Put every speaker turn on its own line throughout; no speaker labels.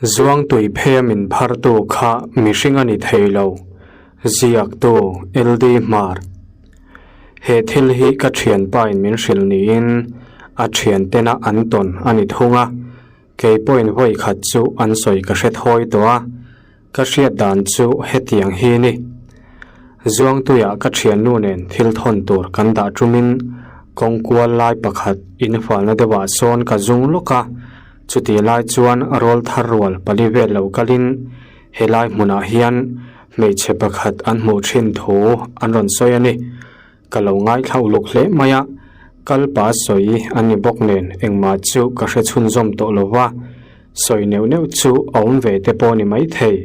Zuangtui pheia min phartu kha mihring a ni thei lo, ziaktu LD Hmar. He thil hi ka thianpa in min hrilh niin a thiantena an tawn a ni thung a, kei pawhin vawi khat chu an sawi ka hre thawi tawh a, ka hriat dan chu hetiang hi ni. Zuangtuiah ka thiannu nen thil thawn tur kan dah tumin kawngkual lai pakhat infalna deuhah sawn ka zung lawk a, Chutih lai chuan rawl thar rual pali vel lo kalin helai hmunah hian hmeichhe pakhat an hmuh thin thu an rawn sawi a ni. Ka lo ngaithla uluk hle mai a, kal pa sawi a ni bawk nen engmah chu ka hre chhunzawm tawh lo va, sawi neuh neuh chu a awm ve te pawh a ni maithei.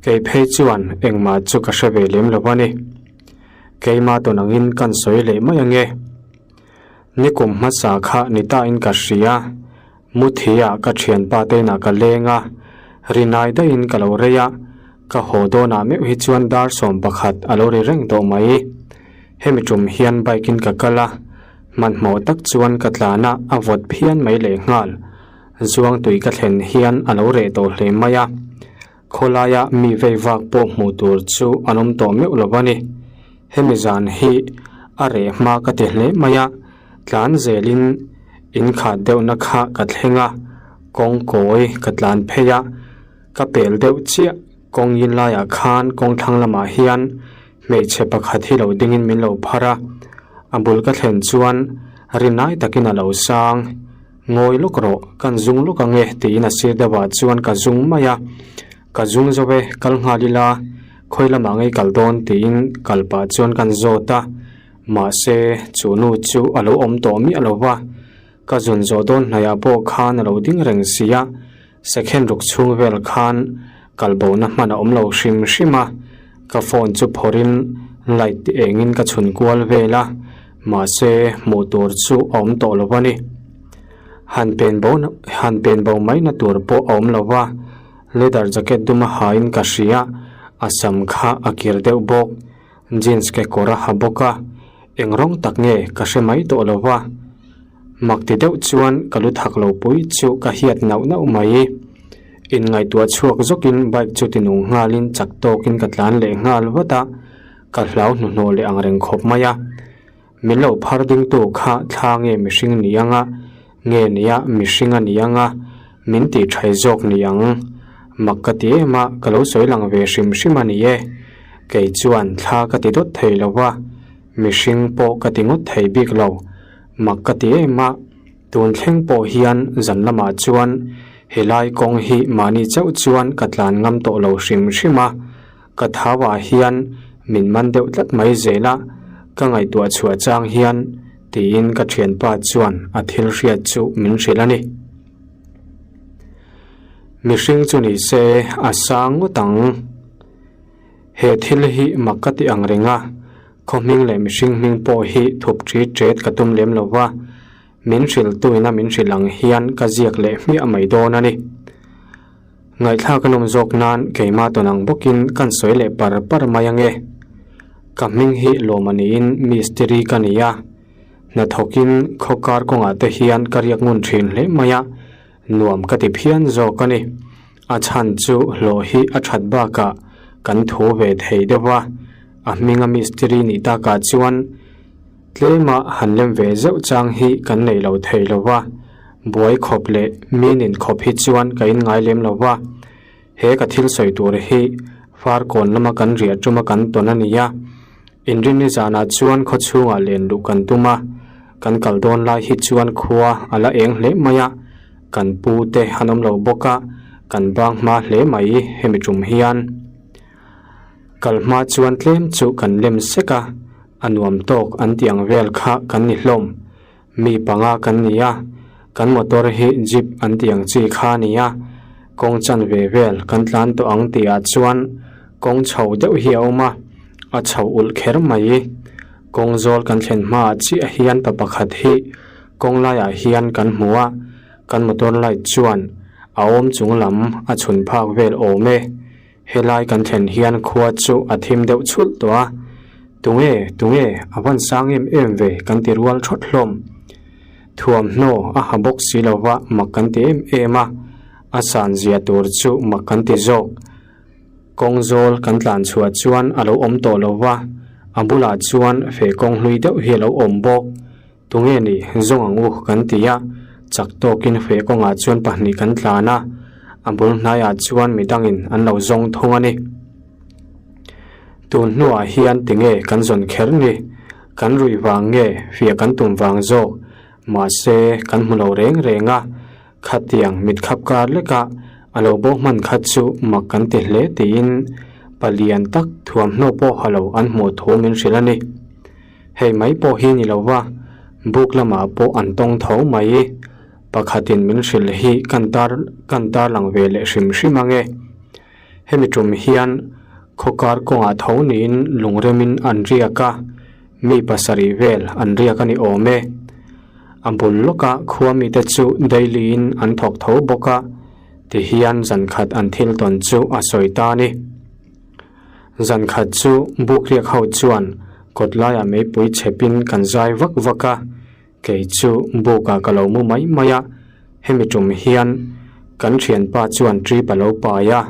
Kei phei chuan engmah chu ka hre ve lem lo a ni. Keimah tawn angin kan sawi leh mai ange. Nikum hmasa kha ni ta in ka hria, Muthi ah ka thianpa te inah ka leng a, rinai daih in ka lo rei a, ka haw dawn ah meuh hi chuan dar 11 a lo ri reng tawh mai. Hemi tum hian bike in ka kal a, hmanhmawh tak chuan ka tlan a, a vawt phian mai lehnghal. Zuangtui ka thlen hian a lo reh tawh hle mai a. Khawlaia mi vei vak pawh hmuh tur chu an awm tawh meuh lo a ni. Hemi zan hi a reh hma ka ti hle mai a, tlan zelin in khat deuhna kha ka thleng a, kawng kawi ka tlan phei a, ka pel deuh chiah kawng in laiah khan kawng thlang lamah hian hmeichhe pakhat hi lo dingin min lo phar a, a bul ka thlen chuan rinai takin a lo sang. Ngawi lawk rawh, kan zung lawk ang e tiin a sir deuhah chuan ka zung mai a, ka zung zo e, kal nghal ila, khawi lamah ngei kal dawn tiin kal pah chuan kan zawt a, mahse chu nu chu a lo awm tawh miah lo va, ka zun zawh dawn hnaihah pawh khan a lo ding reng si a, second ruk chhung vel khan kal bona hman a awm lo hrim hrim a, ka phone chu phawrhin light ti engin ka chhun kual vel a, mahse hmuh tur chu a awm tawh lo a ni. Han pen bo han pen bo mai na tur pawh a awm lo va, leather jacket dum a hain ka hria, a sam kha a kir deuh bawk, jeans kekawr a ha bawk a, eng rawng tak nge ka hre mai tawh lo va. Mak ti deuh chuan ka lu thak lo pui chu ka hiat nauh nauh mai. Inngaihtuah chhuak zawkin bike chu ti nung nghalin chak tawkin ka tlan leh nghal vat a, ka hlau hnuhnawh leh ang reng khawp mai a. Min lo phar dingtu kha thla nge mihring ni anga, nge nia mihring a ni anga, min tih thai zawk ni ang. Mak ka ti em a, ka lo sawi lang ve hrim hrim a ni e. Kei chuan thla ka ti dawt thei lo va, mihring pawh ka ti ngawt thei bik lo. Mak ka ti em a, tun thleng pawh hian zan lamah chuan helai kawng hi mahni chauh chuan ka tlan ngam tawh lo hrim hrim a, ka thau ah hian min man deuh tlat mai zel a, ka ngaihtuah chhuah chang hian tiin ka thianpa chuan a thil hriat chu min hrilh a ni. Mihring chu ni se a sang ngawt ang. He thil hi mak ka ti ang reng a, khaw hming leh mihring hming pawh hi thup ṭi ṭet ka tum lem lo va, min hrilhtuina min hrilh ang hian ka ziak leh hmiah mai dawn a ni. Ngaihthlak a nawm zawk nan keimah tawn ang bawkin kan sawi leh par par mai ang e. Ka hming hi lawm a niin mistiri ka ni a, hnathawkin khaw kar kawngah te hian ka riak ngun ṭhin hle mai a, Nuam ka ti phian zawk a ni. A chhan chu hlawh hi a that bakah kan thu ve thei deuh a, a hminga mistiri nih takah chuan tlema han lem ve zeuh chang hi kan nei lo thei lo va, buai khawp leh minin khawp hi chuan ka inngai lem lo va. He ka thil sawi tur hi Farkawn lama kan riah tuma kan tawn a ni a, Inrinni zanah chuan khaw chhungah len luh kan tum a, kan kal dawn lai hi chuan khua a la eng hle mai a, kan pu te an awm lo bawk a, kan bang hma hle mai hemi tum hian. Kal hma chuan tlem chu kan lem sek a, a nuam tawk an tih ang vel kha kan ni hlawm. Mi panga kan ni a, kan motor hi jeep an tih ang chi kha a ni a, kawng chanve vel kan tlan tawh ang tih ah chuan kawng chho deuh hi a awm a, a chho ulh kher mai. Kawng zawl kan thlen hmaah chiah hian pa pakhat hi kawng laiah hian kan hmu a, kan motor light chuan a awm chung lam a chhun phak vel awm e. Helai kan thlen hian khua chu a thim deuh chhulh tawh a, Tunge, tunge, a van sang em em ve kan ti rual thawt hlawm. Thuamhnaw a ha bawk si lo va mak kan ti em em a. A san zia tur chu mak kan ti zawk. Kawng zawl kan tlan chhuah chuan a lo awm tawh lo va, a bulah chuan feh kawng hlui deuh hi a lo awm bawk. Tunge ni zawng ang u kan ti a, chak tawkin feh kawngah chuan pahnih kan tlan a, a bul hnaiah chuan midangin an lo zawng thung a ni. Tun hnuah hian tinge kan zawn kher ni? Kan ruih vang nge fiah kan tum vang zawk? Mahse kan hmu lo reng reng a, Khatiang mitkhap kar leka a lo bo hman kha chu mak kan ti hle tiin palian tak thuamhnaw pawh ha lo an hmuh thu min hrilh a ni. Hei mai pawh hi ni lo va, buk lamah pawh an tawng tho mai. Pakhatin min hrilh hi kan tar kan tarlang ve leh hrim hrim ang e. Hemi tum hian khawkar kawngah tho niin lungremin an riak a, mi pasarih vel an riak a ni awm e. A bul lawka khua mite chu daily-in an thawk tho bawk a, tihian zankhat an thil tawn chu a sawi ta a ni. Zankhat chu buk riak ho chuan kawt laiah meipui chhepin kan zai vak vak a, Kei chu bukah ka lo mu mai mai a, hemi tum hian kan thianpa chuan trip a lo pai a,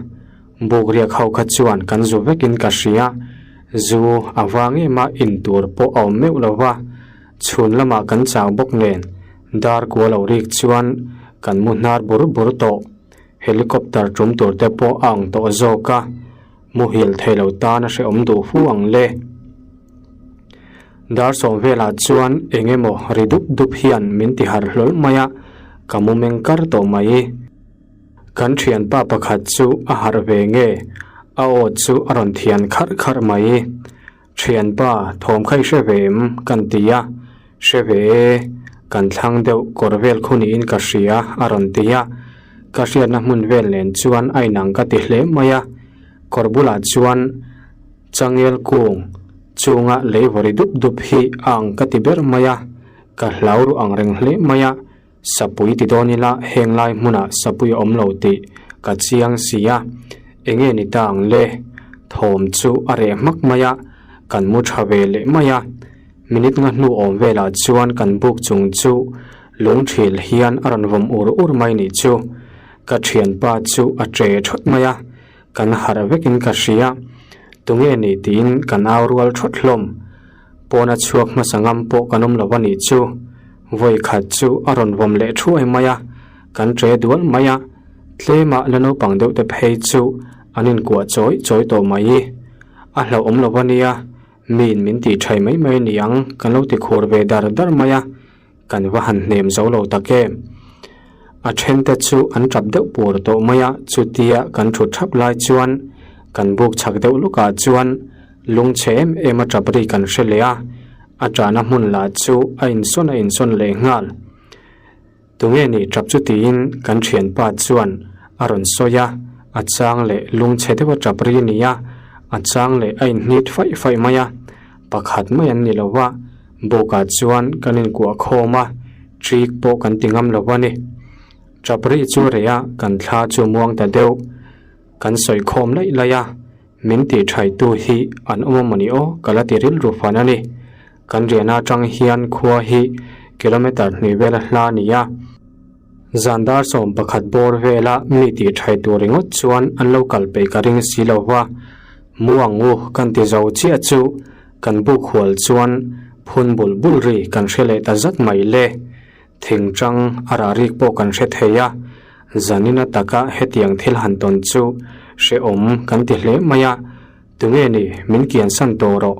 buk riak ho kha chuan kan zu vekin ka hria, zu a vang em a in tur pawh a awm meuh lo va, chhun lamah kan chau bawk nen dar kua lo rik chuan kan mu hnar bur bur tawh, helicopter tum tur te pawh a ang tawh zawk a, muhil thei lo tan a hrehawm duh fu ang le. Dar sawm velah chuan eng emaw ri dup dup hian min ti harh hlawl mai a, ka mu meng kar tawh mai. Kan thianpa pakhat chu a harh ve nge, a aw chu a rawn thian kharh kharh mai. Thianpa, thawm kha i hre ve em? kan ti a, Hre ve e, kan thlang deuh kawr vel khu niin ka hria a rawn ti a, ka hriatna hmun vel nen chuan a inang ka ti hle mai a, kawr bulah chuan Changel kung chunga lei vawri dup dup hi a ang ka ti ber mai a, ka hlau ru ang reng hle mai a, sapui ti dawn ila heng lai hmunah sapui a awm lo tih ka chiang si a, enge ni ta ang le? Thawm chu a reh hmak mai a, kan mu tha ve leh mai a, minute nga hnu awm velah chuan kan buk chung chu lungthil hian a rawn vawm ur ur mai nih chu, ka thianpa chu a che thawt mai a. Kan harh vekin ka hria, tunge ni tiin kan au rual thawt hlawm. Pawna chhuak hmasa ngam pawh kan awm lo a nih chu. Vawi khat chu a rawn vawm leh thuai mai a, kan che dual mai a, tlema la naupang deuh te phei chu an inkuah chawi chawi tawh mai. A hlauhawm lo a nia, miin min tih thai mai mai a ni ang kan lo ti khur ve dar dar mai a. Kan va han hnem zo lo tak em? A thente chu an tap deuh pur tawh mai a, chutia kan thut thap lai chuan kan buk chhak deuh lukah chuan lungchhe em em a tap ri kan hre leh a, a tahna hmun lah chu a insawn a insawn leh nghal. Tunge ni tap chu tiin kan thianpa chuan a rawn sawi a, a chang leh lungchhe deuh a tap ri nia, a chang leh a inhnit faih faih mai a, pakhat mai an ni lo va. Bawkah chuan kan inkuah khawm a, ṭik pawh kan ti ngam lo a ni. Ṭap rih chu reh a, kan thla chu muang ta deuh. Kan sawi khawm laih laih a, min tih ṭhaitu hi an awm a mawni aw ka la ti rilru fan a ni. Kan riahna aṭang hian khua hi kilometre hnih vela hla a ni a. Zan dar 11 bawr vela mi tih ṭhai tur ringawt chuan an lo kal peih ka ring si lo va, mu ang u kan ti zo chiah chu Kan buk hual chuan phun bul bul ri kan hre leh ta zat mai le. Thingchang a rah rik pawh kan hre thei a, zanina taka hetiang thil han tawn chu hrehawm kan ti hle mai a. Tunge ni min kiansan tawh rawh,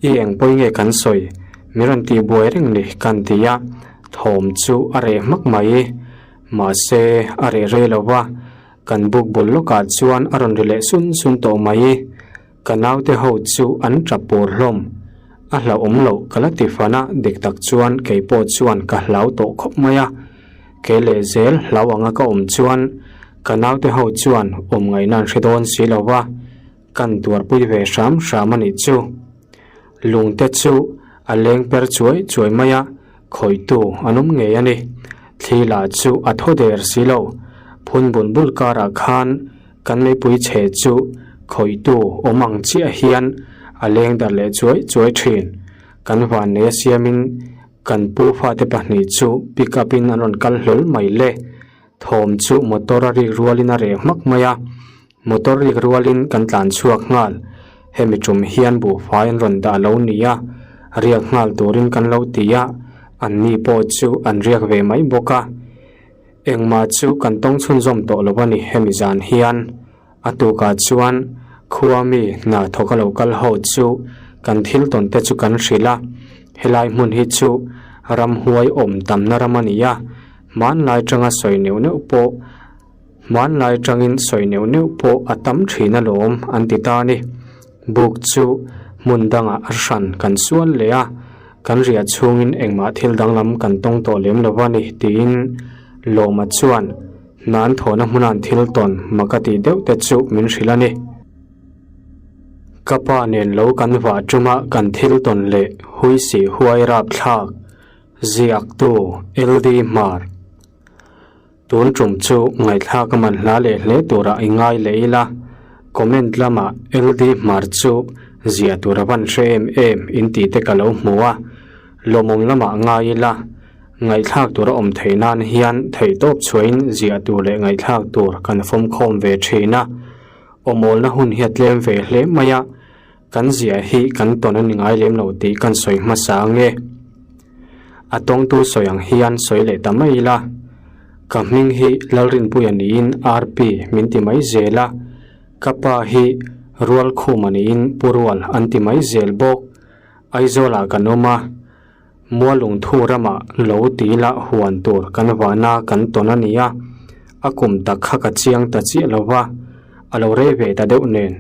i eng pawi nge kan sawi, min rawn tih buai reng ni kan ti a, thawm chu a reh hmak mai. Mahse a reh rei lo va, kan buk bul lawkah chuan a rawn ri leh sun sun tawh mai. Ka naute ho chu an tap pur hlawm. A hlauhawm loh ka la ti fan a, dik tak chuan kei pawh chuan ka hlau tawh khawp mai a. Ke leh zel hlau anga ka awm chuan ka naute ho chuan awm ngaihna an hre dawn si lo va, kan tuarpui ve hram hram a nih chu. Lungte chu a leng per chuai chuai mai a, khawihtu an awm ngei a ni. Thli lah chu a thaw der si lo. Phun bul bul karah khan Kan meipui chhe chu khawihtu awm ang chiah hian a leng darh leh chuai chuai thin. Kan vannei a siamin kan pu fate pahnih chu pick up in an rawn kal hlawl mai le. Thawm chu motor a rik rualin a reh hmak mai a, motor rik rualin kan tlan chhuak nghal. Hemi tum hian buhfai an rawn dah lo ni a, riak nghal turin kan lo ti a, anni pawh chu an riak ve mai bawk a. Engmah chu kan tawng chhunzawm tawh lo a ni hemi zan hian. A tukah chuan khua mi hna thawk a lo kal ho chu kan thil tawn te chu kan hrilh a, helai hmun hi chu ramhuai awm tamna ram a ni a, hmanlai tanga sawi neuh neuh pawh hmanlai tangin sawi neuh neuh pawh a tam thin alawm an ti ta a ni. Buk chu hmun dangah a hran kan sual leh a, kan riah chhungin engmah thil danglam kan tawng tawh lem lo a ni tiin Lawma chuan hna an thawhna hmuna an thil tawn mak a tih deuh te chu min hrilh a ni. Ka pa nen lo kan vah tuma kan thil tawn leh huisi huai rapthlak ziaktu LD Hmar. Tun tum chu ngaihthlak a man hla leh hle turah i ngai leh ila, comment lamah LD Hmar chu ziah tur a van hre em em in tih te ka lo hmu a, lawmawm lamah ngai ila, ngaihthlak tur a awm theih nan hian theihtawp chhuahin ziah tur leh ngaihthlak tur kan fawmkhawm ve thin a, awmawlna hun hi a tlem ve hle mai a, Kan ziah hi kan tawn a ni ngai lem lo tih kan sawi hmasa ang e. A tawngtu sawi ang hian sawi leh ta mai ila. Ka hming hi Lalrinpuia niin RP min ti mai zel a, ka pa hi Rualkhuma niin Pu Rual an ti mai zel bawk. Aizawlah kan awm a, Mualungthu ramah lo ti ila huan tur kan vahna kan tawn a ni a, a kum tak kha ka chiang ta chiah lo va, a lo rei ve ta deuh nen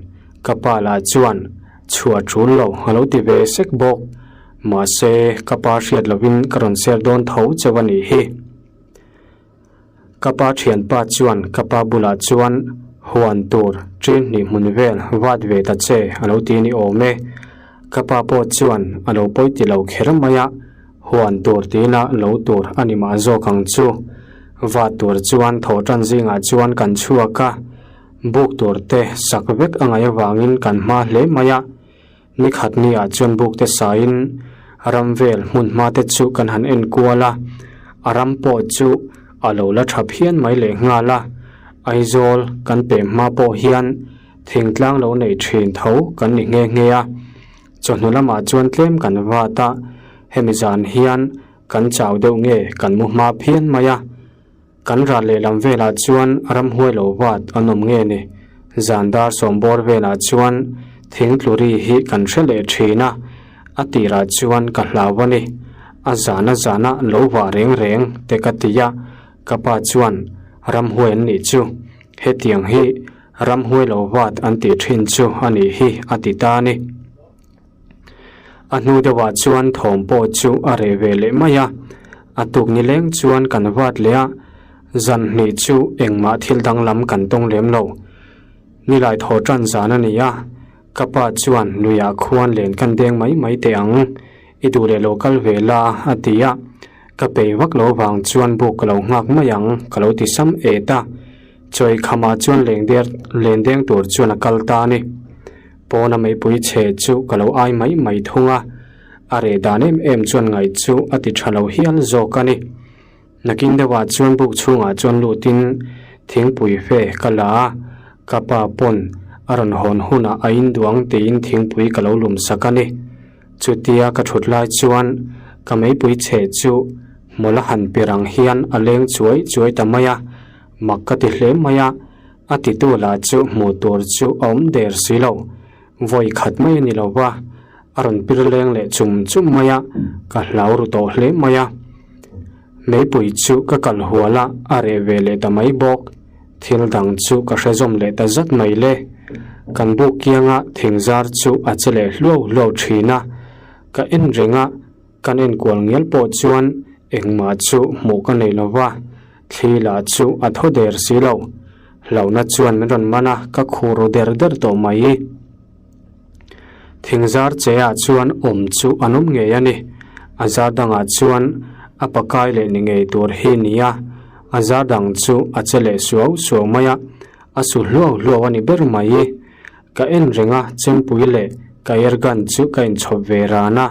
ka pa lah chuan chhuah tul lo a lo ti ve sek bawk. Mahse, ka pa hriat lovin ka rawn ser dawn tho cheu a nih hi. Ka pa thianpa chuan ka pa bulah chuan huan tur ṭin hnih hmun vel vat ve ta che a lo ti ni awm e. Ka pa pawh chuan a lo pawi ti lo kher mai a, huan tur tina lo tur a ni mah zawk ang chu. Vat tur chuan thawhṭan zingah chuan kan chhuak a, buk tur te sak vek a ngaih avangin kan hma hle mai a. Ni khat niah chuan buk te sain ram vel hmun hma te chu kan han en kual a, a ram pawh chu a lo la tha phian mai leh nghal a, Aizawl kan pem hma pawh hian thingtlang lo nei thin tho kan ni nghe nghe a, chawhnu lamah chuan tlem kan vat a, hemi zan hian kan chau deuh nge kan mu hma phian mai a. Kan ral lehlam velah chuan ramhuai lo vat an awm nge ni? Zan dar sawmbawr velah chuan thingtluri hi kan hre leh thin a, a tirah chuan ka hlau a ni. A zana zana lo vah reng reng te ka ti a, ka pa chuan ramhuai an nih chu, hetiang hi ramhuai lo vat an tih thin chu a nih hi a ti ta a ni. A hnu deuhah chuan thawm pawh chu a reh ve leh mai a, a tuk ni leng chuan kan vat leh a, zan hnih chu engmah thil danglam kan tawng lem lo. Nilai thaw tan zan a ni a, ka pa chuan luiah khuan len kan deng mai mai teh ang, i duh leh lo kal ve la a ti a, ka pei vak lo vang chuan buk ka lo nghak mai ang ka lo ti sam et a, chawi khamah chuan lengder len deng tur chuan a kal ta a ni. Pawna meipui chhe chu ka lo ai mai mai thung a, a reh dan em em chuan ngaih chu a ti tha lo hial zawk a ni. Nakin deuhah chuan buk chhungah chuan lutin thingpui fe ka la a, ka pa pawn a rawn hawn hunah a induang tiin thingpui ka lo lum sak a ni. Chutia ka thut lai chuan ka meipui chhe chu hmawlh a han pir ang hian a leng chuai chuai ta mai a, mak ka ti hle mai a. A titu lah chu hmuh tur chu a awm der si lo. Vawi khat mai a ni lo va, a rawn pir leng leh chum chum mai a, ka hlau ru tawh hle mai a. Meipui chu ka kal hual a, a reh ve leh ta mai bawk. Thil dang chu ka hre zawm leh ta zat mai le. Kan buk kianga thingzar chu a che leh hluau hluau thin a, ka en reng a, kan enkual ngial pawh chuan engmah chu hmuh ka nei lo va. Thli lah chu a thaw der si lo. Hlauhna chuan min rawn man a, ka khuh ru der der tawh mai. Thingzar che ah chuan awm chu an awm ngei a ni. A zar dangah chuan a pakai leh ni ngei tur hi ni a, a zar dang chu a che leh suau suau mai a, a su hluau hluau a ni ber mai. Ka en reng a, chempui leh ka airgun chu ka inchhawp ve ran a,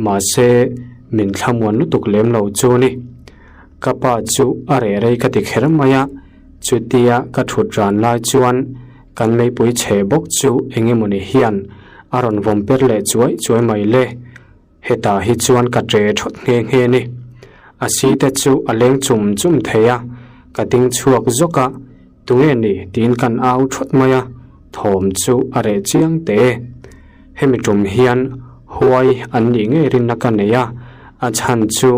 mahse min thlamuan lutuk lem lo chu ni. Ka pa chu a reh rei ka ti kher mai a, chutia ka thut ran lai chuan kan meipui chhe bawk chu eng emawni hian a rawn vawm per leh chuai chuai mai le. Hetah hi chuan ka ṭe ṭhawt nghe nghe ni. A si te chu a leng chum chum thei a, ka ding chhuak zawk a, tunge ni tiin kan au ṭhawt mai a, thawm chu a reh chiang teh e. Hemi ṭum hian huai an nih ngei rinna ka nei a, a chhan chu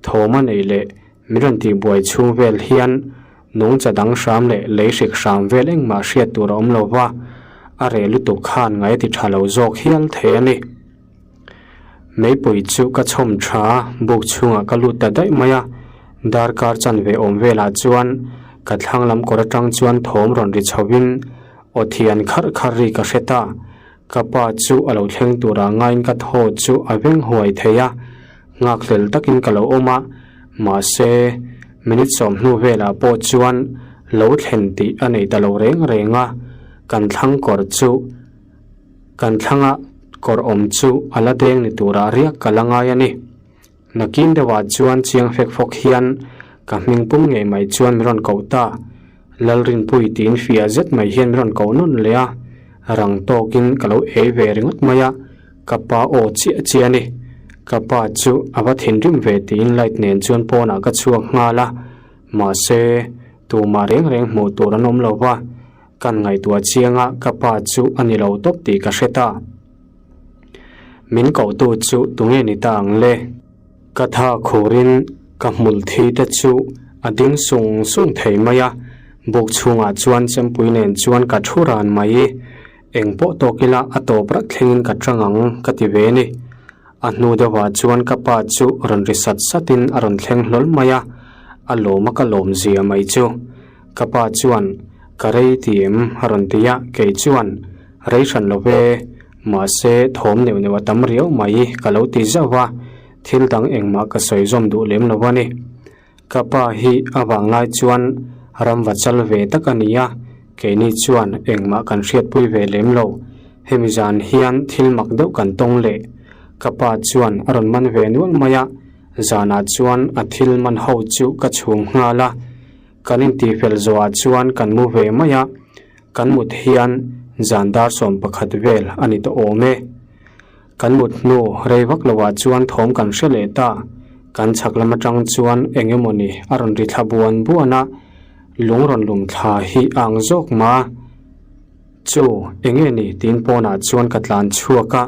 thawm a neih leh min rawn tihbuai chhung vel hian nungcha dang hram leh lei hrik hram vel engmah hriat tur a awm lo va, a reh lutuk khan ngai a ti ṭha lo zawk hial thei a ni. Meipui chu ka chhawm tha a, buk chhungah ka lut ta daih mai a, darkar chanve awm velah chuan ka thlang lam kawr atang chuan thawm rawn ri chhovin aw thian kharh kharh ri ka hre ta. Ka pa chu a lo thleng turah ngaiin ka thaw chu a veng huai thei a, nghakhlel takin ka lo awm a, mahse minute sawmhnu velah pawh chuan lo thlen tih a nei ta lo reng reng a, kan thlang kawr chu Kan thlanga kawr awm chu a la deng ni turah riak ka la ngai a ni. Nakin deuhah chuan chiang fek fawk hian ka hming pum ngei mai chuan min rawn koh ta. Lalrinpui tiin fiah zet mai hian min rawn koh nawn leh a, rang tawkin ka lo ei ve ringawt mai a, ka pa aw chiah chiah a ni. Ka pa chu a va thinrim ve tiin light nen chuan pawnah ka chhuak nghal a, mahse tumah reng reng hmuh tur an awm lo va. Kan ngaihtuah chiang a, ka pa chu a ni lo tawp tih ka hre ta. Min kohtu chu tunge ni ta ang le? Ka tha khurin ka hmul thi te chu a ding sung sung thei mai a, buk chhungah chuan chempui nen chuan ka thu ran mai. Eng pawh tawk ila a tawp rat thlengin ka tang ang ka ti ve ni. A hnu deuhah chuan ka pa chu rawn ri sat satin a rawn thleng hlawl mai a, a lawm a ka lawm zia mai chu. Ka pa chuan, Ka rei ti em? a rawn ti a, kei chuan, Rei hran lo ve, mahse thawm neuh neuh a tam riau mai ka lo ti zauh va, thil dang engmah ka sawi zawm duh lem lo a ni. Ka pa hi a vang lai chuan ramva chal ve tak a ni a, keini chuan engmah kan hriatpui ve lem lo. Hemi zan hian thil mak deuh kan tawng leh. Ka pa chuan a rawn man ve nual mai a, zanah chuan a thil man ho chu ka chhung nghal a. Kan intihfel zawhah chuan kan mu ve mai a, kan mut hian zan dar 11 vel a ni tawh awm e. Kan mut hnu rei vak loah chuan thawm kan hre leh ta, kan chhak lam atang chuan eng emawni a rawn ri thla buan buan a, lung rawn lum thla hi a ang zawk mah a. Chu, eng nge ni tiin pawnah chuan ka tlan chhuak a,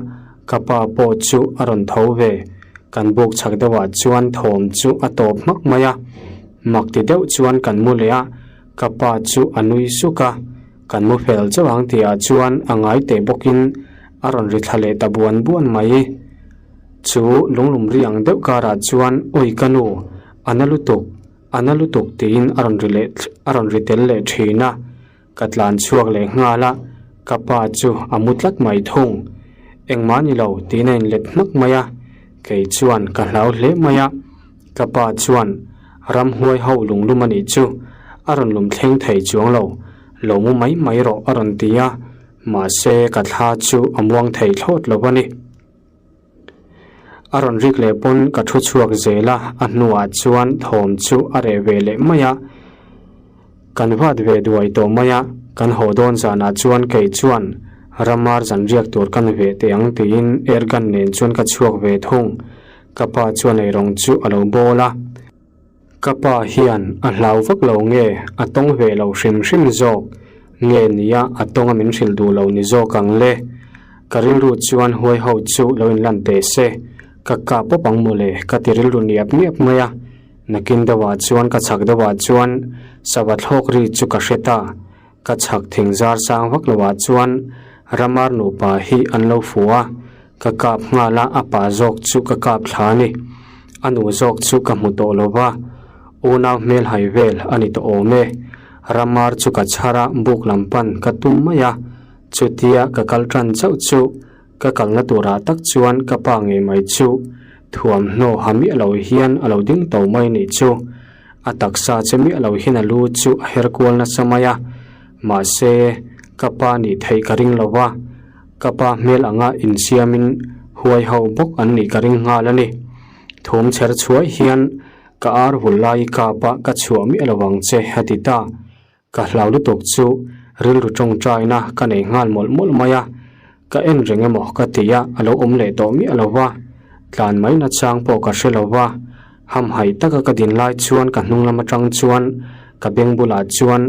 ka pa pawh chu a rawn tho ve. Kan buk chhak deuhah chuan thawm chu a tawp hmak mai a, mak ti deuh chuan kan mu leh a, ka pa chu a nui suk a, kan mu fel chauh ang tihah chuan a ngai teh bawkin a rawn ri thla leh ta buan buan mai. Chu lunglum ri ang deuh karah chuan awi ka nu, a na lutuk, a na lutuk tiin a rawn ri leh a rawn ri tel leh thin a. Ka tlan chhuak leh nghal a, ka pa chu a mu tlat mai thung. Engmah ni lo tiin a inlet hmak mai a, kei chuan ka hlau hle mai a. Ka pa chuan ramhuai ho lunglum a nih chu a rawn lum thleng thei chuang lo, lo mu mai mai rawh a rawn ti a, mahse ka thla chu a muang thei thlawt lo a ni. A rawn rik leh pawn ka thu chhuak zel a, a hnuah chuan thawm chu a reh ve leh mai a. Kan vat ve duai tawh mai a, kan haw dawn zanah chuan kei chuan ramar zan riak tur ka ni ve teh ang tiin airgun nen chuan ka chhuak ve thung. Ka pa chuan eirawng chu a lo bawl a. Ka pa hian a hlau vak lo nge a tawng ve lo hrim hrim zawk nge nia a tawnga min hrilh duh lo ni zawk ang le. Ka rilru chuan huai ho chu lo inlan teh se, ka kap pawp ang mawle ka ti rilru niap niap mai a. Nakin deuhah chuan ka chhak deuhah chuan sava thlawk ri chu ka hre ta. Ka chhak thing zar sang vak loah chuan ramar nupa hi an lo fu a, ka kap nghal a, a pa zawk chu ka kap thla a ni. A nu zawk chu ka hmu tawh lo va, unau hmel hai vel a ni tawh awm e. Ramar chu ka chhar a, buk lam pan ka tum mai a, chutia ka kal tan chauh chu ka kalna turah tak chuan ka pa ngei mai chu thuamhnaw ha miah lo hian a lo ding to mai nih chu. A taksa che miah lo hian a lu chu a her kual nasa mai a, mahse ka pa nih theih ka ring lo va, ka pa hmel anga insiamin huai ho bawk an nih ka ring nghal a ni. Thum chher chhuai hian. Ka ar vul lai i kap a, ka chhuah miah lo ang che, a ti ta. Ka hlau lutuk chu rilru tawngtaina ka nei nghal mawlh mawlh mai a, ka en reng emaw ka ti a, a lo awm leh tawh miah lo va, tlan mai nachang pawh ka hre lo va, hamhaih taka ka din lai chuan ka hnung lam atang chuan ka beng bulah chuan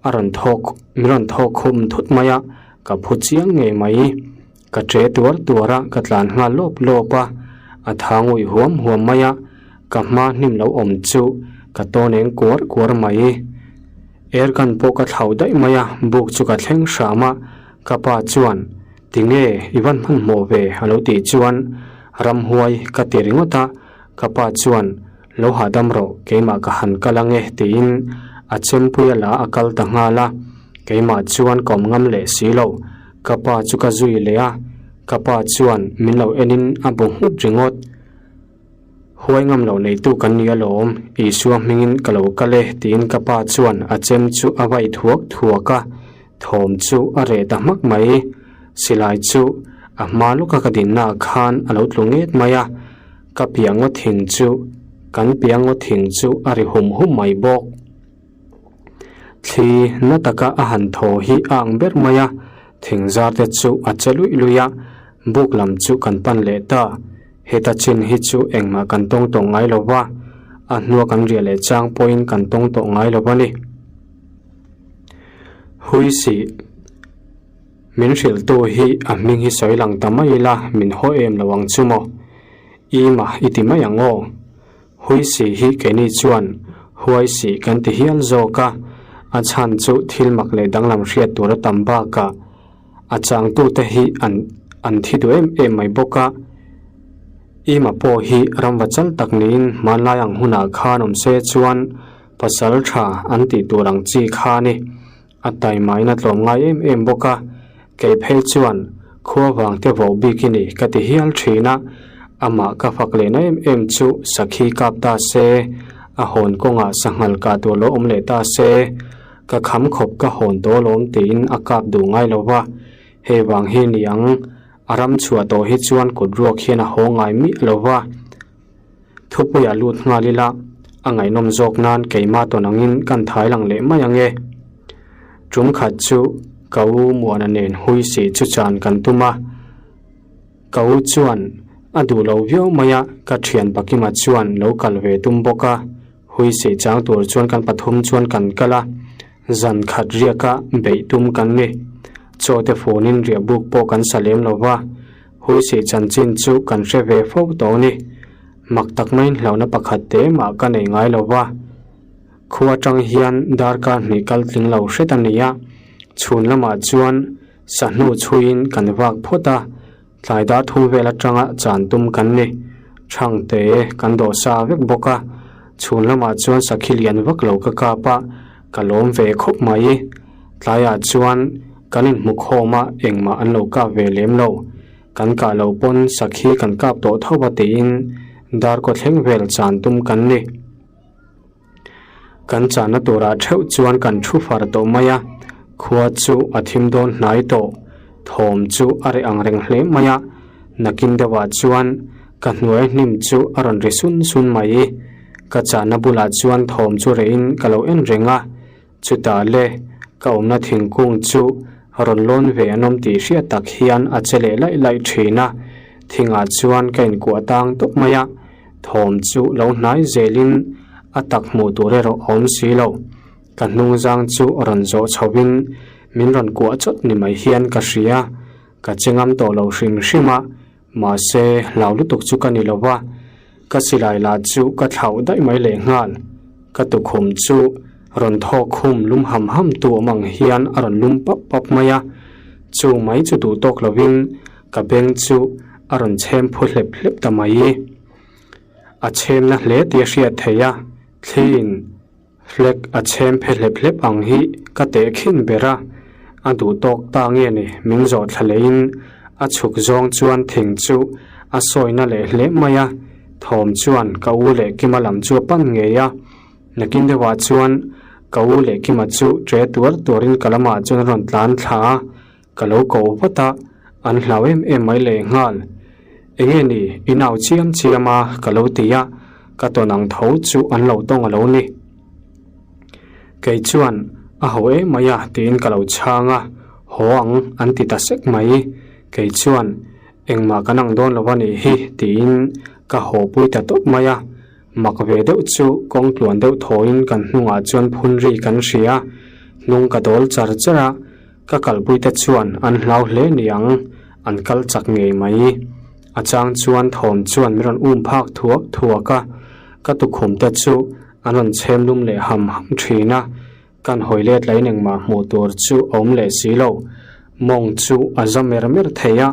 a rawn thawk min rawn thawk khum thut mai a, ka phu chiang ngei mai. Ka ṭe tuar tuar a, ka tlan nghal lawp lawp a, a tha ngawih huam huam mai a, ka hma hnim lo awm chu ka tawn eng kuar kuar mai. Air gun pawh ka thlauh daih mai a, buk chu ka thleng hram a, ka pa chuan, Tinge, i van hmanhmawh ve? a lo tih chuan ramhuai ka ti ringawt a, ka pa chuan, Lo hahdam rawh, keimah ka han kal ange tiin a chempuia la a kal ta nghal a, keimah chuan ka awm ngam leh si lo. Ka pa chu ka zui leh a, ka pa chuan min lo enin a bu nghut ringawt. Huai ngam loh neitu kan ni alawm, Isua hmingin ka lo kal e tiin ka pa chuan a chem chu a vai thuak thuak a, thawm chu a reh ta hmak mai. Silai chu a hma lawka ka dinnaah khan a lo tlu nget mai a, ka piah ngaw thing chu kan piah ngaw thing chu a ri hum hum mai bawk. Thli na taka a han thaw hi a ang ber mai a, thing zar te chu a che luih luih a, buk lam chu kan pan leh ta. Heta chin hi chu engmah kan tawng tawh ngai lo va, a hnua kan riah leh chang pawhin kan tawng tawh ngai lo a ni. Huisih min hrilhtu hi a hming hi sawi lang ta mai ila min haw em lo ang chu maw? Ima i ti mai ang aw. Huisi hi keini chuan Huaisi kan ti hial zawk a, a chhan chu thil mak leh danglam hriat tur a tam bakah a changtute hi an an thi duh em em mai bawk a. Ima pawh hi ramva chal tak niin hmanlai ang hunah khan awm se chuan pasal tha an tih tur ang chi kha a ni. A taimain a tlawm ngai em em bawk a, kei phei chuan khua vang te vawh bik i ni ka ti hial thin a, amah ka fak lehna em em chu sakhi kap ta se, a hawn kawngah sanghal kah tur lo awm leh ta se, ka kham khawp ka hawn tawh alawm tiin a kap duh ngai lo va, hei vang hi ni ang, a ram chhuah tawh hi chuan kut ruak hian a haw ngai miah lo va. Thupuiah lut nghal ila, a ngaihnawm zawk nan keimah tawn angin kan thai lang leh mai ang e. Tum khat chu ka u Muana nen hui si chu chan kan tum a. Ka u chuan a duh lo viau mai a, ka thian Pakima chuan lo kal ve tum bawk a. Hui si chang tur chuan kan pathum chuan kan kal a, zan khat riaka beih tum kan ni. Chaw te funin riahbuk pawh kan sa lem lo va. Huisih chanchin chu kan hre ve fo tawh a ni. Mak tak maiin hlauhna pakhat te mah ka nei ngai lo va. Khua atang hian darkar hnih kal tling lo hret a ni a. Chhun lamah chuan sahnu chhuiin kan vak phawt a, tlai dar thum vel atanga chan tum kan ni. Thangte kan dawh sa vek bawk a. Chhun lamah chuan sakhi lian vak lo ka kap a, ka lawm ve khawp mai. Tlaiah chuan kan inhmu khawm a, engmah an lo kap ve lem lo. Kan kah lo pawn sakhi kan kap tawh tho va tiin darkaw thleng vel chan tum kan ni. Kan channa turah theuh chuan kan thu far tawh mai a, khua chu a thim dawn hnai tawh. Thawm chu a reh ang reng hle mai a, nakin deuhah chuan ka hnuai hnim chu a rawn ri sun sun mai. Ka channa bulah chuan thawm chu rehin ka lo en reng a. Chutah le, ka awmna thingkung chu rawn lawn ve an awm tih hriat tak hian a che leh laih laih thin a, thingah chuan ka inkuah tang tawp mai a, thawm chu lo hnai zelin a tak hmuh tur erawh a awm si lo. Ka hnungzang chu rawn zawh chhoin min rawn kuah chawt ni mai hian ka hria, ka che ngam tawh lo hrim hrim a, Mahse, hlau lutuk chu ka ni lo va, ka silai lah chu ka thlauh daih mai leh nghal. Ka tukhum chu rawn thawk khum lum ham ham tu awm ang hian a rawn lum pap pap mai a, chu mai chu duh tawk lovin ka beng chu a rawn chhem phu hlep hlep ta mai. A chhemna hle tih a hriat theih a, thliin Flag a chhem phe hlep hlep ang hi ka teh khin ber a, a duh tawk ta nge ni min zawh thla leiin a chhuk zawng chuan thing chu a sawina leh hle mai a, thawm chuan ka u leh Kima lam chu a pan ngei a, nakin deuhah chuan ka u leh Kima chu ṭe tuar tuarin ka lamah chuan a rawn tlan thla a, ka lo ko vat a, an hlau em em mai leh nghal. Enge ni i nau chiam chiam a ka lo ti a. ka tawn ang tho chu an lo tawng a lo ni. Kei chuan, A ho em mai a tiin ka lo chhang a, haw ang an ti ta sek mai. Kei chuan, Engmah kan ang dawn lo a nih hi tiin ka haw pui ta tawp mai a. Mak ve deuh chu kawng tluan deuh thawiin kan hnungah chuan phun ri kan hria. Hnung ka dawl char char a, ka kalpui te chuan an hlau hle niang, an kal chak ngei mai. A chang chuan thawm chuan min rawn um phak thuak thuak a, ka tukhum te chu an rawn chhem lum leh ham ham thin a, kan hawi let lain engmah hmuh tur chu a awm leh si lo. Mawng chu a za mer mer thei a,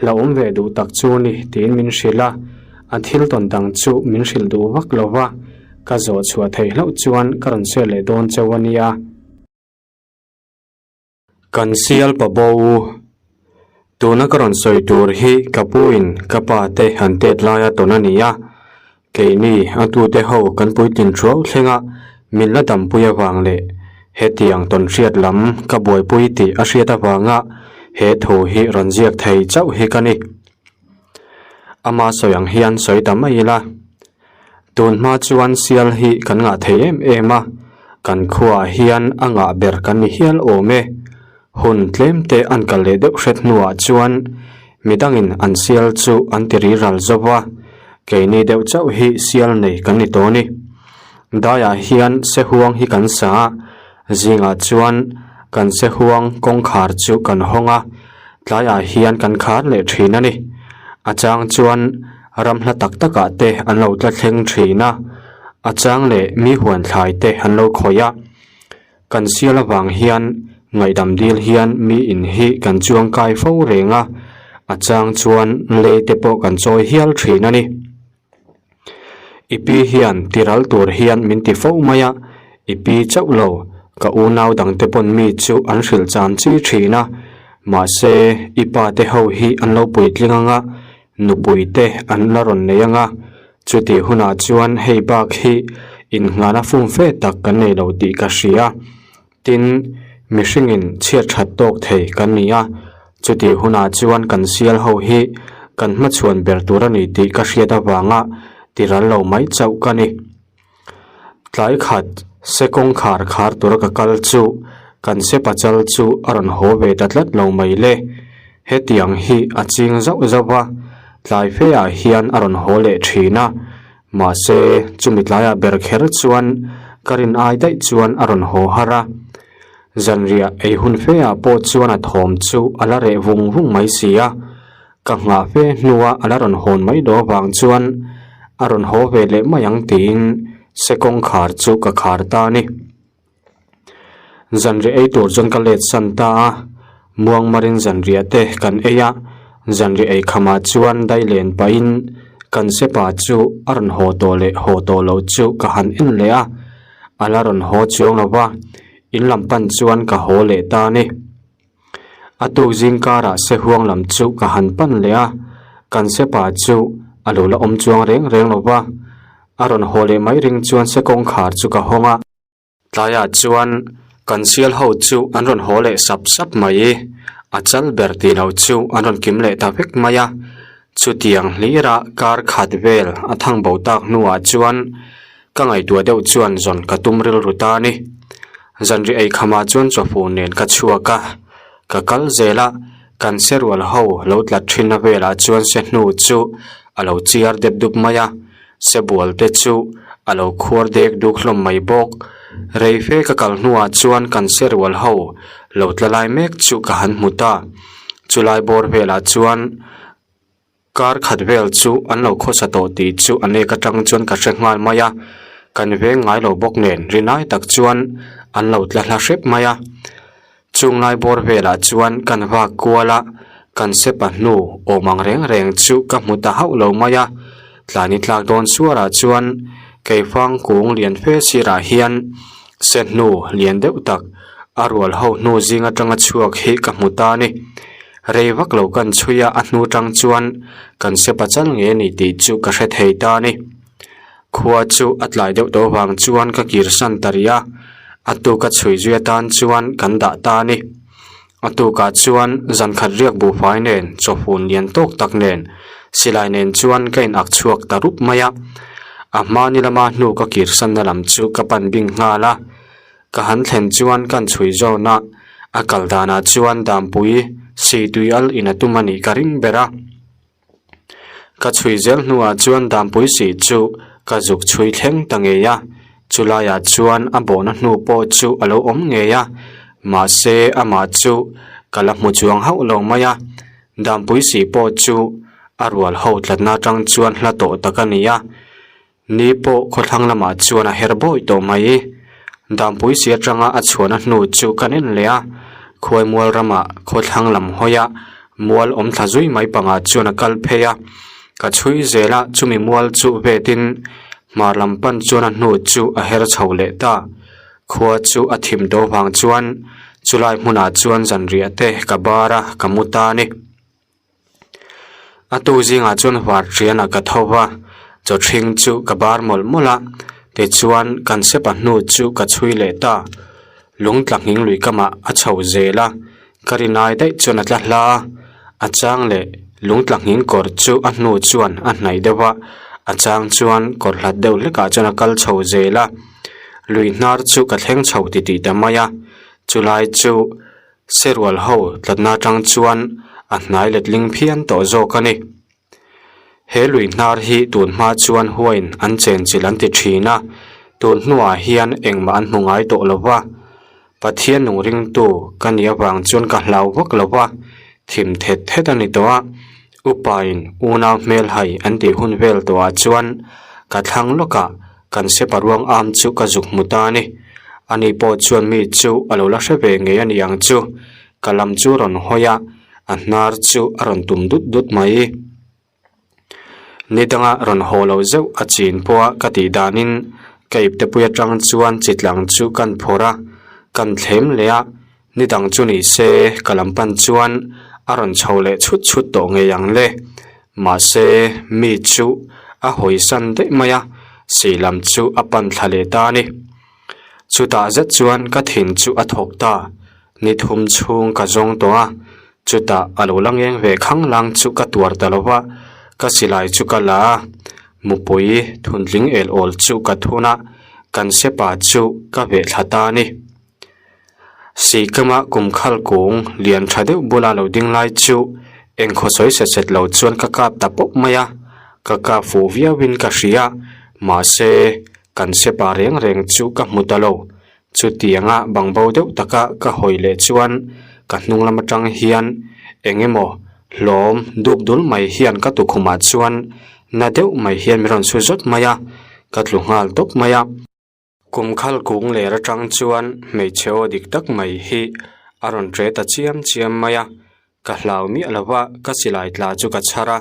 la awm ve duh tak chu a ni tiin min hrilh a, a thil tawn dang chu min hrilh duh vak lo va, ka zawh chhuah theih hlauh chuan ka rawn share leh dawn cheu a nia. Kan sial pa bo u. Tuna ka rawn sawi tur hi ka pu in ka pa te han tet laia tawn a ni a. Keini a tute ho kan puitlin thuau thleng a, min la dampui avang leh hetiang tawn hriat lam ka buaipui tih a hriat avanga he thu hi rawn ziak thei chauh hi ka ni. Ama sawi ang hian sawi ta mai ila. Tun hma chuan sial hi kan ngah thei em em a, kan khuaah hian a ngah ber kan ni hial awm e. Hun tlem te an kal leh deuh hret hnuah chuan midangin an sial chu an ti ri ral zo va, keini deuh chauh hi sial nei kan ni tawh a ni. Daiah hian sehuang hi kan sa a, zingah chuan kan sehuang kawngkhar chu kan hawng a, tlaiah hian kan khar leh thin a ni. A chang chuan Ram hla tak takah te an lo tla thleng thin a, a chang leh mi huan thlai te an lo khawih a. Kan sial avang hian ngaihdam dil hian mi in hi kan chuang kai fo reng a, a chang chuan lei te pawh kan chawi hial thin a ni. I pi hian tiral tur hian min ti fo mai a, I pi chauh lo, ka unau dangte pawn mi chu an hrilh chan chi thin a, mahse i pa te ho hi an lo puitling ang a, Nupui te an la rawn nei anga, chutih hunah chuan hei bak hi inngana fumfe tak kan nei lo tih ka hria. Tin, mihringin chhiat that tawk thei kan ni a, chutih hunah chuan kan sial ho hi kan hmachhuan ber tur a ni tih ka hriat avanga tiral lo mai chauh ka ni. Tlai khat se kawngkhar khar tura ka kal chu kan se pachal chu a rawn haw ve ta tlat lo mai le. Hetiang hi a ching zauh zauh va, tlai fe ah hian a rawn haw leh thin a. Mahse, chumi tlaiah ber kher chuan ka rin ai daih chuan a rawn haw har a. Zanriah ei hun fe ah pawh chuan a thawm chu a la reh vung vung mai si a. Ka nghah fe hnua a la rawn hawn mai daw avang chuan a rawn haw ve leh mai ang tiin se kawngkhar chu ka khar ta a ni. Zanriah ei tur chuan ka let san ta a, muangmarin zanriah te kan ei a, zanriah ei khamah chuan dai len pahin kan sepa chu a rawn haw tawh leh haw tawh loh chu ka han en leh a, a la rawn haw chuang lo va, in lam pan chuan ka haw leh ta a ni. A tuk zing karah sehuang lam chu ka han pan leh a, kan sepa chu a lo la awm chuang reng reng lo va, a rawn haw leh mai ring chuan se kawngkhar chu ka hawng a. Tlaiah chuan kan sial ho chu an rawn haw leh sap sap mai, a chal ber tih loh chu an rawn kim leh ta vek mai a, chutiang hlira kar khat vel a thang bo tak hnuah chuan Ka ngaihtuah deuh chuan zawn ka tum rilru ta a ni. Zanriah ei khamah chuan chawhfu nen ka chhuak a, ka kal zel a, kan serual ho lo tlat thinna velah chuan se hnu chu a lo chiar dep dup mai a, sebual te chu a lo khuar dek duk hlawm mai bawk. Rei fe ka kal hnuah chuan kan serual ho lo tla lai mek chu ka han hmu ta. Chulai bawr velah chuan. Kar khat vel chu an lo khawsa tawh tih chu a nek atang chuan ka hre nghal mai a, kan veng ngai lo bawk nen rinai tak chuan an lo tla hla hrep mai a. Chung lai bawr velah chuan kan vak kual a, kan sepa hnu awm ang reng reng chu ka hmu ta hauh lo mai a. Tlani tlak dawn suarah chuan keifang kung lian fe sirah hian se hnu lian deuh tak a rual ho hnu zing atanga chhuak hi ka hmu ta a ni. Rei vak lo kan chhui a, a hnu tang chuan kan se pachal nge ni tih chu ka hre thei ta a ni. Khua chu a tlai deuh tawh vang chuan ka kir san ta rih a, a tuka chhui zui atan chuan kan dah ta a ni. A tukah chuan zan khat riak buhfai nen, chawhun lian tawk tak nen, silai nen chuan ka in ak chhuak ta rup mai a. A hma ni lama hnu ka kirsanna lam chu ka pan bing nghal a. Ka han thlen chuan kan chhui zawn a, a kal danah chuan Dampui Seitui al in a tum a nih ka ring ber a. Ka chhui zel hnuah chuan Dampui sih chu ka zuk chhui thleng ta ngei a, chulaiah chuan a bawhna hnu pawh chu a lo awm ngei a, mahse amah chu ka la hmu chuang hauh lo mai a, Dampui sih pawh chu a rual ho tlatna atang chuan hla tawh tak a ni a. Ni pawh khawthlang lamah chuan a her bawi tawh mai. Dampui si atanga a chhuahna hnu chu kan en leh a, Khuaimual ramah khawthlang lam hawia mual awm thla zui mai pangah chuan a kal phei a. Ka chhui zel a, chumi mual chu vetin hmar lam pan chuan a hnu chu a her chho leh ta. Khua chu a thim tawh vang chuan chulai hmunah chuan zanriah te ka bar a, ka mu ta a ni. A tu zingah chuan var ṭianah ka tho va, chaw ṭhing chu ka bar mawlh mawlh a, tichuan kan sepa hnu chu ka chhui leh ta. Lung tla nghing lui kamah a chho zel a, ka rinai daih chuan a tla hla a, a chang leh lung tla nghing kawr chu a hnu chuan a hnaih deuh a, a chang chuan kawr hlat deuh hlekah chuan a kal chho zel a, lui hnar chu ka thleng chho titih ta mai a, chulai chu Serual ho tlatna atang chuan a hnai letling phian tawh zawk a ni. He lui hnar hi tun hma chuan huain an chenchilh an ti thin a, tun hnuah hian engmah an hmu ngai tawh lo va. Pathian nung ringtu ka nih avang chuan ka hlau vak lo va, thim thet thet a ni tawh a. Upain unau hmelhai an tih hun vel tawhah chuan ka thlang lawkah Kan sepa ruang am chu ka zuk hmu ta a ni. Ani pawh chuan mi chu a lo la hre ve ngei a ni ang chu. Ka lam chu rawn hawi a, a hnar chu a rawn tum dut dut mai. Ni danga rawn haw lo zeuh a chin pawha ka tih danin ka iptepui atang chuan chitlang chu kan phawrh a, kan thlem leh a, Ni dang chu ni se ka lam pan chuan a rawn chho leh chhut chhut tawh ngei ang le. Mahse mi chu a hawisan daih mai a, sih lam chu a pan thla leh ta a ni. Chutah zet chuan ka thin chu a thawk ta, ni thum chhung ka zawng tawh a, chutah a lo la ngeng ve khanglang chu ka tuar ta lo va, ka silai chu ka la a, mupui thuntling el awl chu ka thun a, kan sepa chu ka veh thla ta a ni. Sihkama kum khal kung lian tha deuh bula lo ding lai chu engkhaw sawi set set lo chuan ka kap ta pawp mai a, ka kap fuh viau in ka hria mahse kan sepa reng reng chu ka hmu ta lo. Chutianga bangbo deuh taka ka hawi leh chuan ka hnung lam atang hian eng emaw hlawm dup dul mai hian ka tukhumah chuan na deuh mai hian min rawn su zawt mai a, ka tlu nghal tawp mai a. Kum khal kung ler atang chuan hmeichhe aw dik tak mai hi a rawn ṭe ta chiam chiam mai a, ka hlau miah lo va, ka silai tla chu ka chhar a,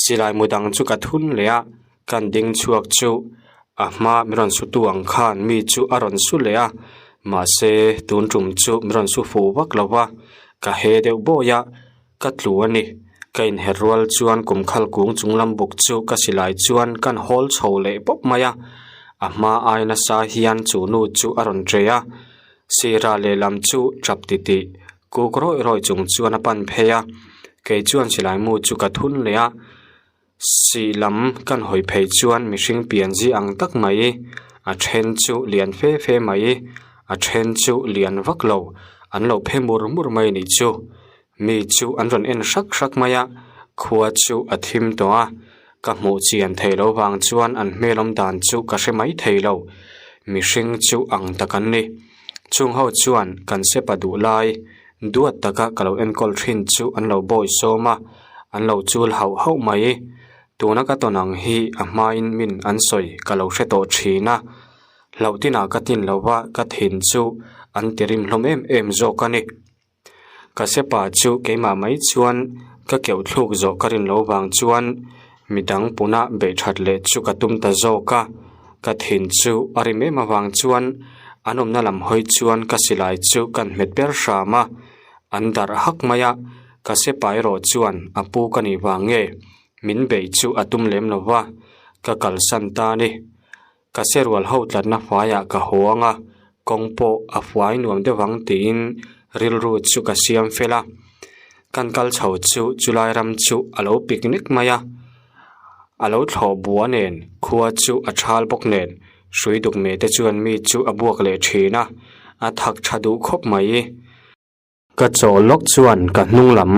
silai mu dang chu ka thun leh a, kan ding chhuak chu a hma min rawn su tu ang khan mi chu a rawn su leh a, mahse tun tum chu min rawn su fuh vak lo va, ka he deuh bawi a. Ka tlu a ni. Ka inher rual chuan kum khal kung chung lam buk chu ka silai chuan kan hawl chho leh pawp mai a. A hma ai nasa hian chu nu chu a rawn ṭe a. Sira lehlam chu ṭap titih kuk rawih rawih chung chuan a pan phei a. Kei chuan silai mu chu ka thun leh a. Sih lam kan hawi phei chuan mihring pian zi ang tak mai, a then chu lian fe fe mai, a then chu lian vak lo, an lo phe mur mur mai a nih chu. Mi chu an rawn en hrak hrak mai a, khua chu a thim tawh a, ka hmuh chian theih loh vang chuan an hmel awm dan chu ka hre mai thei lo, mihring chu ang tak an ni. Chung ho chuan kan sepa duh lai duat taka ka lo enkawl thin chu an lo bawi sawm a, an lo chul hauh hauh mai. Tuna ka tawn ang hi a hmain min an sawi ka lo hre tawh thin a, hlauh tinah ka tin lo va ka thin chu an ti rim hlawm em em zawk a ni. Ka sepa chu keimah mai chuan ka keuh thluk zawh ka rin lo vang chuan midang puna beih that leh chu ka tum ta zawk a, ka thin chu a rim em avang chuan an awmna lam hawi chuan ka silai chu kan hmet ber hram a, an darh hak mai a, ka sepa erawh chuan a pu ka nih vang nge min beih chu a tum lem lo va, ka kalsan ta a ni. Ka serual ho tlatna hmaiah ka haw ang a, kawng pawh a fuai nuam deuh ang tiin rilru chu ka siam fel a. Kan kal chho chu chulai ram chu a lo picnic mai a. A lo thlawh bua nen khua chu a thal bawk nen hrui duk meh te chuan mi chu a buak leh thin a, a thak tha duh khawp mai. Ka chaw lawk chuan ka hnung lam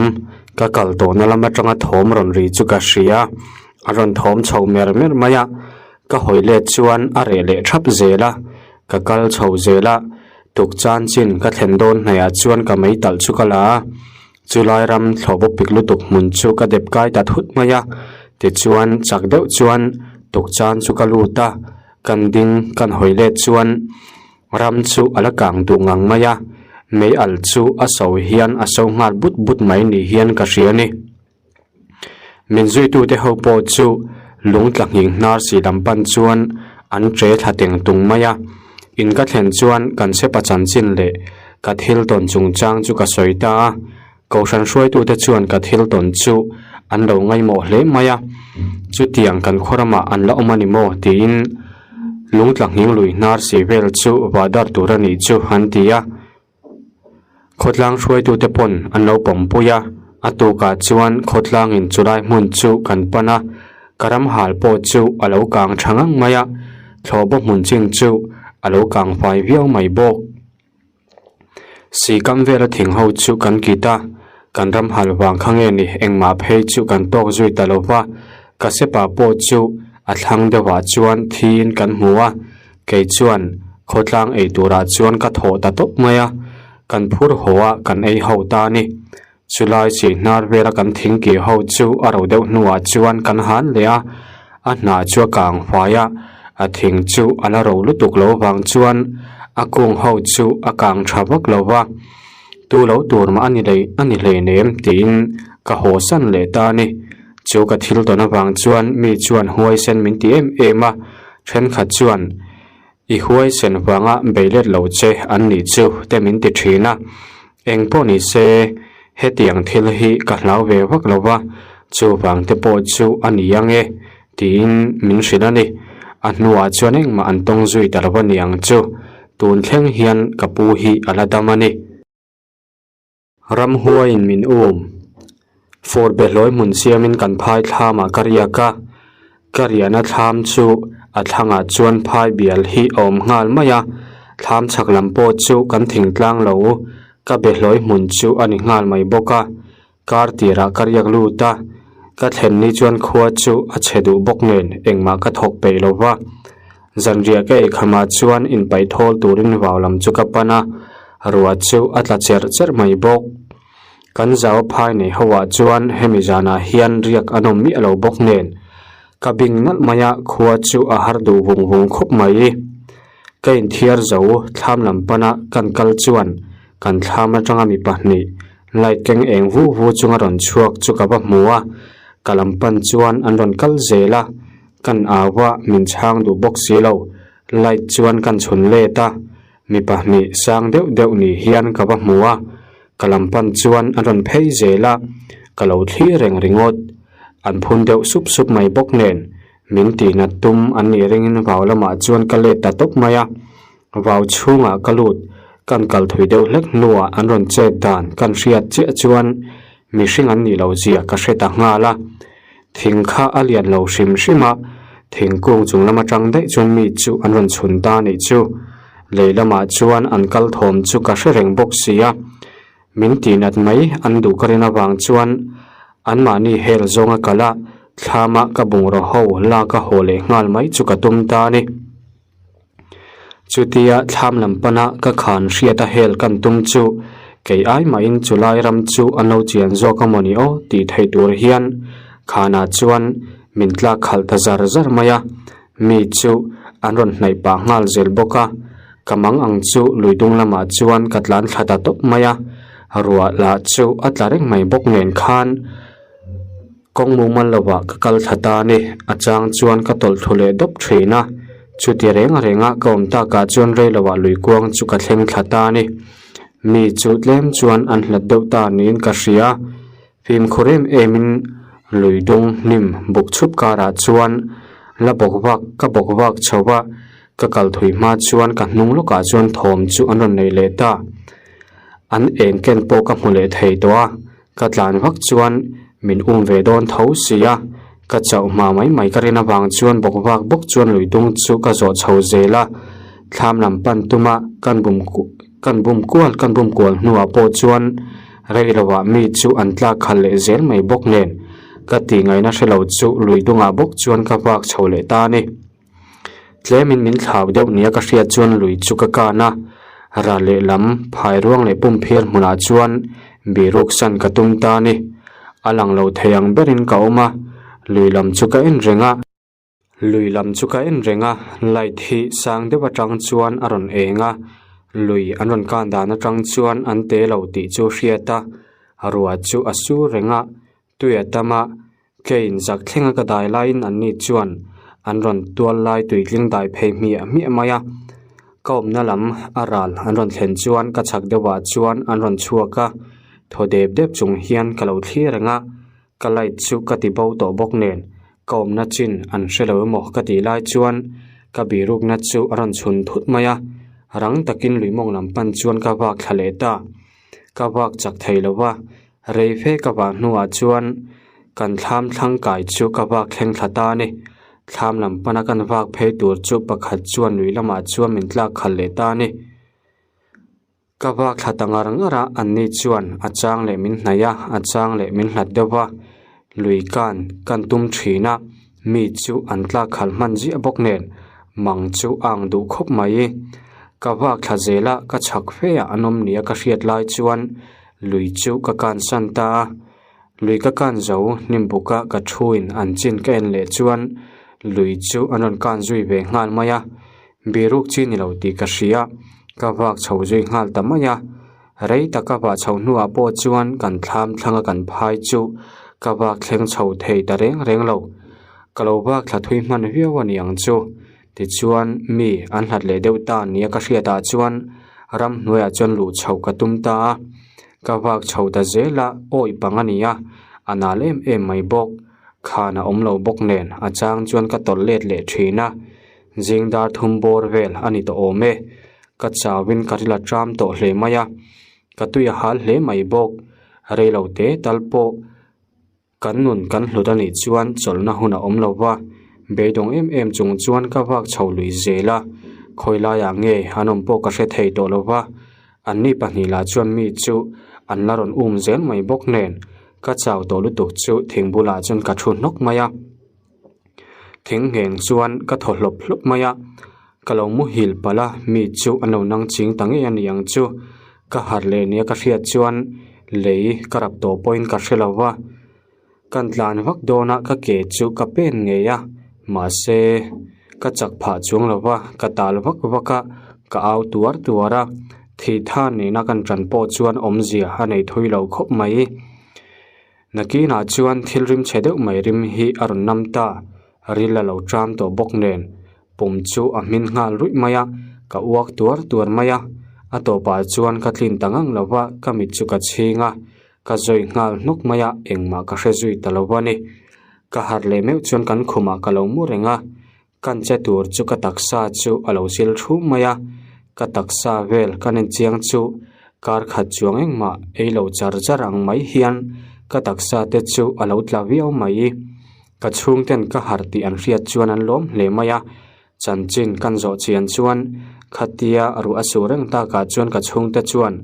ka kal tawhna lam atanga thawm rawn ri chu ka hria, a rawn thawm chho mer mer mai a, ka hawi let chuan a reh leh thap zel a, ka kal chho zel a, tuk chan chin ka thlen dawn hnaihah chuan ka meitalh chu ka la a. Chulai ram thlawhbaw pik lutuk hmun chu ka dep kai ta thut mai a, tichuan chak deuh chuan tukchan chu ka lut a, kan ding kan hawi let chuan ram chu a la kang duh ngang mai a, mei al chu a so hian a so nghal but but mai ni hian ka hria a ni. Min zuitute ho pawh chu lung tla nghing hnar si lam pan chuan an che thla teng tung mai a. In ka thlen chuan kan chepa chanchin leh ka thil tawn chungchang chu ka sawi ta a. Kohhran hruaitute chuan ka thil tawn chu an lo ngaihmawh hle mai a. Chutiang kan khaw ramah an la awm a ni maw tiin lung tla nghing lui hnar si vel chu vah dar tur a nih chu an ti a. Khawtlang hruaitute pawn an lo pawmpui a, a tukah chuan khawtlangin chulai hmun chu kan pan a, ka ram hal pawh chu a lo kang tha ngang mai a, thlawhbaw hmun chin chu a lo kang fai viau mai bawk. Sikam vela thing ho chu kan kit a, kan ram hal vang kha nge ni engmah phei chu kan tawk zui ta lo va, ka sepa pawh chu a thlang deuhah chuan thiin kan hmu a, Kei chuan khawtlang ei turah chuan ka thawh ta tawp mai a, kan phur haw a kan ei ho ta a ni. Chulai chi hnar vela kan thing kir ho chu a ro deuh hnuah chuan kan han leh a, a hnah chu a kang fai a, a thing chu a la ro lutuk lo vang chuan a kung ho chu a kang tha vak lo va, tu lo tur mah a ni lei a ni hleinem tiin ka haw san leh ta a ni. Chu ka thil tawn avang chuan mi chuan huaisen min ti em em a, Thenkhat chuan, I huaisen vanga beilet lo che an nih chu te min ti thin a. Eng pawh ni se, hetiang thil hi ka hlau ve vak lo va, chuvang te pawh chu a ni ang e, tiin min hrilh a ni. A hnuah chuan engmah an tawng zui ta lo a ni ang chu. Tun thleng hian ka pu hi a la dam a ni. Ramhuaiin min um. Fur behlawi hmun siamin kan phai thlamah ka riak a, ka riahna thlam chu a thlangah chuan phai bial hi a awm nghal mai a, thlam chhak lam pawh chu kan thingtlang lo, ka behlawi hmun chu a ni nghal mai bawk a, kar tirah ka riak lut a, ka thlen ni chuan khua chu a chhe duh bawk nen engmah ka thawk peih lo va. Zanriah ka ei khamah chuan inpaih thawl turin vau lam chu ka pan a, ruah chu a tla cherh cherh mai bawk. Kan zau phai nei ho ah chuan hemi zanah hian riak an awm miah lo bawk nen ka bing nalh mai a, khua chu a har duh vung vung khawp mai. Ka inthiar zo thlam lam pana kan kal chuan kan thlam atanga mi pahnih light keng eng vu vu chunga rawn chhuak chu ka va hmu a, ka lam pan chuan an rawn kal zel a. Kan au a, min chhang duh bawk si lo. Light chuan kan chhun let a, mi pahnih sang deuh deuh ni hian ka va hmu a, ka lam pan chuan a rawn phei zel a, ka lo thlir reng ringawt. An phun deuh sup sup mai bawk nen, min tihnat tum an nih ringin vau lamah chuan ka let ta tawp mai a. Vau chhungah ka lut, kan kal thui deuh hlek hnuah an rawn chet dan kan hriat chiah chuan mihring an nih loh zia ka hre ta nghal a. Thing kha a lian lo hrim hrim a, thingkung chung lam atang daih chuan mi chu an rawn chhun ta anih chu. Lei lamah chuan an kal thawm chu ka hre reng bawk si a, min tihnat mai an duh ka rin avang chuan anmahni hel zawnga kal a, thlama ka bungraw ho lak a haw leh nghal mai chu ka tum ta a ni. Chutia thlam lam pana ka khan hriat a hel kan tum chu kei ai mahin chulai ram chu an lo chian zawk a mawni aw tih theih tur hian khanah chuan min tlak khalh ta zar zar mai a, mi chu an rawn hnaih pah nghal zel bawk a, ka mang ang chu lui dung lamah chuan ka tlan thla ta tawp mai a, ruah lah chu a tla reng mai bawk nen khan. Kawng mumal lovah ka kal thla ta a ni, a chang chuan ka tawlh thlu leh dawp thin a, chuti reng renga ka awm takah chuan rei lovah lui kuang chu ka thleng thla ta a ni. Mi chu tlem chuan an hlat deuh ta niin ka hria, fimkhur em emin lui dung hnim buk chhup karah chuan la bawk vak ka bawk vak chho va, ka kal thui hma chuan ka hnung lawkah chuan thawm chu an rawn nei leh ta. An eng ken pawh ka hmu leh thei tawh a, Ka tlan vak chuan min um ve dawn tho si a, Ka chauh hma mai mai ka rin avang chuan bawk vak bawk chuan lui dung chu ka zawh chho zel a, thlam lam pan tuma kan bum kan bum kual kan bum kual hnuah pawh chuan rei lovah mi chu an tlak khalh leh zel mai bawk nen ka tih ngaihna hre lo chu lui dungah bawk chuan ka vak chho leh ta a ni. Tlemin min thlau deuh nia ka hriat chuan lui chu ka kan a, ral lehlam phai ruang leh pumphir hmunah chuan biruk san ka tum ta a ni. A lang lo thei ang berin ka awm a, lui lam chu ka en reng a. Lui lam chu ka en reng a, light hi sang deuh atang chuan a rawn eng a, lui an rawn kan dan atang chuan an te lo tih chu hriat a, ruah chu a sur reng a, tui a tam a, Train zak thlenga ka dai laiin anni chuan an rawn tual lai tuitling dai phei hmiah hmiah mai a, ka awmna lam a ral an rawn thlen chuan ka chhak deuhah chuan an rawn chhuak a, thaw dep dep chung hian ka lo thlir reng a, ka light chu ka ti bo tawh bawk nen ka awmna chin an hre lo emaw ka tih lai chuan ka birukna chu a rawn chhun thut mai a, rang takin lui mawng lam pan chuan ka vak thla leh ta. Ka vak chak thei lo va, rei fe ka vah hnuah chuan kan thlam thlang kai chu ka vak thleng thla ta a ni. Thlam lam pana kan vak phei tur chu pakhat chuan lui lamah chuan min tlak khalh leh ta a ni. Ka vak thla ta ngar ngar a, anni chuan a chang leh min hnaih a, a chang leh min hlat deuh va, lui kan kan tum thin a, mi chu an tlak khalh hman ziah bawk nen mang chu a ang duh khawp mai. Ka vak thla zel a, ka chhak fe ah an awm nia ka hriat lai chuan lui chu ka kan san ta a, lui ka kan zo hnim buk a ka thu in an chin ka en leh chuan lui chu an rawn kan zui ve nghal mai a, biruk chi ni lo tih ka hria, ka vak chho zui nghal ta mai a. Rei tak a vah chhoh hnuah pawh chuan kan thlam thlanga kan phai chu ka vak thleng chho thei ta reng reng lo. Ka lo vak thla thui hman viau a ni ang chu. Tichuan mi an hlat leh deuh ta nia ka hriatah chuan ramhnuaiah chuan luh chhoh ka tum ta a. Ka vak chho ta zel a, awih pang a ni a, a nal em em mai bawk. Khan a awm lo bawk nen a chang chuan ka tawlh let leh thin a. Zing dar thum bawr vel a ni tawh awm e. Ka chauin ka ril a tram tawh hle mai a, ka tui a hal hle mai bawk. Rei lo te tal pawh kan nun kan hlut a nih chuan chawlhna hun a awm lo va, beidawng em em chung chuan ka vak chho lui zel a, khawi laiah nge an awm pawh ka hre thei tawh lo va, anni pahnih lah chuan mi chu an la rawn um zel mai bawk nen ka chau tawh lutuk chu thing bulah chuan ka thu hnawk mai a. Thing ngheng chuan ka thaw hlawp hlawp mai a, ka lo muhil palh a, mi chu an lo nang ching ta ngei a ni ang chu. Ka harh leh nia ka hriat chuan lei ka rap tawh pawhin ka hre lo va, kan tlan vak dawn a ka ke chu ka pen ngei a, mahse ka chak phah chuang lo va, ka tal vak vak a, ka au tuar tuar a, thih than nena kan tan pawh chuan awmzia a nei thui lo khawp mai. Nakinah chuan thil rim chhe deuh mai rim hi a rawn nam ta, ril a lo ṭam tawh bawk nen pum chu a hmin nghal ruih mai a, ka uak tuar tuar mai a, a tawpah chuan ka tlin ta ngang lo va, ka mit chu ka chhing a, ka zawi nghal hnawk mai a, engmah ka hre zui ta lo a ni. Ka harh leh meuh chuan kan khumah ka lo mu reng a, Kan che tur chu ka taksa chu a lo sil thum mai a, ka taksa vel ka nen chiang chu kar khat chuang engmah ei lo char char ang mai hian ka taksa te chu a lo tla viau mai. Ka chhungten ka harh tih an hriat chuan an lawm hle mai a, chanchin kan zawh chian chuan khatia ruah a su reng takah chuan ka chhungte chuan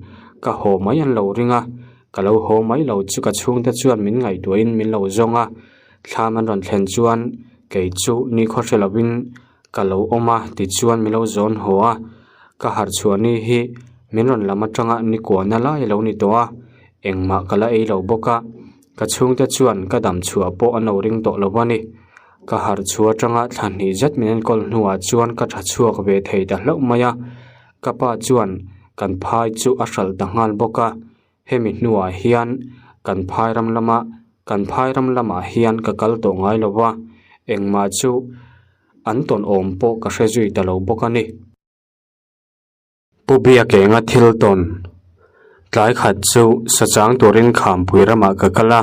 ka haw mai an lo ring a, ka lo haw mai lo chu ka chhungte chuan min ngaihtuahin min lo zawng a. Thlam an rawn thlen chuan kei chu nikhaw hre lovin ka lo awm a tichuan min lo zawn haw a, ka harh chhuah ni hi min rawn lam atanga ni kuahna lai a lo ni tawh a, engmah ka la ei lo bawk a, ka chhungte chuan ka dam chhuah pawh an lo ring tawh lo a ni. Ka harh chhuah atanga thla hnih zet min enkawl hnuah chuan ka tha chhuak ve thei ta hlauh mai a, ka pa chuan kan phai chu a hralh ta nghal bawk a. Hemi hnuah hian kan phai ram lama kan phai ram lamah hian ka kal tawh ngai lo va, engmah chu an tawn awm pawh ka hre zui ta lo bawk a ni. Pu Biakenga thil tawn tlai khat chu sachang turin Khampui ramah ka kal a,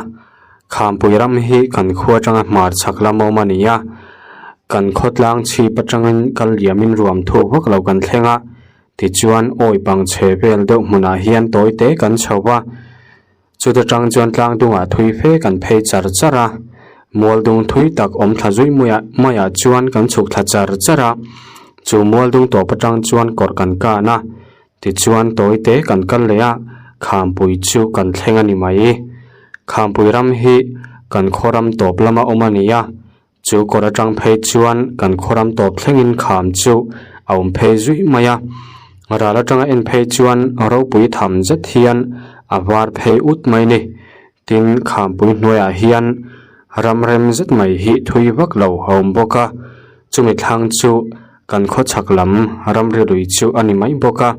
Khampui ram hi kan khua atanga hmar chhak lam awm a ni a, kan khawtlang chhip atangin kal liamin ruam thuk vak lo kan thleng a, Tichuan awi pang chhe vel deuh hmunah hian tawi te kan chho va, chuta tang chuan tlang dungah thui fe kan phei char char a. Mualdung thui tak awm thla zui maiah maiah chuan kan chhuk thla char char a, chu mualdung tawp atang chuan kawrh kan kan a, tichuan tawi te kan kal leh a, khampui chu kan thleng a ni mai. Khampui ram hi kan khaw ram tawp lama awm a ni a, chu kawrh atang phei chuan kan khaw ram tawp thlengin kham chu a awm phei zui mai a, ral atanga en phei chuan ropui tham zet hian a var phei ut mai a ni. Tin, Khampui hnuaiah hian ram rem zet mai hi thui vak lo a awm bawk a, chumi thlang chu kan khawchhak lam ramri lui chu a ni mai bawk a.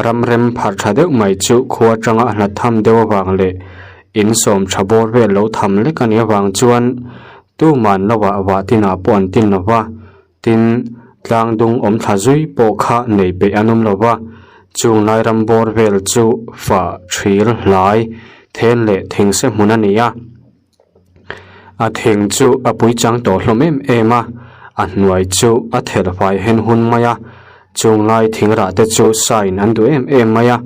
Ram rem pharh tha deuh mai chu khua atanga a hlat tham deuh avang leh in sawm tha bawr vel lo tham lek a nih avang chuan tuman lo ah vah tinah pawh an tin lo va. Tin, tlang dung awm thla zui pawh kha nei peih an awm lo va, chung lai ram bawr vel chu fa thil hlai then leh thing se hmun a ni a. A thing chu a pui chang tawh hlawm em em a, a hnuai chu a thelh fai hen hun mai a, chung lai thing rah te chu sain an duh em em mai a,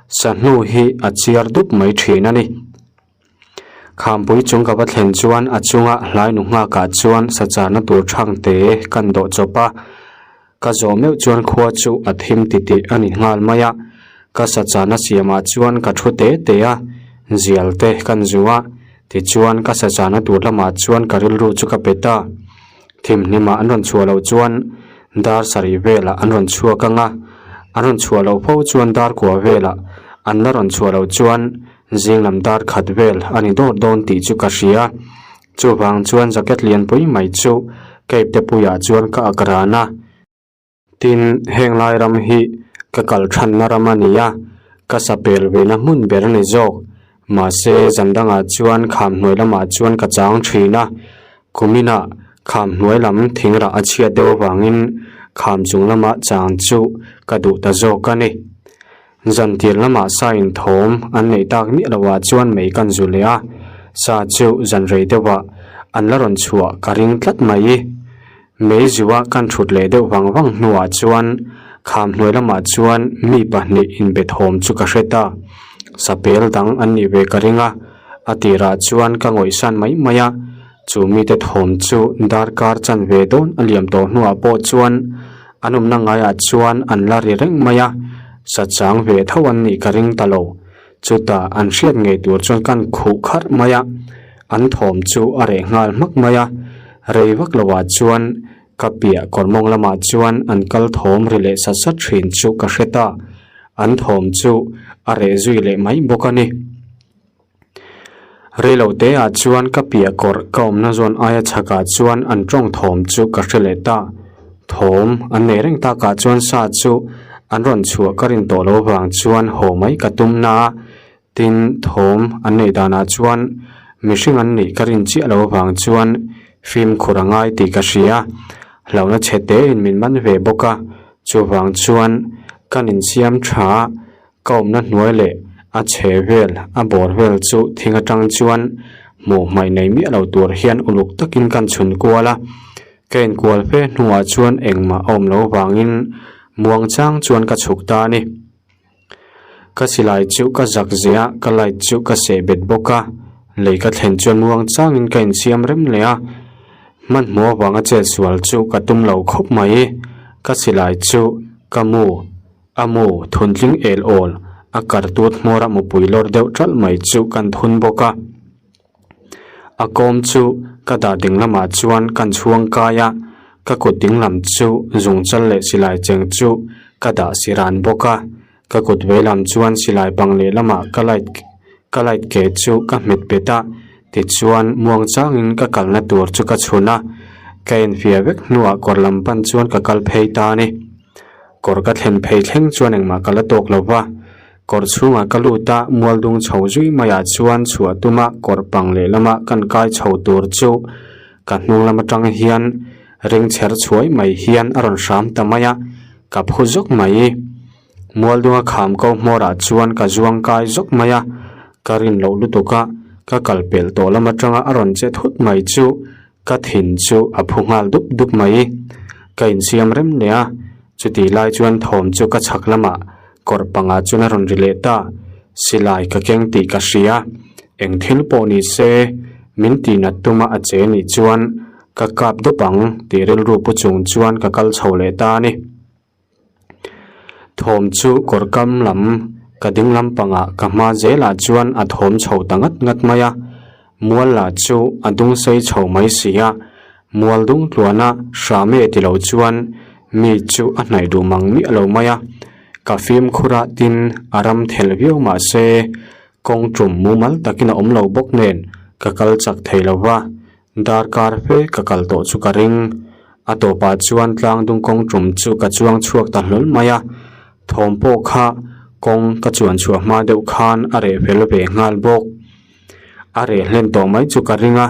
sa hnu hi a chiar dup mai thin a ni. Khampui chung ka va thlen chuan a chunga hlai nu nghakah chuan sacharna tur thang te kan dawh chawp a, ka zawh meuh chuan khua chu a thim titih a ni nghal mai a, ka sacharna siamah chuan ka thu te te a, zial te kan zu a, tichuan ka sacharna tur lamah chuan ka rilru chu ka pe ta. Thimhnimah an rawn chhuah loh chuan dar sarih velah an rawn chhuak ang a, an rawn chhuah loh fo chuan dar kua velah an la rawn chhuah loh chuan Zing lam dar khat vel a ni dawt dawn tih chu ka hria. Chuvang chuan jacket lianpui mai chu cape te puiah chuan ka ak ran a. Tin, heng lai ram hi ka kal thanna ram a ni a, ka sa pel vena hmun ber a ni zawk. Mahse, zan dangah chuan kham hnuai lamah chuan ka chang thin a. Kuminah kham hnuai lam thingrah a chhiat deuh avangin kham chung lama chang chu ka duh ta zawk a ni. Zantir lamah sa inthawm an neih tak miah loah chuan mei kan zu leh a, sa chu zan rei deuhah an la rawn chhuah ka ring tlat mai. Mei zua kan thut leh deuh vang vang hnuah chuan kham hnuai lamah chuan mi pahnih inbe thawm chu ka hre ta. Sapel dang an nih ve ka ring a, a tirah chuan ka ngawihsan mai mai a, chu mite thawm chu darkar chanve dawn a liam tawh hnuah pawh chuan An awmna ngaiah chuan an la ri reng mai a, sachang ve tho an nih ka ring ta lo. Chutah an hriat ngei tur chuan kan khuh kharh mai a, an thawm chu a reh nghal hmak mai a. Rei vak loah chuan ka piah kawr mawng lamah chuan an kal thawm ri leh sat sat thin chu ka hre ta. An thawm chu a reh zui leh mai bawk a ni. Reilo te ah chuan ka piah kawrh ka awmna zawn aia chhakah chuan an tawng thawm chu ka hre leh ta. Thawm an nei reng takah chuan sa chu an rawn chhuah ka rin tawh lo vang chuan haw mai ka tum na a, tin thawm an neih danah chuan mihring an nih ka rin chiah lo vang chuan fimkhur a ngai tih ka hria. Hlauhna chhe tein min man ve bawk a, chuvang chuan kan insiam tha a. Ka awmna hnuai leh a chhe vel a bawr vel chu thing atang chuan hmuh hmaih nei miah lo tur hian uluk takin kan chhun kual a, ka inkual fe hnuah chuan engmah a awm lo vangin muang chang chuan ka chhuk ta a ni. Ka silai chu ka zak zeh a, ka light chu ka seh bet bawk a, lei ka thlen chuan muang changin ka insiam rem leh a, hmanhmawh avanga chet sual chu ka tum lo khawp mai, ka silai chu ka mu. A mu thuntling el awl, a kar tut hmawra mupui lawr deuh ṭalh mai chu kan thun bawk a. A kawm chu ka dah ding lamah chuan kan chhuang kai a, ka kut ding lam chu zungchal leh silai cheng chu ka dah si ran bawk a. Ka kut vei lam chuan silai pang leh lamah ka light ka light ke chu ka hmet bet a, tichuan muang changin ka kalna tur chu ka chhun a, ka enfiah vek hnuah kawr lam pan chuan ka kal phei ta a ni. Kawr ka thlen phei thleng chuan engmah ka la tawk lo va, kawr chhungah ka lut a, mual dung chho zui maiah chuan chhuah tuma kawr pang lehlama kan kai chho tur chu ka hnung lam atang hian ring chher chhuai mai hian a rawn hram ta mai a, ka phu zawk mai. Mual dunga kham ko hmawrah chuan ka zuang kai zawk mai a, ka rin loh lutuk a, ka kal pel tawh lam atanga a rawn che thut mai chu Ka thin chu a phu nghal dup dup mai. Ka insiam rem leh a, chutih lai chuan thawm chu ka chhak lamah kawr pangah chuan a rawn ri leh ta. Silai ka keng tih ka hria, eng thil pawh ni se. Min tihnat tuma a che nih chuan ka kap dawp ang tih rilru pu chung chuan ka kal chho leh ta a ni. Thawm chu kawr kam lam ka ding lampangah ka hma zelah chuan a thawm chho ta ngat ngat mai a, mual lah chu a dung sei chho mai si a, mual dung tluana hrame ti lo chuan mi chu a hnaih duh mang miah lo mai a, ka fimkhur a tin a ram thel viau mah se kawng tum mumal takin a awm lo bawk nen ka kal chak thei lo va. Darkar fe ka kal tawh chu ka ring. A tawpah chuan tlangdung kawng tum chu ka chuang chhuak ta hlawl mai a, thawm pawh kha kawng ka chuan chhuah hma deuh khan a reh fel ve nghal bawk. A reh hlen tawh mai chu ka ring a,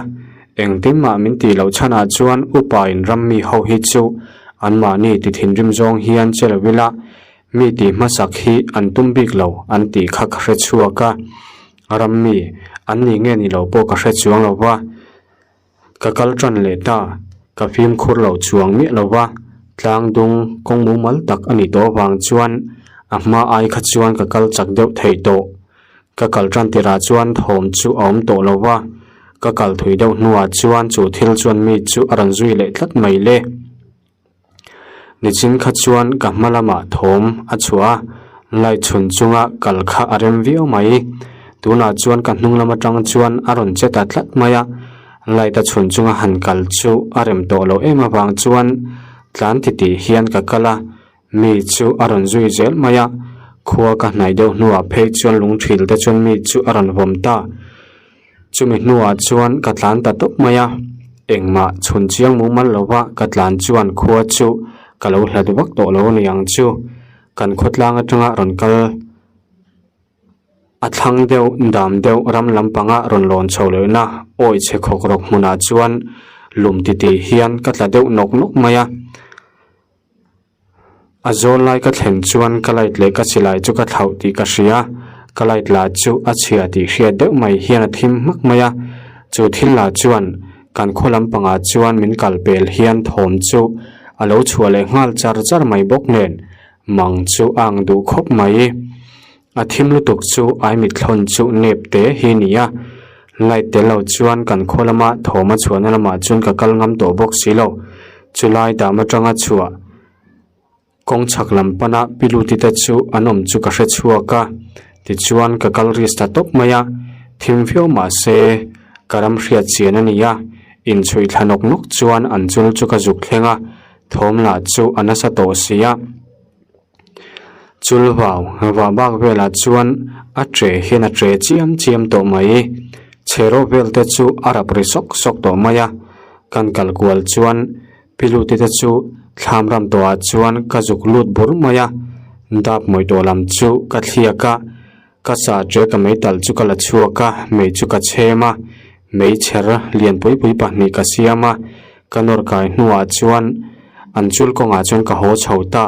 engtin mah min tih loh chhanah chuan upa in ram mi ho hi chu anmahni ti thinrim zawng hian che lo ila mi tih hmasak hi an tum bik lo an tih kha ka hre chhuak a. Ram mi an nih nge ni lo pawh ka hre chuang lo va, ka kal tan leh ta, ka fimkhur lo chuang miah lo va, tlang dung kawng mumal tak a nih tawh avang chuan a hma ai kha chuan ka kal chak deuh thei tawh. Ka kal tan tirah chuan thawm chu a awm tawh lo va, ka kal thui deuh hnuah chuan chu thil chuan mi chu a rawn zui leh tlat mai le. Nichin kha chuan ka hma lamah thawm a chhuah a, light chhun chunga kal kha a rem viau mai. Tunah chuan ka hnung lam atang chuan a rawn che ta tlat mai a, light a chhun chunga han kal chu a rem tawh loh em avang chuan tlan titih hian ka kal a, mi chu a rawn zui zel mai a, khua ka hnaih deuh hnuah phei chuan lungthil te chuan mi chu a rawn vawm ta. Chumi hnuah chuan ka tlan ta tawp mai a, engmah chhun chiang mumal lova ka tlan chuan khua chu ka lo hlat vak tawh lo a ni ang chu. Kan khawtlang atanga rawn kal a thlang deuh dam deuh ram lampanga rawn lawn chho lehna awi chhe khawk rawk hmunah chuan lum titih hian ka tla deuh nawk nawk mai a. A zawl lai ka thlen chuan ka light leh ka silai chu ka thlauh tih ka hria, ka light lah chu a chhia tih hriat deuh mai hian a thim hmak mai a, chu thil lah chuan kan khaw lampangah chuan min kal pel hian thawm chu a lo chhuah leh nghal char char mai bawk nen mang chu a ang duh khawp mai. A thim lutuk chu ai mithlawn chu nep te hi ni a, light tel lo chuan kan khaw lama thawm a chhuahna lamah chuan ka kal ngam tawh bawk si lo. Chulai dam atanga chhuah kawng chhak lam pana piluti te chu an awm chu ka hre chhuak a, tichuan ka kal risk ta tawp mai a, thim viau mah se ka ram hriat chian a ni a, inchhuih thla nawk nawk chuan an chul chu ka zuk thleng a, thawm lah chu a nasa tawh si a. Chulvau vah bak velah chuan a tre hian a tre chiam chiam tawh mai. Chheraw vel te chu a rap ri sawk sawk tawh mai a. Kan kal kual chuan Piluti te chu thlam ram tawhah chuan ka zuk lut bur mai a. Dap mawih tawh lam chu ka thliak a. Ka sa tre ka meitalh chu ka la chhuak a, mei chu ka chhem a. Mei chher lian pui pui pahnih ka siam a, ka nawr kai hnuah chuan an chul kawngah chuan ka haw chho ta.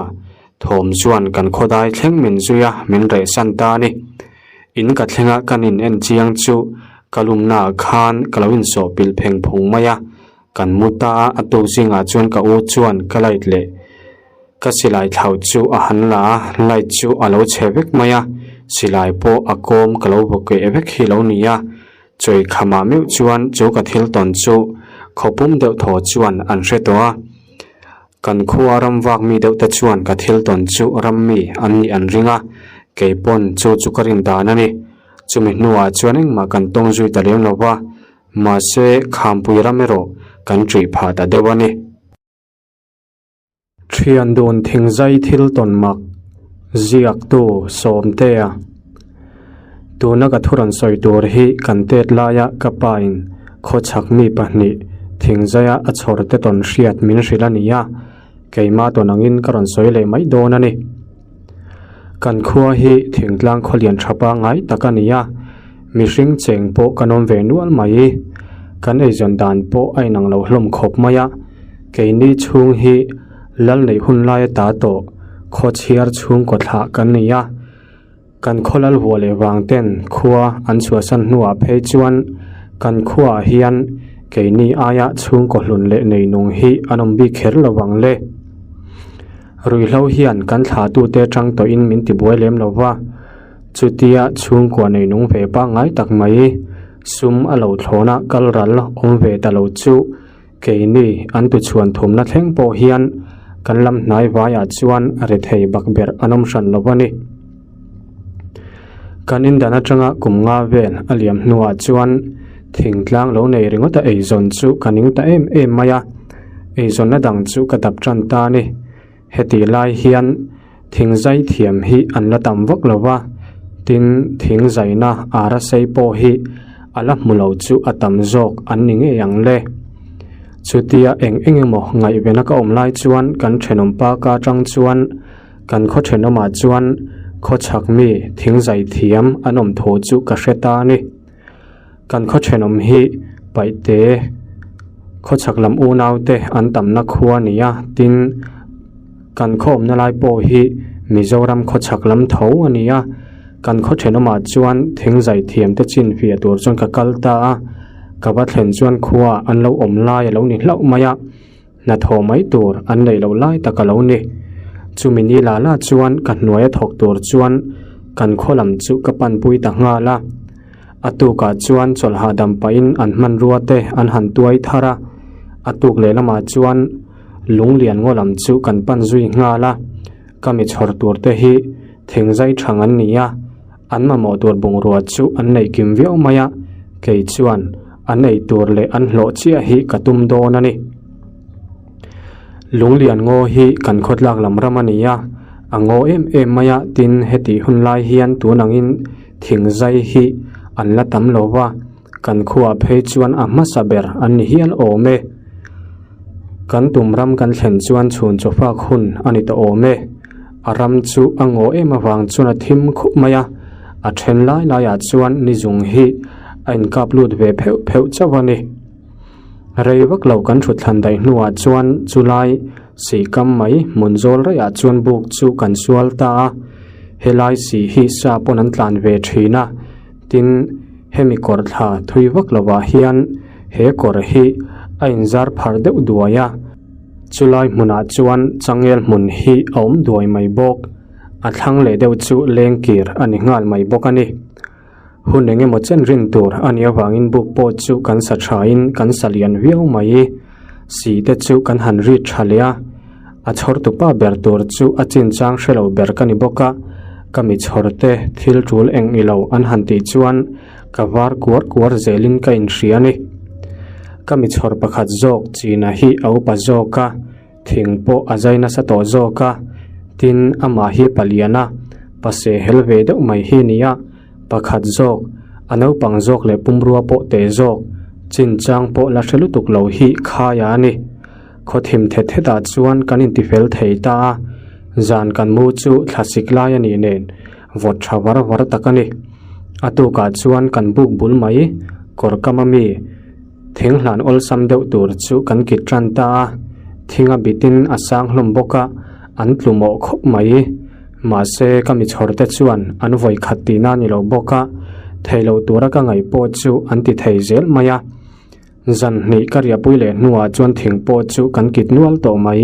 Thawm chuan kan khawdai thleng min zui a, min reh san ta a ni. In ka thleng a kan in en chiang chu ka lumnaah khan ka lo insawh pilh pheng phung mai a, kan mu ta a, a tuk zingah chuan ka u chuan ka light leh Ka silai thlauh chu a han la a, light chu a lo chhe vek mai a, silai pawh a kawm ka lo vaw keh vek hi lo ni a, chawi khamah meuh chuan chu ka thil tawn chu khawpum deuh thaw chuan an hre tawh a, kan khua ram vak mi deuh te chuan ka thil tawn chu ram mi an nih an ring a, kei pawn chu chu ka rin dan a ni. Chumi hnuah chuan engmah kan tawng zui ta lem lo va, mahse khampui ram erawh kan ṭih phah ta deuh a ni. Thian dun thingzai thil tawn mak ziaktu Sawmtea tuna ka thu rawn sawi tur hi kan tet laia ka pa in khawchhak mi pahnih thingzaia a chhawr te tawn hriat min hrilh a ni a, keimah tawn angin ka rawn sawi leh mai dawn a ni. Kan khua hi thingtlang khawlian tha pangngai tak a ni a, mihring cheng pawh kan awm ve nual mai. Kan eizawn dan pawh a inang lo hlawm khawp mai a. Keini chhung hi lal neih hun lai ata tawh khaw chhiar chhungkaw thlah kan ni a, kan khaw lal huah leh vang ten khua an chhuahsan hnuah phei chuan kan khuaah hian keini aia chhungkaw hlun leh neinung hi an awm bik kher lo vang le. Ruihhlo hian kan thlahtute atang tawhin min tibuai lem lo va, chutia chhungkua neinung ve pangngai tak mai. Sum a lo thlawna kal ral awm ve ta lo chu keini an tuchhuan thumna thleng pawh hian kan lam hnai vaiah chuan rethei bakberh an awm hran lo a ni. Kan indan atanga kum nga vel a liam hnuah chuan thingtlang lo nei ringawta eizawn chu ka ning ta em em mai a, eizawnna dang chu ka dap tan ta a ni. Hetih lai hian thing zai thiam hi an la tam vak lo va, tin thing zaina ara sei pawh hi a la hmu lo chu a tam zawk an ni ngei ang le. Chutia eng eng emaw ngaihvena ka awm lai chuan kan thenawm pa ka atang chuan kan khaw thenawmah chuan khawchhak mi thing zai thiam an awm thu chu ka hre ta a ni. Kan khaw thenawm hi Paihte khawchhak lam unaute an tamna khua a ni a, tin kan khaw awmna lai pawh hi Mizoram khawchhak lam tho a ni a, kan khaw thenawmah chuan thing zai thiam te chin fiah tur chuan ka kal ta a, ka va thlen chuan khua an lo awm lai a lo ni hlauh mai a. Hnathawh mai tur an neih loh lai tak a lo ni. Chumi ni la la chuan ka hnuaia thawk tur chuan kan khaw lam chu ka panpui ta nghal a. A tukah chuan chawlh hahdam pahin an hmanrua te an han tuai thar a. A tuk lehlamah chuan lunglian ngaw lam chu kan pan zui nghal a. Ka mi chhawr tur te hi thingzai thang an ni a. An mamawh tur bungrua chu an nei kim viau mai a, kei chuan an ei tur leh an hlawh chiah hi ka tum dawn a ni. Lunglian ngaw hi kan khawtlak lam ram a ni a, a ngaw em em mai a, tin hetih hun lai hian tun angin thing zai hi an la tam lo va, kan khuaah phei chuan a hmasa ber an ni hial awm e. Kan tum ram kan thlen chuan chhun chawfak hun a ni tawh awm e. A ram chu a ngaw em avang chuan a thim khup mai a, a then lai laiah chuan ni zung hi a inkap lut ve pheuh pheuh chauh a ni. Rei vak lo kan thut thlan daih hnuah chuan chulai sihkam mai hmun zawl raiah chuan buk chu kan sual ta a, helai sih hi sa pawn an tlan ve thin a, tin hemi kawr thla thui vak lovah hian he kawr hi a inzar pharh deuh duai a. Chulai hmunah chuan changel hmun hi a awm duai mai bawk. A thlang leh deuh chu lengkir a ni nghal mai bawk a ni. Hun eng emaw chen rin tur a nih avangin buk pawh chu kan sa thain kan sa lian viau mai. Si te chu kan han rit tha leh a, a chhawrtupa ber tur chu a chinchang hre lo ber ka ni bawk a, ka mi chhawr te thil tul eng i lo an han tih chuan Ka var kuar kuar zelin ka inhria a ni. Ka mi chhawr pakhat zawk China hi a upa zawk a, thing pawh a zai nasa tawh zawk a, tin amah hi palian a, pase hel ve deuh mai hi a ni a, pakhat zawk, a naupang zawk leh pumrua pawh teh zawk, chinchang pawh la hre lutuk lo hi khaia a ni. Khawthim thet thetah chuan kan intifel thei ta a, zan kan mu chu thlasik lai a nih nen vawt tha var var tak a ni. A tukah chuan kan buk bul mai kawr kam ami thing hlan awlsam deuh tur chu kan kit tan ta a, thing a bitin a sang hlawm bawk a, an tlu mawh khawp mai. Mahse ka mi chhawr te chuan an vawi khat tihna a ni lo bawk a, thei loh tura ka ngaih pawh chu an ti thei zel mai a. Zan hnih ka riahpui leh hnuah chuan thing pawh chu kan kit nual tawh mai.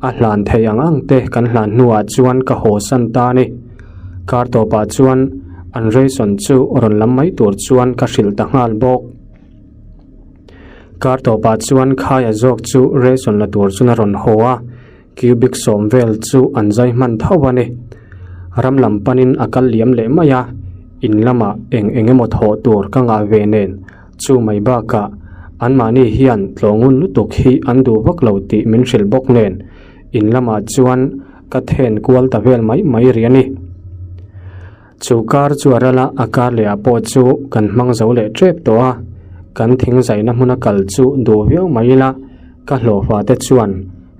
A hlan theih ang ang te kan hlan hnuah chuan ka haw san ta a ni. Kar tawpah chuan an ration chu rawn lam mai tur chuan ka hrilh ta nghal bawk. Kar tawpah chuan khaia zawk chu ration la tur chuan a rawn haw a. Cubic sawm vel chu an zai hman tho a ni. Ram lam panin a kal liam leh mai a, in lamah eng eng emaw thawh tur ka ngah ve nen chu mai bakah anmahni hian tlawhngun lutuk hi an duh vak lo tih min hrilh bawk nen in lamah chuan ka then kual ta vel mai mai rih a ni. Chu kar chu a ral a, a kar leh ah pawh chu kan hmang zo leh tep tawh a, kan thing zaina hmuna kal chu duh viau mai ila ka hlawhfa te chuan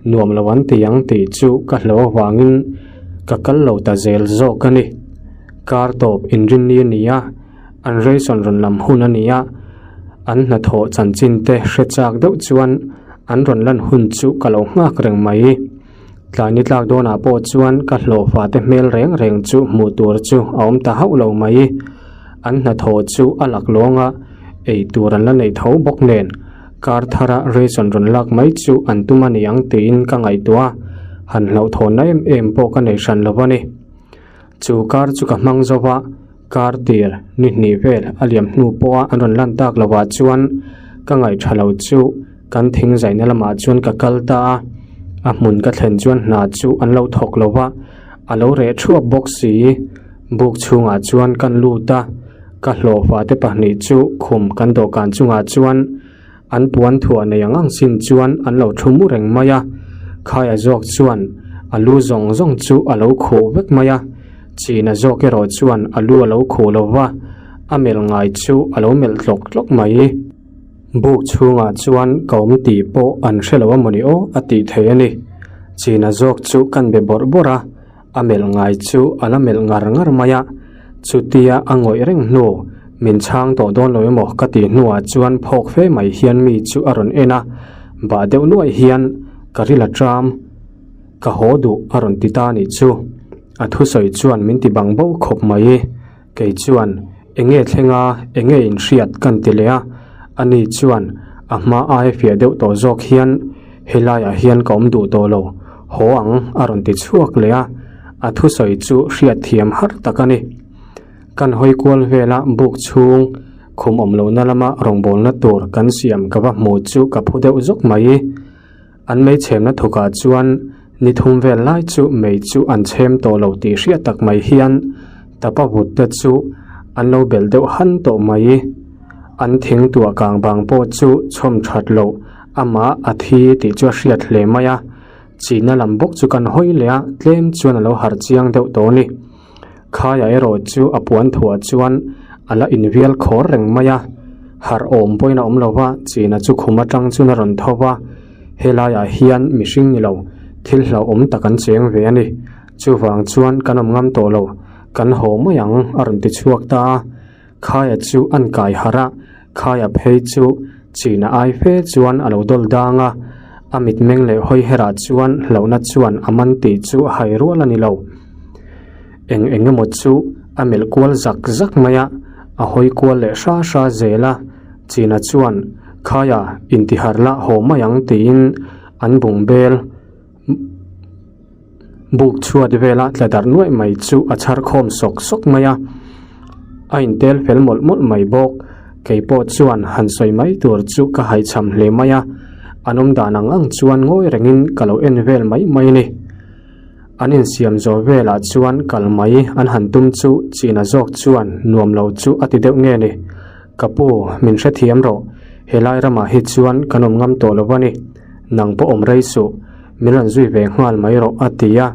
nuam lo an ti ang tih chu ka hlauh avangin ka kal lo ta zel zawk a ni. Kar tawp inrinni a ni a, an ration rawn lam hun a ni a, an hnathawh chanchin te hre chak deuh chuan an rawn lan hun chu ka lo nghak reng mai. Tlai ni tlak dawnah pawh chuan ka hlawhfa te hmel reng reng chu hmuh tur chu a awm ta hauh lo mai. An hnathawh chu a lak lawng a, ei tur an la nei tho bawk nen kar thara ration rawn lak mai chu an tum a ni ang tiin ka ngaihtuah a, han hlauhthawnna em em pawh ka nei hran lo a ni. Chu kar chu ka hmang zo va. Kar tir ni hnih vel a liam hnu pawha an rawn lan tak lovah chuan ka ngaihṭha lo chu kan thing zaihna lamah chuan ka kal ta a, a hmun ka thlen chuan hna chu an lo thawk lo va, a lo reh thuap bawk si. Buk chhungah chuan kan lut a, ka hlawhfa te pahnih chu khum kan dawhkan chungah chuan An puan thuah nei ang ang sin chuan an lo thu mu reng mai a, Khaia zawk chuan a lu zawng zawng chu a lo khuh vek mai a, China zawk erawh chuan a lu a lo khuh lo va, a melh ngai chu a lo melh tlawk tlawk mai. Buk chhungah chuan ka awm tih pawh an hre lo a mawni aw a tih thei a ni. China zawk chu kan be bawrh bawrh a, A melh ngai chu a la melh ngar ngar mai a, chutia a ngawih reng hnu, min chhang tawh dawn lo emaw ka tih hnuah chuan phawk fe mai hian mi chu a rawn en a, bah deuh nuaih hian ka ril a ṭam, ka haw duh a rawn ti ta nih chu. A thusawi chuan min ti bang bo khawp mai. Kei chuan, Enge thleng a, enge inhriat kan ti leh a, ani chuan a hma aia fiah deuh tawh zawk hian helaiah hian ka awm duh tawh lo, haw ang a rawn ti chhuak leh a, a thusawi chu hriat thiam har tak a ni. Kan hawi kual vela buk chhung khum awm lohna lama rawngbawlna tur kan siam ka va hmu chu ka phu deuh zawk mai. An mei chhemna thawkah chuan ni thum vel lai chu mei chu an chhem tawh lo tih hriat tak mai hian tapa vut te chu an lo belh deuh han tawh mai. An thing tuah kang bang pawh chu chhawm that loh amah a thi tih chu a hriat hle mai a, chihna lam bawk chu kan hawi leh a, tlem chuan a lo harh chiang deuh tawh a ni. Khaia erawh chu a puan thuah chuan a la invial khawr reng mai a, harh awm pawhin a awm lo va, China chu khum atang chuan a rawn tho va, helaiah hian mihring ni lo, thil hlauhawm tak an cheng ve a ni. Chuvang chuan kan awm ngam tawh lo, kan haw mai ang a rawn ti chhuak ta a. Khaia chu an kai harh a, Khaia phei chu China ai fe chuan a lo dawl dang a, a mitmeng leh hawi herah chuan hlauhna chuan a man tih chu a hai rual a ni lo. Eng eng emaw chu a melh kual zak zak mai a, a hawi kual leh hra hra zel a, China chuan Khaia intiharh la haw mai ang tiin an bungbel Buk chhuat vela tla darh nuaih mai chu a chhar khawm sawk sawk mai a, a intel fel mawlh mawlh mai bawk. Kei pawh chuan han sawi mai tur chu ka haihchham hle mai a, an awm dan ang ang chuan ngawi rengin ka lo en vel mai mai a ni. An insiam zawh velah chuan kal mai an han tum chu China zawk chuan nuam lo chu a ti deuh nge ni. Ka pu, min hrethiam rawh, helai ramah hi chuan kan awm ngam tawh lo a ni. Nang pawh awm rei suh. Min rawn zui ve nghal mai rawh a ti a,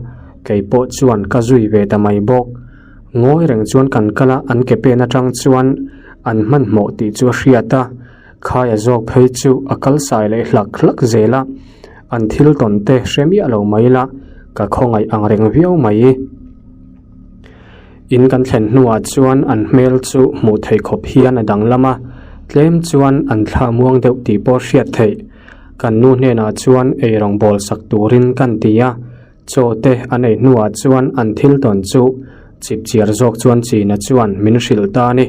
kei pawh chuan ka zui ve ta mai bawk. Ngawi reng chuan kan kal a, an ke pen atang chuan an hmanhmawh tih chu a hriat a, khaia zawk phei chu a kal sai leh hlak hlak zel a, an thil tawn te hre miah lo mai la, ka khawngaih ang reng viau mai. In kan thlen hnuah chuan an hmel chu hmuh theih khawp hian a danglam a, tlem chuan an thla muang deuh tih pawh hriat theih. Kan nu hnenah chuan ei rawngbâwl sak turin kan ti a, chaw te an ei hnuah chuan an thil tawn chu chipchiar zawk chuan China chuan min hrilh ta a ni.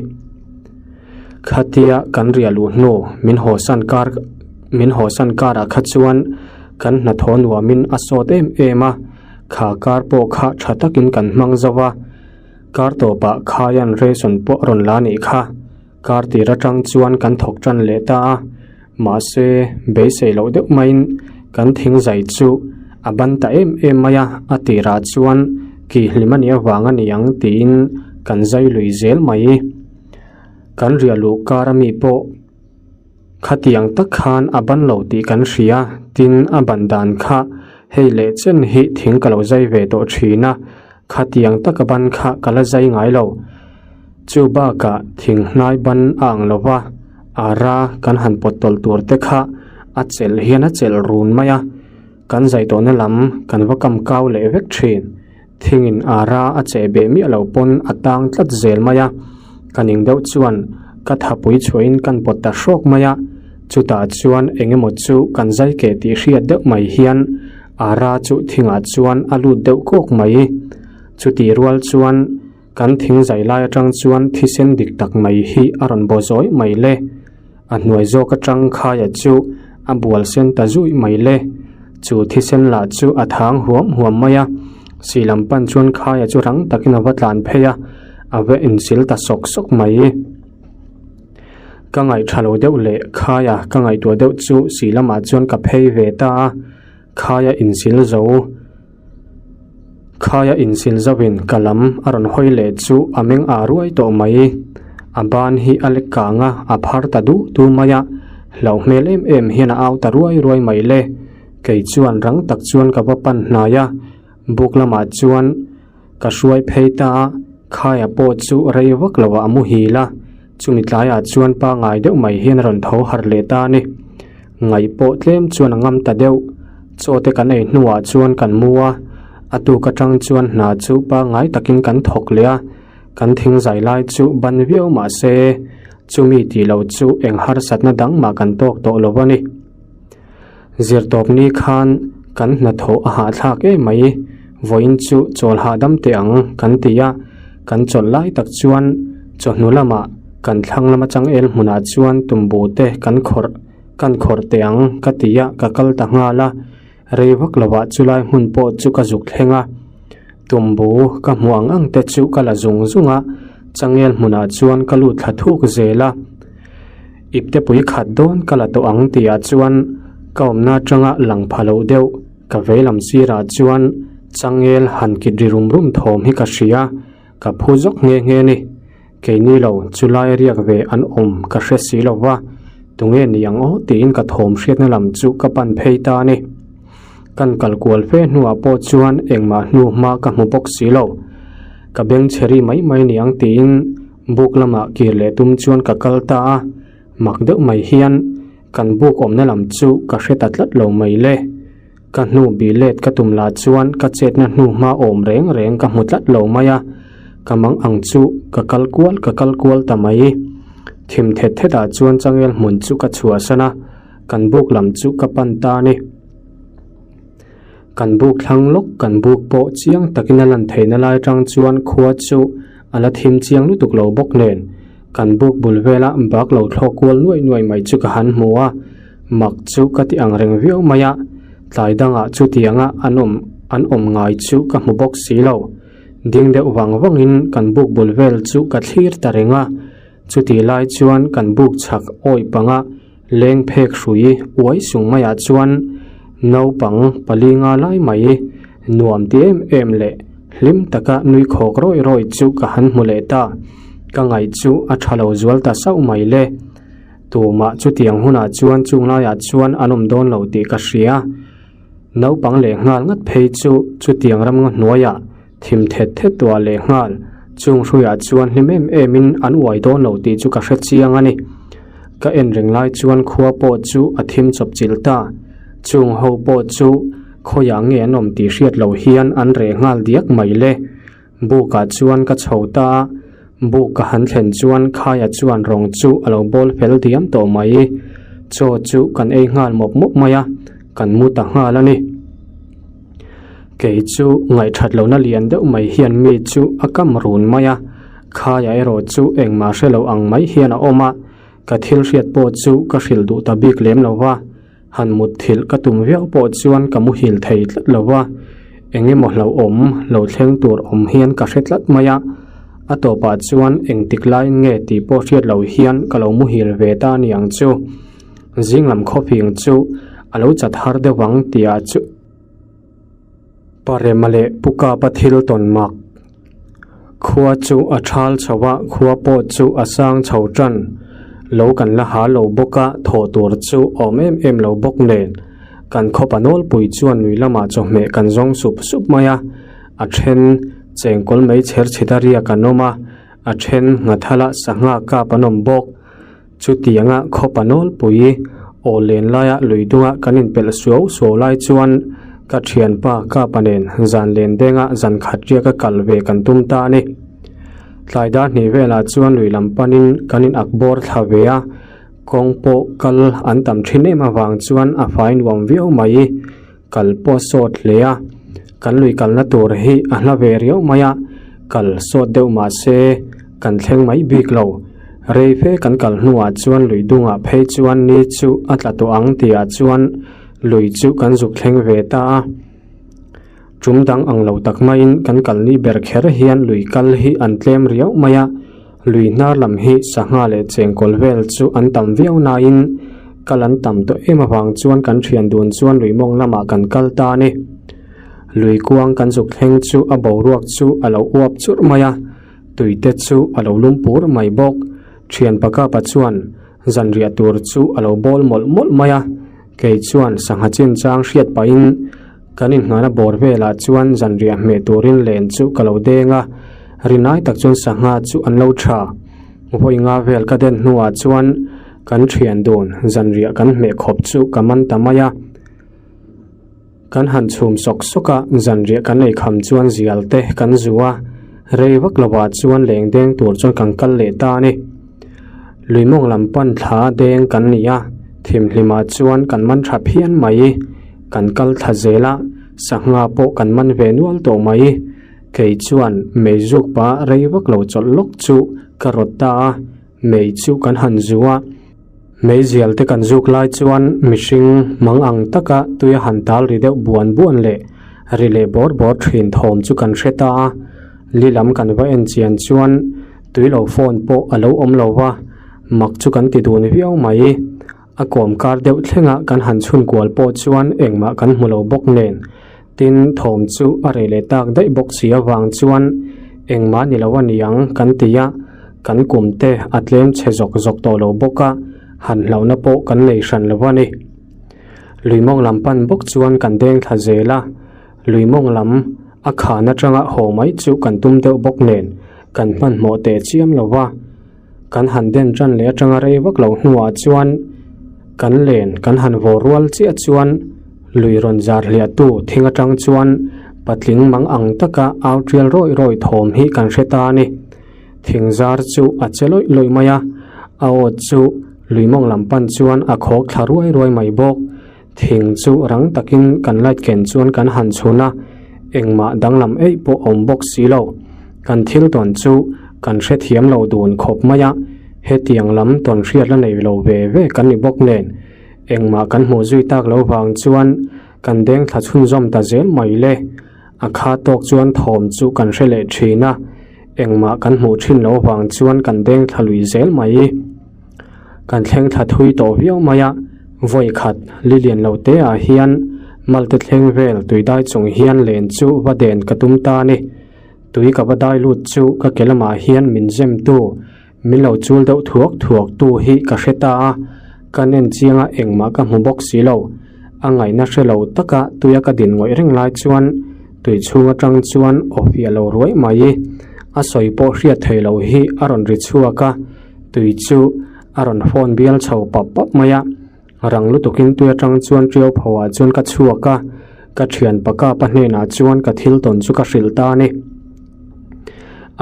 Khatia kan riah luh hnu min hawsan kar min hawsan karah kha chuan kan hnathawh nuamin a sawt em em a, kha kar pawh kha tha takin kan hmang zo a, kar tawpah khaian ration pawh a rawn la nih kha. Kar tir atang chuan kan thawk tan leh ta a, mahse beisei loh deuh maiin kan thing zai chu a ban ta em em mai a, a tirah chuan kih hlim a nih avang a ni ang tiin kan zai lui zel mai. Kan riah luh kar ami pawh khatiang tak khan a ban lo tih kan hria, tin a ban dan kha hei leh chen hi thing ka lo zai ve tawh thin a, Khatiang taka ban kha ka la zai ngai lo. Chu bakah thing hnai ban a ang lo va, ara kan han pawt tawlh tur te kha a chelh hian a chelh run mai a. Kan zai tawhna lam kan va kam kau leh vek thin. Thingin ara a cheh beh miah lo pawn a tang tlat zel mai a. Ka ning deuh chuan ka thapui chhuahin kan pawt ta hrawk mai a. Chutah chuan eng emaw chu kan zai keh tih hriat deuh mai hian Ara chu thingah chuan a lut deuh kawk mai. Chutih rual chuan kan thing zai lai atang chuan thisen dik tak mai hi a rawn baw zawi mai le. A hnuai zawk atang khaia chu a bual sen ta zui mai le. Chu thisen lah chu a thang huam huam mai a. Sih lam pan chuan khaia chu rang takin a va tlan phei a. A va insil ta sawk sawk mai. Ka ngaih tha lo deuh leh khaia ka ngaihtuah deuh chu si lamah chuan ka phei ve ta a, khaia insil zo khaia insil zauhin ka lam a rawn hawi leh chu a meng ah ruai tawh mai. A ban hi a lek kang a, a phar ta duh duh mai a, hlauh hmel em em hian a au ta ruai ruai mai le. Kei chuan rang tak chuan ka va pan hnai a, buk lamah chuan Ka hruai phei ta a, Khaia pawh chu rei vak lo ah a muhil a, chumi tlaiah chuan pangai deuh mai hian a rawn tho harh leh ta a ni. Ngaih pawh tlem chuan a ngam ta deuh, chaw te kan ei hnuah chuan kan mu a, a tuk atang chuan hna chu pangai takin kan thawk leh a, kan thing zai lai chu ban viau mah se, chumi tih loh chu eng harsatna dang mah kan tawk tawh lo a ni. Zirtawpni khan kan hnathawh a hahthlak em mai, vawiin chu chawl hahdam teh ang kan ti a, kan chawlh lai tak chuan chawhnu lamah kan thlang lama changel hmunah chuan tumbu te kan khawrh kan khawrh teh ang ka ti a, ka kal ta nghal a, rei vak lovah chulai hmun pawh chu ka zuk thleng a, tumbu ka hmuh ang ang te chu ka la zung zung a, changel hmunah chuan ka lut thla thuk zel a. Iptepui khat dawn ka la tawh ang tihah chuan ka awmna atanga lang pha loh deuh ka veilam sirah chuan changel han kit ri rum rum thawm hi ka hria, ka phu zawk nghe nghe a ni. Keini lo chulai riak ve an awm ka hre si lo va, tunge ni ang aw tiin ka thawm hriatna lam chu ka pan phei ta a ni. Kan kal kual fe hnuah pawh chuan engmah hnu hma ka hmu bawk si lo. Ka beng chhe ri mai mai ni ang tiin Buk lamah kir leh tum chuan ka kal ta a, mak deuh mai hian kan buk awmna lam chu ka hre ta tlat lo mai le. Ka hnu bih let ka tum lah chuan ka chetna hnu hma awm reng reng ka hmu tlat lo mai a, ka mang ang chu ka kal kual ka kal kual ta mai. Thim thet thet ah chuan changel hmun chu ka chhuahsan a, kan buk lam chu ka pan ta a ni. Kan buk thlang lawk kan buk pawh chiang takin a lan theihna lai atang chuan khua chu a la thim chiang lutuk lo bawk nen kan buk bul vela bak lo thlawk kual nuai nuai mai chu ka han hmu a, mak chu ka ti ang reng viau mai a, tlai dangah chutianga an awm an awm ngai chu ka hmu bawk si lo. Ding deuh vang vangin kan buk bul vel chu ka thlir ta reng a, chutih lai chuan kan buk chhak awih panga Leng phek hrui uai sung maiah chuan naupang pali nga lai mai nuam ti em em leh hlim taka nui khawk rawi rawi chu ka han hmu leh ta. Ka ngaih chu a tha lo zual ta sauh mai le. Tumah chutiang hunah chuan chung laiah chuan an awm dawn lo tih ka hria. Naupang leh nghal ngat phei chu chutiang ram nga hnuaiah thim thet thet tuah leh nghal chung hruiah chuan hlim em em in an uai dawn lo tih chu ka hre chiang a ni. Ka en reng lai chuan khua pawh chu a thim chawp chilh ta. Chung ho pawh chu khawiah nge an awm tih hriat loh hian an reh nghal diak mai le. Bukah chuan ka chho ta a, buk ka han thlen chuan khaia chuan rawng chu a lo bawl fel diam tawh mai. Chaw chu kan ei nghal mawp mawp mai a, kan mu ta nghal a ni. Kei chu ngaihthat lohna lian deuh mai hian mi chu a kam run mai a, khaia erawh chu engmah hre lo ang mai hian a awm a, ka thil hriat pawh chu ka hrilh duh ta bik lem lo va, han mut thilh ka tum viau pawh chuan ka muhil thei tlat lo va, eng emaw hlauhawm lo thleng tur awm hian ka hre tlat mai a, a tawpah chuan engtik laiin nge tih pawh hriat loh hian ka lo muhil ve ta a ni ang chu. Zing lam khawfing chu a lo chat har deuh ang tihah chu Parema leh Pu Kapa thil tawn mak. Khua chu a thal chho a, khua pawh chu a sang chho tan. Lo kan la ha lo bawk a, thawh tur chu awm em em lo bawk nen. Kan khawpa nawlpui chuan lui lamah chawhmeh kan zawng sup sup mai a, a then chengkawl mai chher chhit a riak an awm a, a then nghathala sangha kap an awm bawk. Chutianga khawpa nawlpui aw len laia lui dunga kan inpelh suau suau lai chuan ka thianpa Kapa nen zan len denga zan khat riaka kal ve kan tum ta a ni. Tlai dar hnih velah chuan lui lam panin kan in ak bawr thla ve a, kawng pawh kal an tam thin em avang chuan a fai nuam viau mai. Kal pawh sawt hle a, kan lui kalna tur hi a hla ve riau mai a, kal sawt deuh mah se kan thleng mai bik lo. Rei fe kan kal hnuah chuan lui dungah phei chuan ni chu a tla tawh ang tihah chuan lui chu kan zuk thleng ve ta a. Tum dang ang lo tak maiin kan kal ni ber kher hian lui kal hi an tlem riau mai a, lui hnar lam hi sangha leh chengkawl vel chu an tam viau nain kal an tam tawh em avang chuan kan thian dun chuan lui mawng lamah kan kal ta a ni. Lui kuang kan zuk thleng chu a boruak chu a lo uap churh mai a, tui te chu a lo lum pur mai bawk. Thian pakapa chuan zanriah tur chu a lo bawl mawlh mawlh mai a, kei chuan sangha chinchang hriat pahin kan inhnana bawr velah chuan zanriah hmeh turin len chu ka lo deng a, rinai tak chuan sangha chu an lo tha. Vawi nga vel ka den hnuah chuan kan thian dun zanriah kan hmeh khawp chu ka man ta mai a. Kan han chhum sawk sawk a, zanriah kan ei kham chuan zial te kan zu a, rei vak lovah chuan leng deng tur chuan kan kal leh ta a ni. Lui mawng lam pan thla deng kan ni a, thimhlimah chuan kan man tha phian mai. Kan kal thla zel a, sangha pawh kan man ve nual tawh mai. Kei chuan mei zuk pah rei vak lo chawlh lawk chu ka rawt ta a, mei chu kan han zu a. Meizial te kan zuk lai chuan mihring mang ang taka tuia han tal ri deuh buan buan leh ri leh bawr bawr thin thawm chu kan hre ta a, li lam kan va en chian chuan tui lo phone pawh a lo awm lo va, mak chu kan ti dun viau mai. A kawm kar deuh thlenga kan han chhun kual pawh chuan engmah kan hmu lo bawk nen, tin thawm chu a reh leh tak daih bawk si avang chuan engmah ni lo a niang kan ti a, Kan kum te a tlem chhe zawk zawk tawh lo bawk a, han hlauhna pawh kan nei hran lo a ni. Lui mawng lam pan bawk chuan kan deng thla zel a, lui mawng lam a khan atanga haw mai chu kan tum deuh bawk nen kan hmanhmawh teh chiam lo va. Kan han den tan leh atanga rei vak lo hnuah chuan kan len kan han vaw rual chiah chuan lui rawn zar hliahtu thing atang chuan patling mang ang taka au tial rawih rawih thawm hi kan hre ta a ni. Thing zar chu a che lawih lawih mai a, a aw chu lui mawng lam pan chuan a khawk thla ruai ruai mai bawk. Thing chu rang takin kan light ken chuan kan han chhun a, engmah danglam eih pawh awm bawk si lo. Kan thil tawn chu kan hrethiam lo dun khawp mai a, hetiang lam tawn hriat la nei lo ve ve kan ni bawk nen, engmah kan hmuh zui tak lo vang chuan kan deng thla chhunzawm ta zel mai le. A kha tawk chuan thawm chu kan hre leh thin a, engmah kan hmuh thin loh avang chuan kan deng thla lui zel mai. Kan thleng thla thui tawh viau mai a, vawi khat li lian lo te ah hian malte thleng vel tui dai chung hian len chu va den ka tum ta a ni. Tui ka va dai lut chu ka ke lamah hian min zem tu, min lo chul deuh thuak thuak tu hi ka hre ta a, ka nen chiang a engmah ka hmu bawk si lo. A ngaihna hre lo taka tuia ka din ngawih reng lai chuan tui chhung atang chuan aw fiah lo ruai mai. A sawi pawh hriat thei lo hi a rawn ri chhuak a, tui chu a rawn phone bial chho pap pap mai a. Rang lutukin tui atang chuan ṭiau phoah chuan ka chhuak a, ka thian pakapa hnenah chuan ka thil tawn chu ka hrilh ta a ni.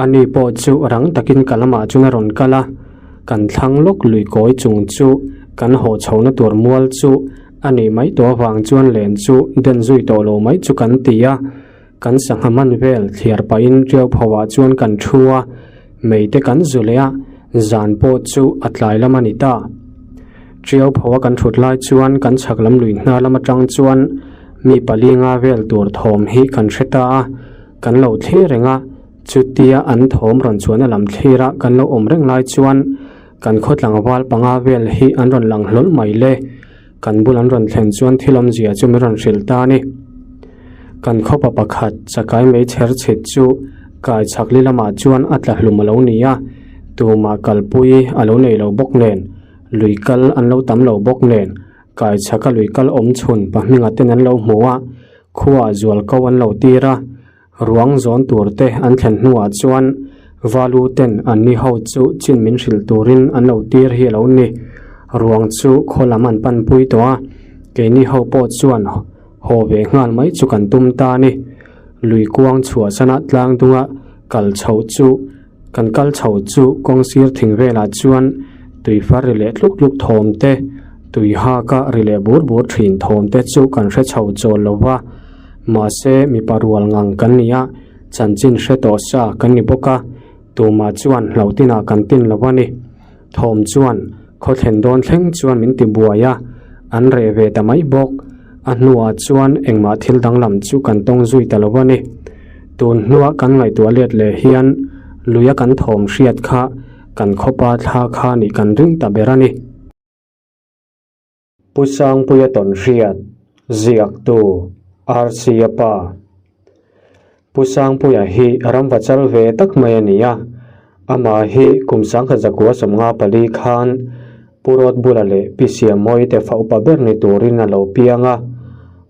Ani pawh chu rang takin ka lamah chuan a rawn kal a, kan thlang lawk lui kawi chung chu kan haw chhohna tur mual chu a nih mai tawh avang chuan len chu den zui tawh lo mai chu kan ti a, kan sangha man vel thliar pahin ṭiau phoah chuan kan thu a, mei te kan zu leh a, zan pawh chu a tlai lam a ni ta. Ṭiau phoa kan thut lai chuan kan chhak lam lui hna lam atang chuan mi pali nga vel tur thawm hi kan hre ta a, Kan lo thlir reng a, chutia an thawm rawn chuan a lam thlir a kan lo awm reng lai chuan kan khaw tlangval panga vel hi an rawn lang hlawl mai le. Kan bul an rawn thlen chuan thil awmzia chu min rawn hrilh ta a ni. Kan khawpa pakhat chakai mei chher chhit chu kai chhak li lamah chuan a tla hlum a lo ni a, tumah kalpui a lo nei lo bawk nen, lui kal an lo tam lo bawk nen, kai chhaka lui kal awm chhun pahminga ten an lo hmu a, Khuaah zual ko an lo tir a, ruang zawn tur te an thlen hnuah chuan Valu ten an ni ho chu chin min hrilh turin an lo tir hi a lo ni. Ruang chu khaw lam an panpui tawh a, keini ho pawh chuan haw ve nghal mai chu kan tum ta a ni. Lui kuang chhuahsana tlang dunga kal chhoh chu Kan kal chho chu kawng sir thing velah chuan tui far ri leh tluk tluk thawm te, tui hak a ri leh bur bur thin thawm te chu kan hre chho chawl lo va. Mahse mipa rual ngang kan ni a, chanchin hre tawh sa kan ni bawk a, tumah chuan hlauh tinah kan tin lo a ni. Thawm chuan khaw thlen dawn thleng chuan min ti buai a, an reh ve ta mai bawk. A hnuah chuan engmah thil danglam chu kan tawng zui ta lo a ni. Tun hnua kan ngaihtuah let leh hian luia kan thawm hriat kha kan khawpa thla kha nih kan ring ta ber a ni. Pu Sangpuia tawnhriat, ziaktu, RC-a pa. Pu Sangpuia hi ramva chal ve tak mai a ni a, amah hi kum 1954 khan Pu Rawtbula leh Pi Siamawii te fa upa ber ni turin a lo piang a,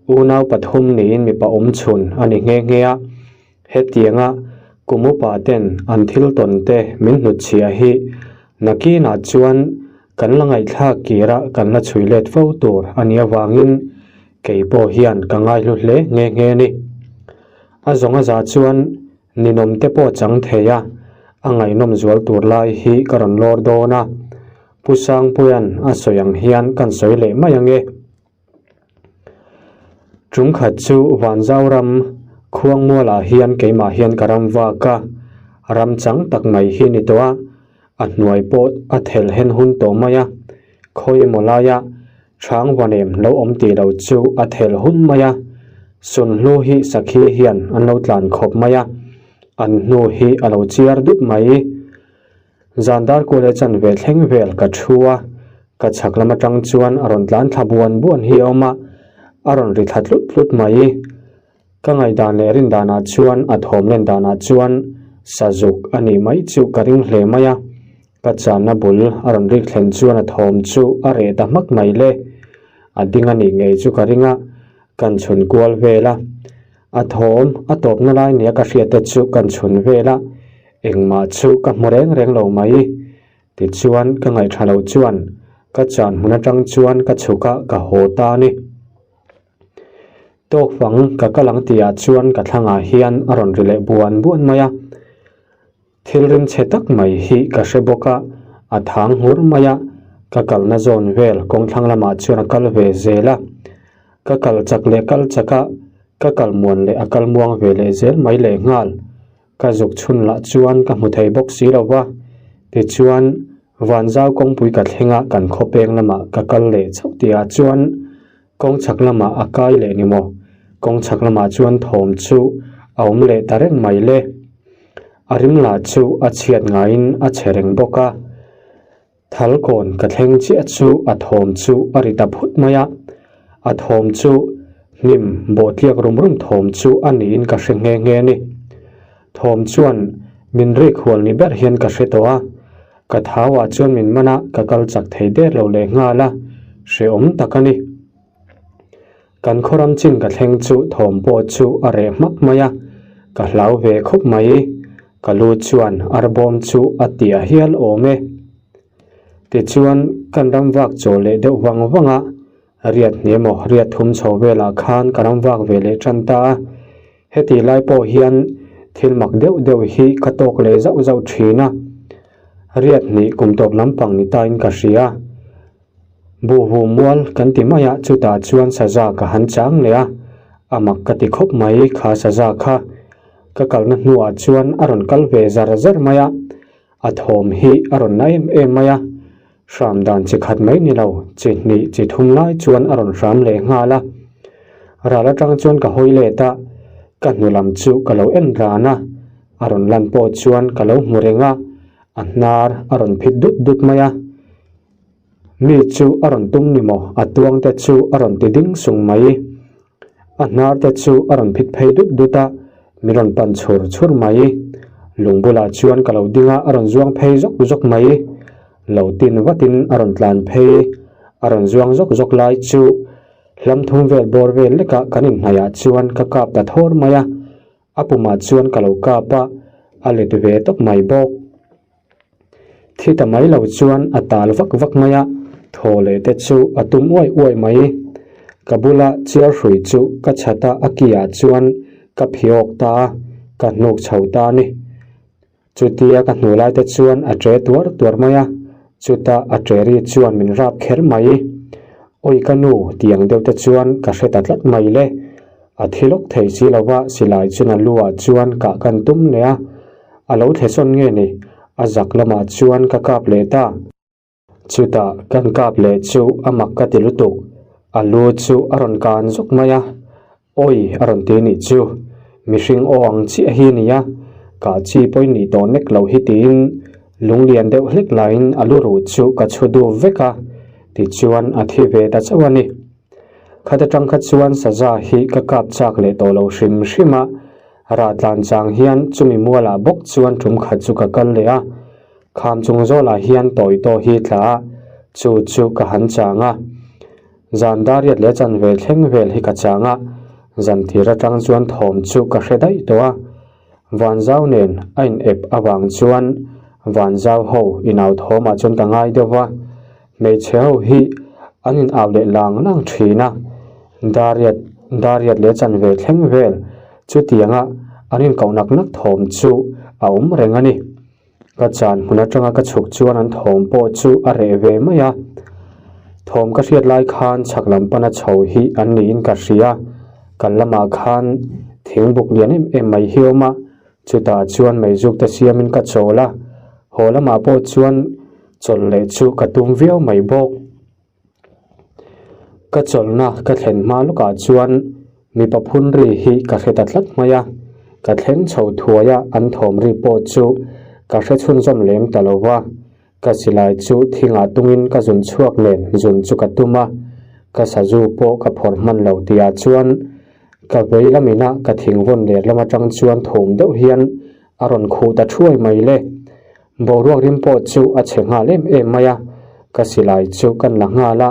unau pathum niin mipa awmchhun a ni nghe nghe a. Hetianga kum upa ten an thil tawn te min hnutchhiah hi nakinah chuan kan la ngaihthlak kira kan la chhui let fo tur a nih avangin kei pawh hian ka ngaihlu hle nghe nghe a ni. A zawng a za chuan ninawm te pawh chang thei a, a ngaihnawm zual tur lai hi ka rawn lawr dawn a, Pu Sangpuia'n a sawi ang hian kan sawi leh mai ange. Ṭumkhat chu Vanzau ram Khuangmualah hian keimah hian ka ram vak a, ram chang tak mai hi ni tawh a, a hnuai pawh a thel hen hun tawh mai a, khawi emaw laia chhang vanem lo awm tih lo chu a thel hun mai a, sunhlu hi sakhi hian an lo tlan khawp mai a, an hnu hi a lo chiar dup mai. Zan dar kual leh chanve thleng vel ka thu a, ka chhak lam atang chuan a rawn tlan thla buan buan hi a awm a, a rawn ri thla tlut tlut mai. Ka ngaihdan leh rin danah chuan a thawm len danah chuan sazuk a nih mai chu ka ring hle mai a, ka channa bul a rawn rik thlen chuan a thawm chu a reh ta hmak mai le. A ding a nih ngei chu ka ring a, kan chhun kual vel a. A thawm a tawpna lai nia ka hriat te chu kan chhun vel a, Engmah chu ka hmu reng reng lo mai. Tichuan ka ngaihṭha lo chuan ka chan hmun aṭang chuan ka chhuk a, ka haw ta a ni. Tawkfang ka kal ang tihah chuan ka thlangah hian a rawn ri leh buan buan mai a. Thil rimchhe tak mai hi ka hre bawk a, a thang nghur mai a, ka kalna zawn vel kawngthlang lamah chuan a kal ve zel a. Ka kal chak leh kal chak a, ka kal muan leh a kal muang ve leh zel mai lehnghal. Ka zuk chhun lah chuan ka hmu thei bawk si lo va, tichuan Vanzau kawngpui ka thleng a kan khaw peng lamah ka kal leh chauh tihah chuan kawng chhak lamah a kai leh ni maw? Kawng chhak lamah chuan thawm chu a awm leh ta reng mai le. A rim lah chu a chhiat ngaiin a chhe reng bawk a. Thal kawn ka thleng chiah chu a thawm chu a ri ta phut mai a, a thawm chu hnim bawhtliak rum rum thawm chu a niin ka hre nghe nghe a ni. Thawm chuan min rik hual ni ber hian ka hre tawh a, ka thauah chuan min man a, ka kal chak thei der lo leh nghal a, hrehawm tak a ni. Kan khawram chin ka thleng chu thawm pawh chu a reh hmak mai a, ka hlau ve khawp mai. Ka lu chuan arbawm chu a tia hial awm e. Tichuan, kan ram vak chaw leh deuh vang vang a, riat hnih emaw riat thum chho velah khan ka ram vak ve leh tan ta a. Heti lai pawh hian thil mak deuh deuh hi ka tawk leh zauh zauh thin a, riat hnih kum tawp lampang ni tain ka hria. Buhvu mual kan ti mai a, chutah chuan saza ka han chang leh a, a mak ka ti khawp mai kha saza kha. Ka kalna hnuah chuan a rawn kal ve zar zar mai a, a thawm hi a rawn na em em mai a, hram dan chi khat mai ni lo, chi hnih chi thum lai chuan a rawn hram leh nghal a. Ral atang chuan ka hawi let a, ka hnu lam chu ka lo en ran a, a rawn lan pawh chuan ka lo hmu reng a, a hnar a rawn phit dut dut mai a. Mi chu a rawn tum ni maw? A tuang te chu a rawn ti ding sung mai. A hnar te chu a rawn phit phei dut dut a, min rawn pan chhur chhur mai. Lung bulah chuan ka lo ding a, a rawn zuang phei zawk zawk mai. Lo tin vatin a rawn tlan phei. A rawn zuang zawk zawk lai chu hlam thum vel bawr vel lekah kan inhnaihah chuan ka kap ta thawr mai a. A pumah chuan ka lo kap a, a let ve tawp mai bawk. Thi ta mai lo chuan a tal vak vak mai a, thaw leh te chu a tum uai uai mai. Ka bula chiar hrui chu ka chhat a, a ki ah chuan ka phiawk ta a, ka hnuk chho ta a ni. Chutia ka hnu lai te chuan a che tuar tuar mai a, chutah a che ri chuan min rap kher mai. Awi ka nu tih ang deuh te chuan ka hre ta tlat mai le. A thi lawk thei si lo va, silai chun a lu ah chuan kah kan tum leh a. A lo thlesawn nge ni? A zak lamah chuan ka kap leh ta. Chutah kan kap leh chu a mak ka ti lutuk. A lu chu a rawn kan zuk mai a, Awi a rawn ti nih chu, mihring aw ang chiah hi a ni a, kah chi pawhin nih tawh nek loh hi tiin lunglian deuh hlek laiin a lu ruh chu ka chhu dup vek a, tichuan a thi ve ta chauh a ni. Khat atang kha chuan saza hi ka kap chak leh tawh lo hrim hrim a, rah tlan chang hian chumi mualah bawk chuan tum khat chu ka kal leh a, kham chung zawlah hian tawi tawh hi tla a, chu chu ka han chang a. Zan dariat leh chanve thleng vel hi ka chang a, zan tir atang chuan thawm chu ka hre daih tawh a. Vanzau nen a in ep avang chuan Vanzau ho inau thawmah chuan ka ngai deuh va, hmeichhe ho hi an in au leh lang lang thin a. Dariat dariat leh chanve thleng vel chutianga an in koh nak nak thawm chu a awm reng a ni. Ka chan hmun atanga ka chhuk chuan an thawm pawh chu a reh ve mai a. Thawm ka hriat lai khan chhak lam pana chho hi an niin ka hria. Kan lamah khan thing buk lian em em mai hi a awm a, chutah chuan meizuk te siamin ka chawl a, haw lamah pawh chuan chawlh leh chu ka tum viau mai bawk. Ka chawlhna ka thlen hma lawkah chuan mipa phun ri hi ka hre ta tlat mai a, ka thleng chho thuai a an thawm ri pawh chu ka hre chhunzawm lem ta lo va, ka silai chu thingah tungin ka zun chhuak nen zun chu ka tum a, ka sazu pawh ka phawrh hman lo tihah chuan ka vei lamina ka thing vawn ler lam atang chuan thawm deuh hian a rawn khuh ta thuai mai le. Boruak rim pawh chu a chhe nghal em em mai a, ka silai chu kan la nghal a,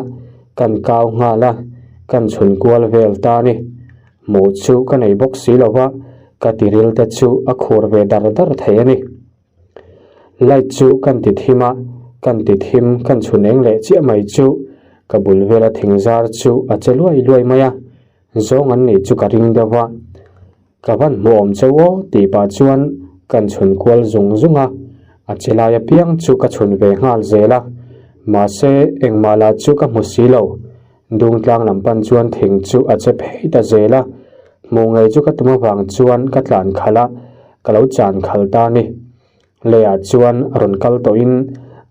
kan kau nghal a, kan chhun kual vel ta a ni. Hmuh chu ka nei bawk si lo va, ka tiril te chu a khur ve dar dar thei a ni. Light chu kan ti thim a, kan ti thim kan chhun eng leh chiah mai chu ka bul vela thing zar chu a che luai luai mai a, zawng an nih chu ka ring deuh va. Ka van hmu awm cheu aw tih pah chuan kan chhun kual zung zung a, a che lai apiang chu ka chhun ve nghal zel a, mahse engmah lah chu ka hmu si lo. Dungtlang lam pan chuan thing chu a che phei ta zel a, hmuh ngei chu ka tum avang chuan ka tlan khalh a, ka lo chan khal ta a ni. Leiah chuan a rawn kal tawhin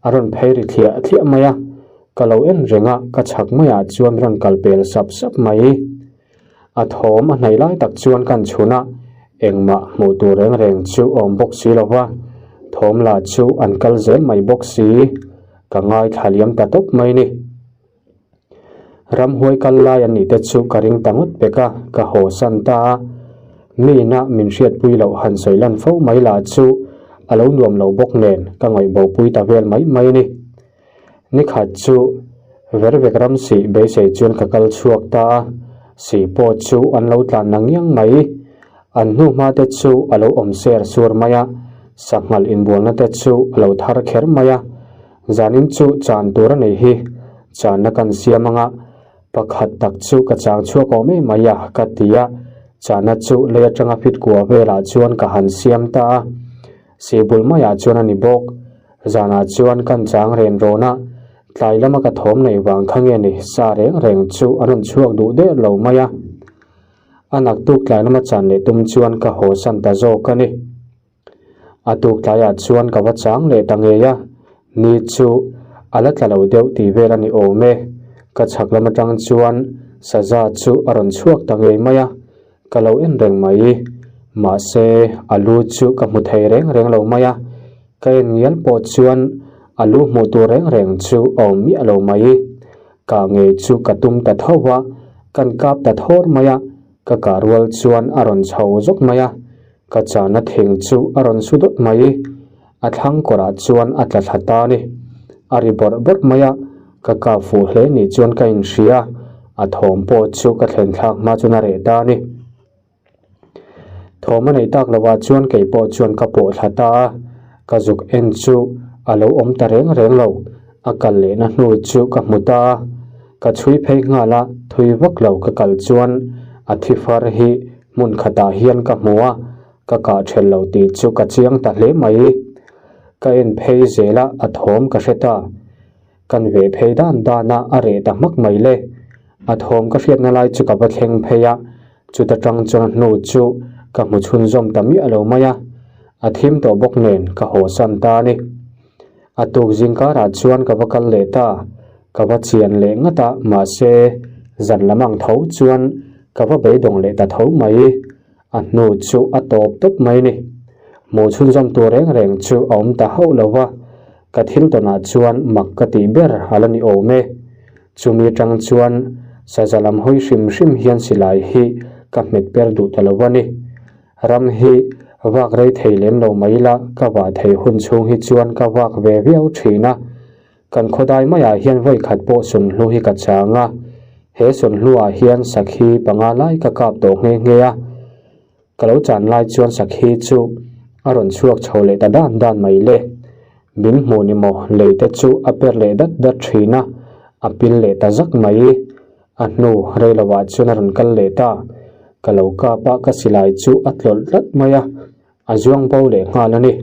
a rawn phei ri thliah thliah mai a, ka lo en reng a, ka chhak maiah chuan rawn kal pel sap sap mai. A thawm a hnaih lai tak chuan kan chhun a, engmah hmuh tur reng reng chu awm bawk si lo va, thawm lah chu an kal zel mai bawk si, ka ngaithla liam ta tawp mai ni. Ramhuai kal lai an nih te chu ka ring ta ngawt pek a, ka haw san ta a, mi ina min hriatpui loh han sawi lan fo mai lah chu a lo nuam lo bawk nen ka ngaih bopui ta vel mai mai a ni. Nikhat chu Vervek ram sih beisei chuan ka kal chhuak ta a, sih pawh chu an lo tlan na ngiang mai. An hnuhma te chu a lo awm ser sur mai a, sanghal inbualna te chu a lo thar kher mai a. Zanin chu chan tur a nei hi, channa kan siam anga pakhat tak chu ka chang chhuak awm em mai a ka ti a, channa chu lei atanga fit kua velah chuan ka han siam ta a. Sihbul maiah chuan a ni bawk. Zanah chuan kan chang ren rawn a, tlai lama ka thawm neih vang kha nge ni sa reng reng chu an rawn chhuak duh der lo mai a. A naktuk tlai lama chan leh tum chuan ka haw san ta zawk a ni. A tuk tlaiah chuan ka va chang leh ta ngei a, ni chu a la tla lo deuh tih vel a ni awm e. Ka chhak lam atang chuan saza chu a rawn chhuak ta ngei mai a. Ka lo en reng mai. Mahse, a lu chu ka hmu thei reng reng lo mai a, ka en ngial pawh chuan a lu hmuh tur reng reng chu a awm miah lo mai. Kah ngei chu ka tum ta tho va, kan kap ta thawr mai a, ka kah rual chuan a rawn chho zawk mai a, ka chahna thing chu a rawn su dawt mai. A thlang kawrah chuan a tla thla ta a ni. A ri bawrh bawrh mai a, ka kap fuh hle ni chuan ka inhria, a thawm pawh chu ka thlen thlak hma chuan a reh ta a ni. Thawm a neih tak lovah chuan kei pawh chuan ka pawh thla ta a, ka zuk en chu a lo awm ta reng reng lo, a kal lehna hnu chu ka hmu ta a, ka chhui phei nghal a, thui vak lo ka kal chuan a thi far hi hmun khatah hian ka hmu a, Ka kah ṭhel lo tih chu ka chiang ta hle mai. Ka en phei zel a, a thawm ka hre ta. Kan veh phei dan dan a, a reh ta hmak mai le. A thawm ka hriatna lai chu ka va thleng phei a, chuta ṭang chuan a hnu chu ka hmu chhunzawm ta miah lo mai a. A thim tawh bawk nen ka haw san ta a ni. A tuk zingkarah chuan ka va kal leh ta, ka va chian leh ngat a, mahse. Zan lam ang tho chuan ka va beidawng leh ta tho mai. A hnu chu a tawp tawp mai ni. Hmuh chhunzawm tur reng reng chu a awm ta hauh lo va, ka thil tawnah chuan mak ka tih ber a la ni awm e. Chumi atang chuan saza lam hawi hrim hrim hian silai hi ka hmet per duh ta lo a ni. Ram hi vak rei thei lem lo mai la, ka vah thei hun chhung hi chuan ka vak ve viau thin a. Kan khawdai maiah hian vawi khat pawh sunhlu hi ka chang a, he sunhluah hian sakhi panga lai ka kap tawh nghe nghe a. Ka lo chan lai chuan sakhi chu a rawn chhuak chho leh ta dan dan mai le. Min hmuh ni maw lei te chu a per leh dat dat thin a, a pil leh ta zak mai. A hnu rei lovah chuan a rawn kal leh ta. Ka lo kap a, ka silai chu a tlawlh tlat mai a, a zuang bo leh nghal a ni.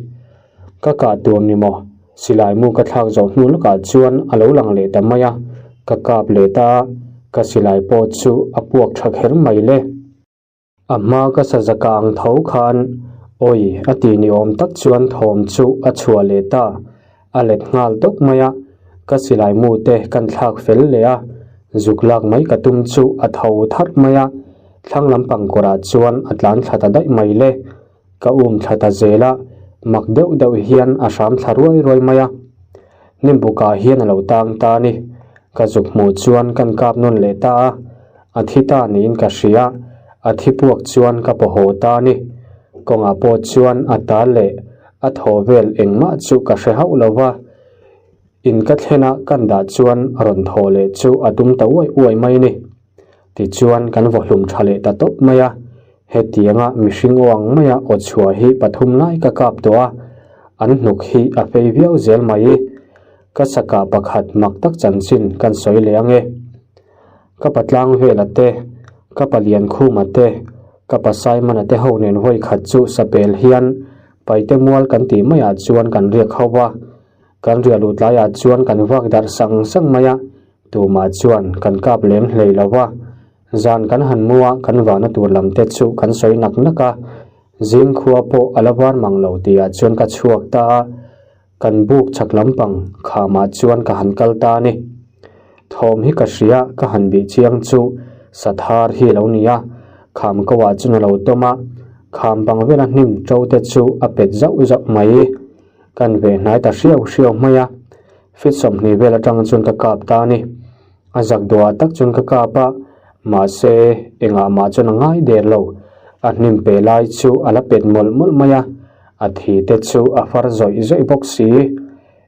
Ka kah tur ni maw? Silai mu ka thlak zawh hnu lawkah chuan a lo lang leh ta mai a, ka kap leh ta a, ka silai pawh chu a puak tha kher mai le. A hma ka saza kang tho khan awi a ti ni awm tak chuan thawm chu a chhuah leh ta, a let nghal tawp mai a, ka silai mu te kan thlak fel leh a, zuk lak mai ka tum chu a tho tharh mai a, thlang lampang kawrah chuan a tlan thla ta daih mai le, ka um thla ta zel a, mak deuh deuh hian a hram thla ruai ruai mai a, hnimbukah hian a lo tang ta a ni, ka zuk hmuh chuan kan kap nawn leh ta a, a thi ta niin ka hria, a thi puak chuan ka paw haw ta a ni, kawngah pawh chuan a tal leh a thaw vel engmah chu ka hre hauh lo va, in ka thlena kan dah chuan rawn thaw leh chu a tum ta uai uai mai a ni. Tichuan kan vawhlum tha leh ta tawp mai a, hetianga mihring aw ang maia aw chhuah hi pathum lai ka kap tawh a, an hnuk hi a fei viau zel mai. Ka sakah pakhat mak tak chanchin kan sawi leh ang e. Ka pa Tlangvela te, ka pa Liankhuma te, ka pa Simon-a te ho nen vawi khat chu sapel hian Paite mual kan tih maiah chuan kan riak ho va. Kan riah luh tlaiah chuan kan vak darh sang sang mai a, tumah chuan kan kap lem hlei lo va. Zan kan han mu a, kan vahna tur lam te chu kan sawi nak nak a. Zing khua pawh a la var mang lo tihah chuan ka chhuak ta a. Kan buk chak lampang khamah chuan ka han kal ta a ni. Thawm hi ka hria, ka han bih chiang chu Sathar hi a lo ni a, kham ko ah chuan a lo tawm a, kham bang vela hnim to te chu a pet zauh zauh mai. Kan ve hnai ta hriau hriau mai a, fit 20 vel atang chuan ka kap ta a ni. A zak duah tak chuan ka kap a, mahse engah mah chuan a ngai der lo. A hnim pe lai chu a la pet mawlh mawlh mai a, a thi te chu a far zawih zawih bawk si.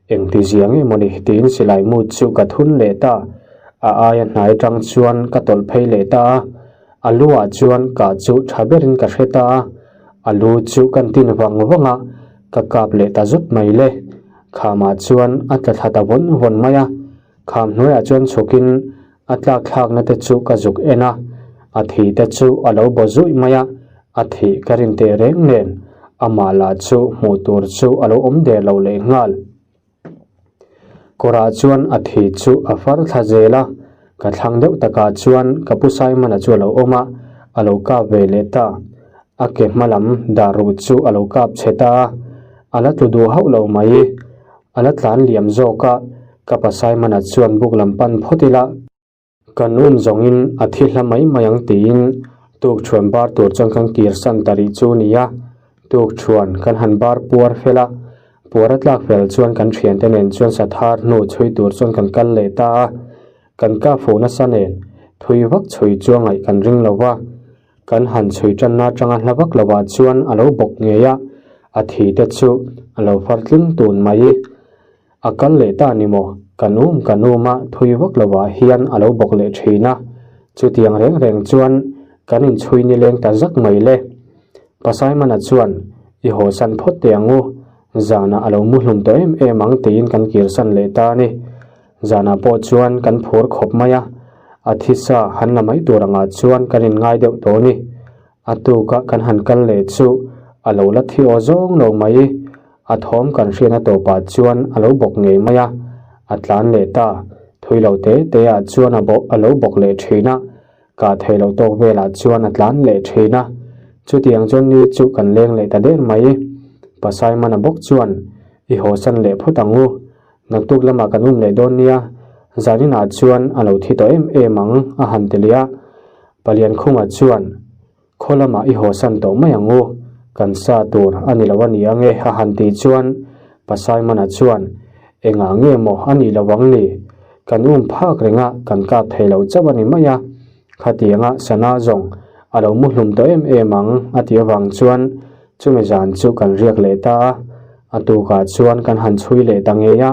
Engti zia nge mawni tiin silai mu chu ka thun leh ta. A aia hnai atang chuan ka tawlh phei leh ta a, a lu ah chuan kah chu tha berin ka hre ta a, a lu chu kan tin vang vang a, ka kap leh ta zut mai le. Khamah chuan a tla thla ta vawn vawn mai a. Kham hnuaiah chuan chhukin a tlak thlakna te chu ka zuk en a, a thi te chu a lo baw zuih mai a, a thih ka rin teh reng nen amah lah chu hmuh tur chu a lo awm der lo leh nghal. Kawrah chuan a thi chu a far thla zel a, ka thlang deuh takah chuan ka pu Simon-a chu a lo awm a, a lo kap ve leh ta. A ke hma lam dar ruh chu a lo kap chhe ta a, a la tlu duh hauh lo mai. A la tlan liam zawk a, ka pa Simon-a chuan buk lam pan phawt ila, kan um zawngin a thi hla mai mai ang tiin tukṭhuan bar tur chuan kan kir san ta rih chu nia. Tukṭhuan kan han bar puar fel a, puar a tlak fel chuan kan ṭhiante nen chuan sathar hnu chhui tur chuan kan kal leh ta a, kan kap fuh nasa nen thui vak chhui chu a ngaih kan ring lo va. Kan han chhui tanna atanga hla vak lovah chuan a lo bawk ngei a, a thi te chu a lo far tling tun mai. A kal leh ta ni maw? Kan um kan um a, thui vak lovah hian a lo bawk leh thin a. Chutiang reng reng chuan kan inchhui nileng ta zak mai le. Pa Simon-a chuan, I haw san phawt teh ang u, zanah a lo mu hlum tawh em em ang tiin kan kirsan leh ta a ni. Zanah pawh chuan kan phur khawp mai a, a thisa han la mai tur angah chuan kan inngai deuh tawh a ni. A tuka kan han kal leh chu a lo la thi aw zawng lo mai. A thawm kan hriatna tawpah chuan a lo bawk ngei mai a, a tlan leh ta. Thui lo te te ah chuan a bawh a lo bawk leh thin a, kah theih loh tawk velah chuan a tlan leh thin a. Chutiang chuan ni chu kan leng leh ta der mai. Pa Simon-a bawk chuan, I haw san leh phawt ang u. Naktuk lamah kan um leh dawn nia. Zaninah chuan a lo thi tawh em em ang a han ti leh a. Paliankhunga chuan, Khaw lamah i hawsan tawh mai ang u, kan sa tur a ni lo a ni ang e a han tih chuan Pa Simon-a chuan, Engah nge maw a nih lo ang ni? Kan um phak reng a, kan kap thei lo chauh a ni mai a, khatianga sana zawng a lo mu hlum tawh em em ang a tih avang chuan chumi zan chu kan riak leh ta a, a tukah chuan kan han chhui leh ta ngei a,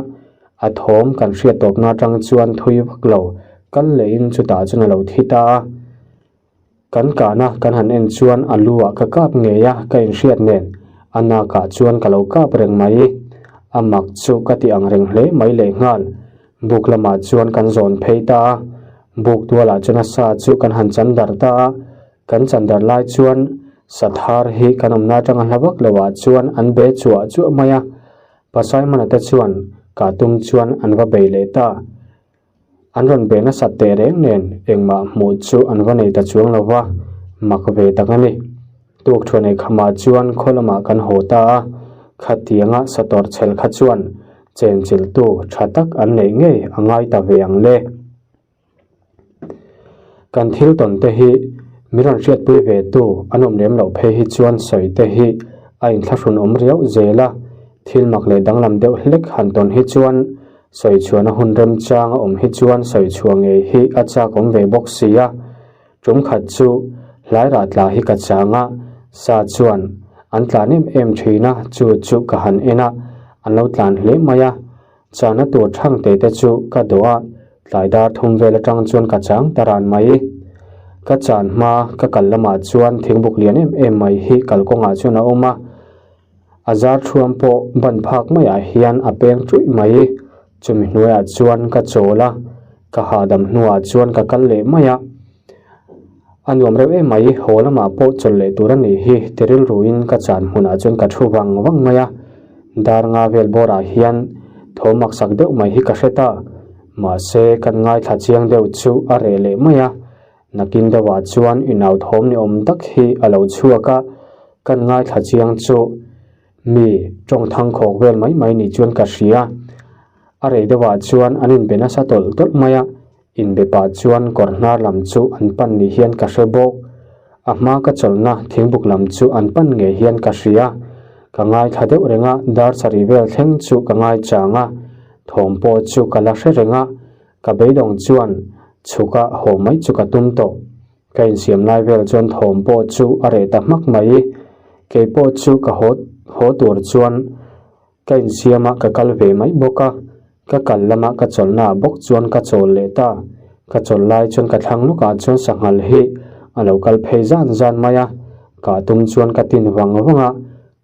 a thawm kan hriat tawpna atang chuan thui vak lo kal lehin chutah chuan a lo thi ta a. Kan kahna kan han en chuan a lu ah ka kap ngei a, ka inhriat nen a nak ah chuan ka lo kap reng mai. A mak chu ka ti ang reng hle mai lehnghal. Buk lamah chuan kan zawn phei ta a, buk tualah chuan a sa chu kan han chan darh ta a, kan chan darh lai chuan sathar hi kan awmna atanga hla vak lo ah chuan an be chuah chuah mai a, Pa Simon-a te chuan kah tum chuan an va bei leh ta. An rawn be nasat teh reng nen engmah hmuh chu an va nei ta chuang lo va, mak ve tak a ni. Tukthuan ei khamah chuan khaw lamah kan haw ta a, khatianga satawr chhel kha chuan chenchilhtu tha tak an neih ngei a ngai ta ve ang le. Kan thil tawn te hi min rawn hriatpui ve tu an awm lem loh phei hi chuan sawi te hi a inthlahrun awm riau zel a, thil mak leh danglam deuh hlek han tawn hi chuan Sawi chhuahna hun remchang a awm hi chuan sawi chhuah ngei hi a chak awm ve bawk si a. Tum khat chu hlai rah tla hi ka chang a, sa chuan an tlan em em thin a, chu chu ka han en a, an lo tlan hle mai a. Chahna tur thang te te chu ka dawh a, tlai dar thum vel atang chuan ka chang ta ran mai. Ka chan hma ka kal lamah chuan thingbuk lian em em mai hi kalkawngah chuan a awm a. A zar thuam pawh ban phak maiah hian a peng ṭuih mai. Chumi hnuaiah chuan ka chawl a, ka hahdam hnuah chuan ka kal leh mai a. A nuam reuh em mai, haw lamah pawh chawlh leh tur a nih hi ti rilruin ka chan hmunah chuan ka thu vang vang mai a. Dar nga vel bawrah hian tho maksak deuh mai hi ka hre ta. Mahse, kan ngaithla chiang deuh chu a reh leh mai a. Nakin deuhah chuan inauthawm ni awm tak hi a lo chhuak a, kan ngaithla chiang chu mi tawng thang khawk vel mai mai ni chuan ka hria. A rei deuhah chuan an inbe nasa tawlh tawlh mai a, inbe pah chuan kawr hnar lam chu an pan ni hian ka hre bawk. A hma ka chawlhna thingbuk lam chu an pan ngei hian ka hria. Ka ngaithla deuh reng a, dar sarih vel thleng chu ka ngaichang a, thawm pawh chu ka la hre reng a, Ka beidawng chuan chhuka haw mai chu ka tum tawh. Ka insiam lai vel chuan thawm pawh chu a reh ta hmak mai. Kei pawh chu ka haw haw tur chuan ka insiam a, ka kal ve mai bawk a. Ka kal lama ka chawlhna ah bawk chuan ka chawl leh ta. Ka chawlh lai chuan ka thlang lawkah chuan sanghal hi a lo kal phei zan zan mai a. Kah tum chuan ka tin vang vang a.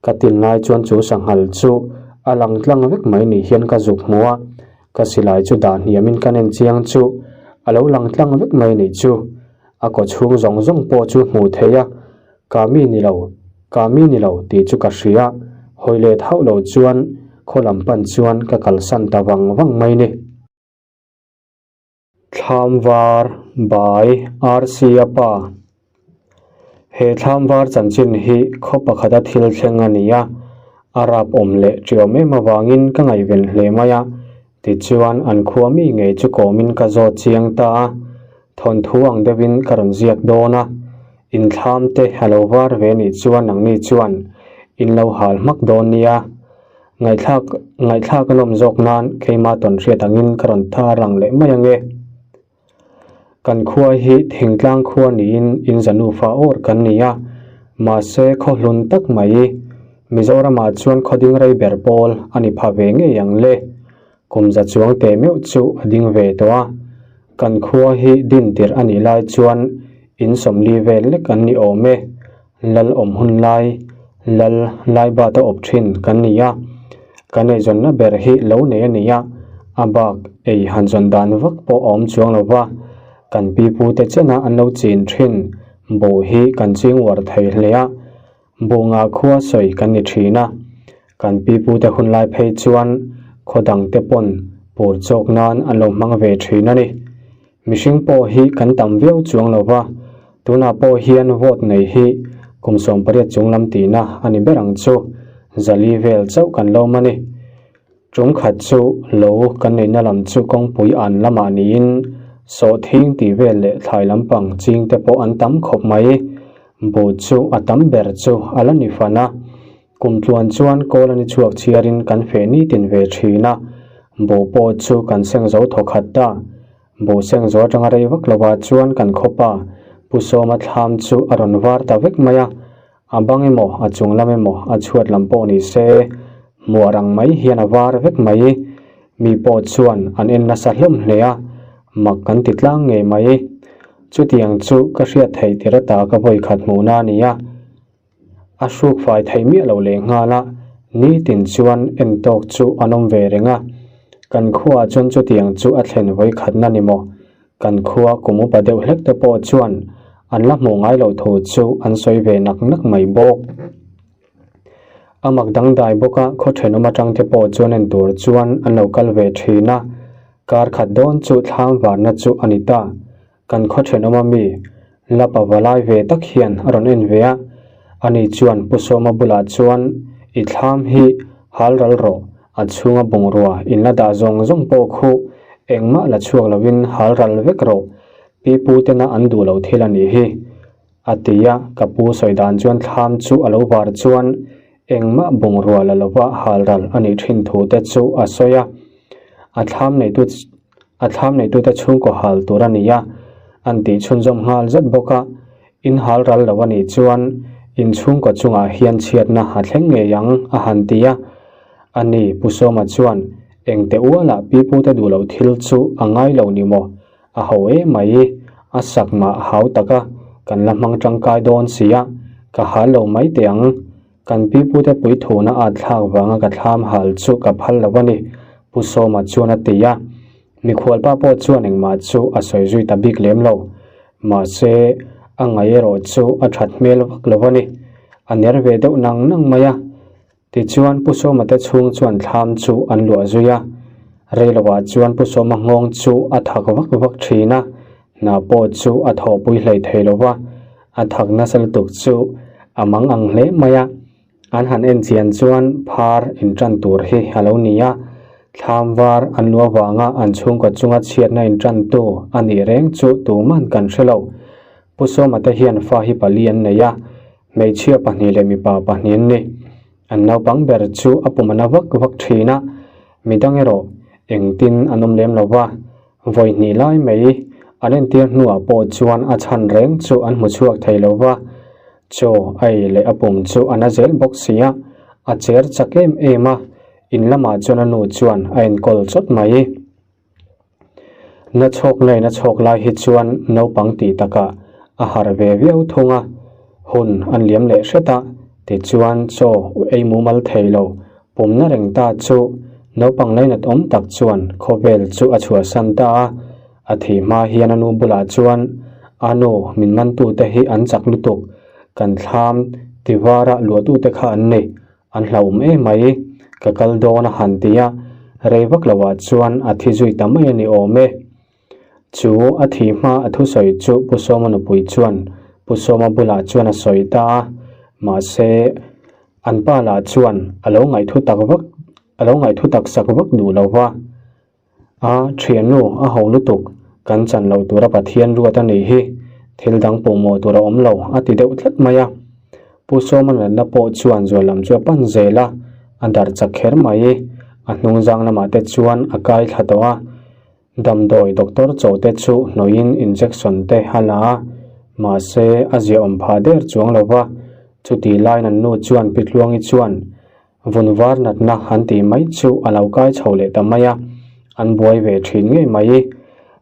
Ka tin lai chuan chu sanghal chu a lang tlang vek mai ni hian ka zuk hmu a. Ka silai chu dah hniamin ka nen chiang chu a lo lang tlang vek mai nih chu. A kaw chhung zawng zawng pawh chu hmuh theih a, ka mi ni lo, ka mi ni lo tih chu ka hria. Hawi let hauh lo chuan khaw lam pan chuan ka kalsan ta vang vang mai ni. Thlam var by RC a pa. He thlam var chanchin hi khaw pakhata thil thleng a ni a, a rap awm leh ṭiawm em avangin ka ngaihven hle mai a, tichuan an khua mi ngei chu kawmin ka zawt chiang ta a, thawnthu ang deuhin ka rawn ziak dawn a, inthlam te a lo var ve nih chuan nangni chuan in lo hal hmak dawn nia. Ngaihthlak ngaihthlak a lawm zawk nan keimah tawn hriat angin ka rawn thar lang leh mai ange. Kan khua hi thingtlang khua niin in za nufa awr kan ni a, mahse khaw hlun tak mai Mizoramah chuan khaw ding rei ber pawl a ni pha ve ngei ang le. Kum za chuang teh meuh chu a ding ve tawh a. Kan khua hi din tirh a nih lai chuan in sawmli vel lek an ni awm e. Lal awm hun lai, Lal Laibat a awp thin kan ni a, kan eizawnna ber hi lo nei a ni a, a bak ei han zawn dan vak pawh a awm chuang lo va, kan pipute chena an lo chin thin buh hi kan ching uar thei hle a, buh ngah khua sawi kan ni thin a, kan pipute hun lai phei chuan khaw dangte pawn pur chawk nan an lo hmang ve thin a ni. Mihring pawh hi kan tam viau chuang lo va, tunah pawh hian vote nei hi kum 18 chung lam tihna a ni ber ang chu, zali vel chauh kan lawm a ni. Ṭum khat chu lo kan neihna lam chu kawngpui an lamah niin sawhthing tih vel leh thlai lampang ching te pawh an tam khawp mai. Buh chu a tam ber chu a la ni fan a. Kum tluan chuan kawl a ni chhuak chhiarin kan feh nitin ve thin a, buh pawh chu kan seng zo thaw khat ta. Buh seng zo atanga rei vak lovah chuan kan khawpa Pu Sawma thlam chu a rawn var ta vek mai a, A bang emaw, a chung lam emaw, a chhuat lam pawh ni se, hmuah rang mai hian a var vek mai. Mi pawh chuan an en nasa hlawm hle a, mak kan ti tlang ngei mai. Chutiang chu ka hriat theih tir ata ka vawi khat hmuhna a ni a, a hruk fai theih miah lo leh nghal a, nitin chuan en tawk chu an awm ve reng a. Kan khuaah chuan chutiang chu a thlen vawi khatna ni maw? Kan khua kum upa deuh hlek te pawh chuan an la hmuh ngai loh thu chu an sawi ve nak nak mai bawk. A mak dangdai bawk a, khaw thenawm atang te pawh chuan en tur chuan an lo kal ve thin a, kar khat dawn chu thlam varna chu a ni ta. Kan khaw thenawm a mi Lapa valai ve tak hian a rawn en ve a, ani chuan Pu Sawma bulah chuan i thlam hi hal ral rawh, a chhunga bungrua in la dah zawng zawng pawh khu engmah la chhuak lovin hal ral vek rawh, pi pu tena an duh loh thil a nih hi, a ti a, ka pu sawi dan chuan thlam chu a lo var chuan engmah bungrua la lova hal ral a nih thin thu te chu a sawi a, a thlam neitu A thlam neitute chhungkaw hal tur a ni a, an tih chhunzawm nghal zat bawk a. In hal ral lo a nih chuan in chhungkaw chungah hian chhiatna a thleng ngei ang, a han ti a. A ni, Pu Sawma chuan, Engte ualah pipute duh loh thil chu a ngai lo ni maw? A ho em mai, a sak mah hau tak a, kan la hmang tangkai dawn si a, ka hal lo mai teh ang. Kan pipute puithuna at thlak vanga ka thlam hal chu ka phal lo a ni, Pu Sawma chuan a ti a. Mikhualpa pawh chuan engmah chu a sawi zui ta bik lem lo. Mahse, a ngaih erawh chu a that hmel vak lo a ni. A ner ve deuh nang nang mai a. Tichuan Pu Sawma te chhung chuan thlam chu an luah zui a. Reiloah chuan Pu Sawma nghawng chu a thak vak vak thin a, hna pawh chu a thawhpui hlei thei lo va. A thak nasa lutuk chu a mang ang hle mai a, an han en chian chuan phar intan tur hi a lo ni a, thlam var an luah vanga an chhungkaw chunga chhiatna intantu a nih reng chu tuman kan hre lo. Pu Sawma te hian fa hi pali an nei a, hmeichhia pahnih leh mipa pahnih an ni. An naupang ber chu a pum a na vak vak thin a, midang erawh engtin an awm lem lo va, Vawi hnih lai mai an entir hnuah pawh chuan a chhan reng chu an hmu chhuak thei lo va, chaw a ei leh a pum chu a na zel bawk si a, a cher chak em em a, in lamah chuan a nu chuan a enkawl chawt mai. Na chhawk laiin a chhawk lai hi chuan naupang tih takah a harh ve viau thung a, hun an liam leh hret a, tichuan chaw ei mumal thei lo Pumna reng ta chu naupang lainat awm tak chuan khawvel chu a chhuahsan ta a, a thih hma hian a nu bulah chuan, A nu, min mantute hi an chak lutuk, kan thlam tivara luahtute kha an ni, an hlauhawm em mai, ka kal dawn a han ti a, rei vak loah chuan a thi zui ta mai a ni awm e. Chu a thih hma a thusawi chu Pu Sawma nupui chuan Pu Sawma bulah chuan a sawi ta a, mahse an pa lah chuan a lo ngaihthu tak vak a lo ngaihthu tak sak vak duh lo va. A thiannu a ho lutuk, kan chan loh tura Pathian ruat a nih hi, thil dang pawhmawh tur a awm lo a ti deuh tlat mai a. Pu Sawma natna pawh chuan zual lam chu a pan zel a, a darh chak kher mai. A hnungzang lamah te chuan a kai thla tawh a. Damdawi doctor chaw te chu hnawiin injection te a la a, mahse a ziaawm phah der chuang lo va, chutih laiin an nu chuan Pi Tluangi chuan vun var natna an tih mai chu a lo kai chho leh ta mai a, an buai ve thin ngei mai.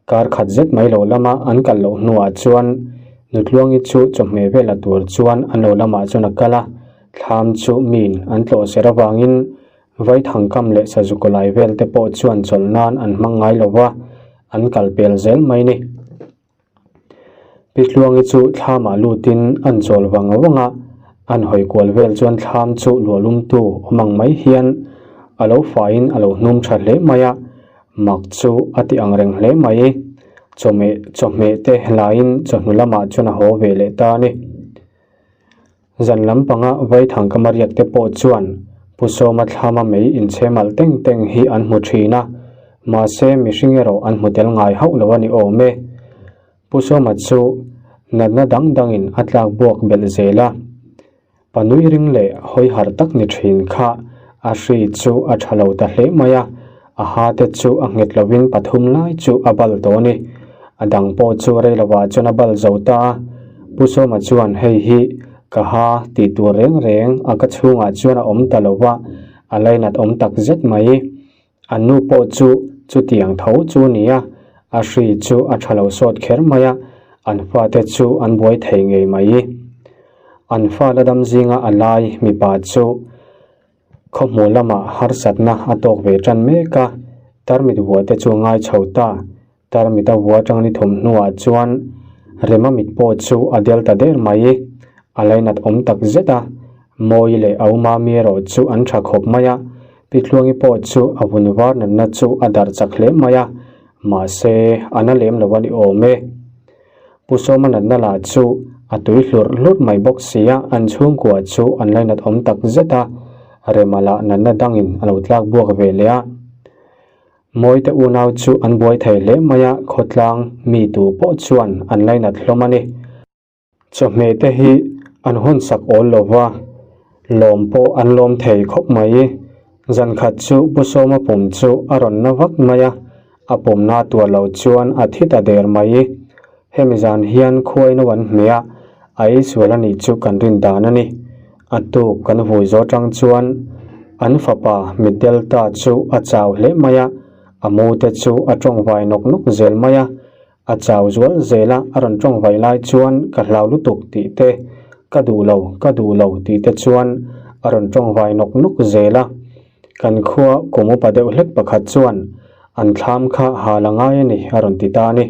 Kar khat zet mai lo lama an kal loh hnuah chuan Nu Tluangi chu chawhmeh vel la tur chuan an lo lamah chuan a kal a, thlam chu miin an tlawh ser avangin Vaithangkam leh Sazukulai vel te pawh chuan chawlh nan an hmang ngai lo va, an kal pel zel mai ni. Pi Tluangi chu thlamah lutin an chawl vang vang a, an hawi kual vel chuan thlam chu luahlumtu awm ang mai hian a lo faiin a lo hnum tha hle mai a, mak chu a ti ang reng hle mai. Chawhmeh chawhmeh te laiin chawhnu lamah chuan a haw ve leh ta a ni. Zan lampanga Vaithangkama riak te pawh chuan. Pu Sawma thlama mei inchhem alh teng teng hi an hmu thin a, mahse mihring erawh an hmu tel ngai hauh lo a ni awm e. Pu Sawma chu natna dang dangin a tlak buak belh zel a. Pa nui ring leh hawi harh tak ni thin kha a hri chu a tha lo ta hle mai a, a ha te chu a nghet lovin pathum lai chu a bal tawh a ni. A dang pawh chu rei lovah chuan a bal zo ta a. Pu Sawma chuan hei hi ka ha tih tur reng reng a ka chhungah chuan a awm ta lo va, a lainat awm tak zet mai. An nu pawh chu chutiang tho chu a ni a, a hri chu a tha lo sawt kher mai a, an fate chu an buai thei ngei mai. An fa la dam zinga a lai mipa chu khawhmuh lamah harsatna a tawk ve tan mek a, tarmit vuah te chu a ngai chho ta. Tarmit a vua tang ni thum hnuah chuan Rema mit pawh chu a del ta der mai. A lainat awm tak zet a, Mawi leh a umami erawh chu an tha khawp mai a, Pi Tluangi pawh chu a vun var natna chu a darh chak hle mai a, mahse a na lem lo a ni awm e. Pu Sawma natna lah chu a tui hlurh hlurh mai bawk si a, an chhungkua chu an lainat awm tak zet a, Rema lah natna dangin a lo tlak buak ve leh a. Mawite unau chu an buai thei hle mai a, khawtlang mi tu pawh chuan an lainat hlawm a ni. Chawhmeh te hi an hawn sak awl lo va, lawm pawh an lawm thei khawp mai. Zan khat chu Pu Sawma pum chu a rawn na vak mai a, a pum na tuar lo chuan a thi ta der mai. Hemi zan hian khuaino an hmeh a, a eisual a nih chu kan rin dan a ni. A tuk kan vui zawh atang chuan an fapa mitdel ta chu a chau hle mai a, a mu te chu a tawngvai nawk nawk zel mai a, a chau zual zel a, a rawn tawngvai lai chuan ka hlau lutuk tih te, ka duh lo, ka duh lo tih te chuan a rawn tawngvai nawk nawk zel a. Kan khua kum upa deuh hlek pakhat chuan an thlam kha hal a ngai a ni a rawn ti ta a ni.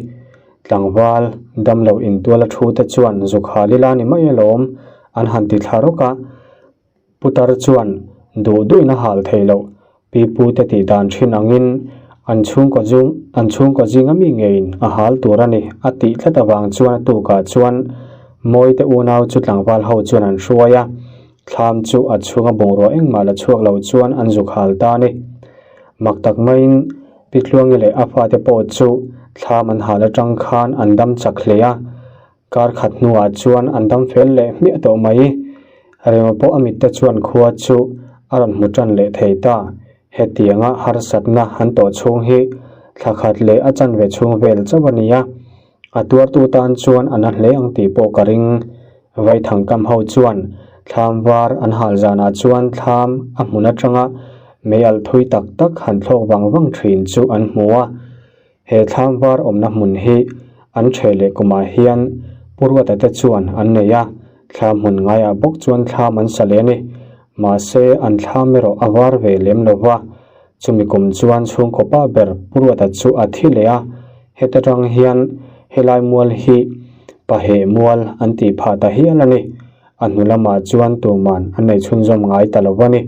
Tlangval, damlo intual a thu te chuan zuk hal ila ni mai alawm an han ti thla rawk a. Putar chuan duh duhin a hal thei loh, pi pu te tih dan thin angin an chhungkaw zung an chhungkaw zinga mi ngeiin a hal tur a ni a tih tlat avang chuan a tukah chuan Mawite unau chu tlangval ho chuan an hruai a. Thlam chu a chhunga bungrua engmah la chhuak lo chuan an zuk hal ta a ni. Mak tak maiin Pi Tluangi leh a fate pawh chu thlam an hal atang khan an dam chak hle a, kar khat hnuah chuan an dam fel leh hmiah tawh mai. Rema pawh a mitte chuan khua chu a rawn hmu tan leh thei ta. Hetianga harsatna an tawh chhung hi thla khat leh a chanve chhung vel chauh a ni a. A tuartu tan chuan a na hle ang tih pawh ka ring. Vaithangkam ho chuan thlam var an hal zanah chuan thlam a hmun atanga mei alh thui tak tak han thlawk vang vang thin chu an hmu a. He thlam var awmna hmun hi an ṭheh leh kumah hian Pu Ruata te chuan an nei a, thlam hmun ngaiah bawk chuan thlam an sa leh a ni. Mahse an thlam erawh a var ve lem lo va. Chumi kum chuan chhungkaw pa ber Pu Ruata chu a thi leh a, heta tang hian helai mual hi Paheh mual an tih phah ta hial a ni. A hnu lamah chuan tuman an nei chhunzawm ngai ta lo a ni.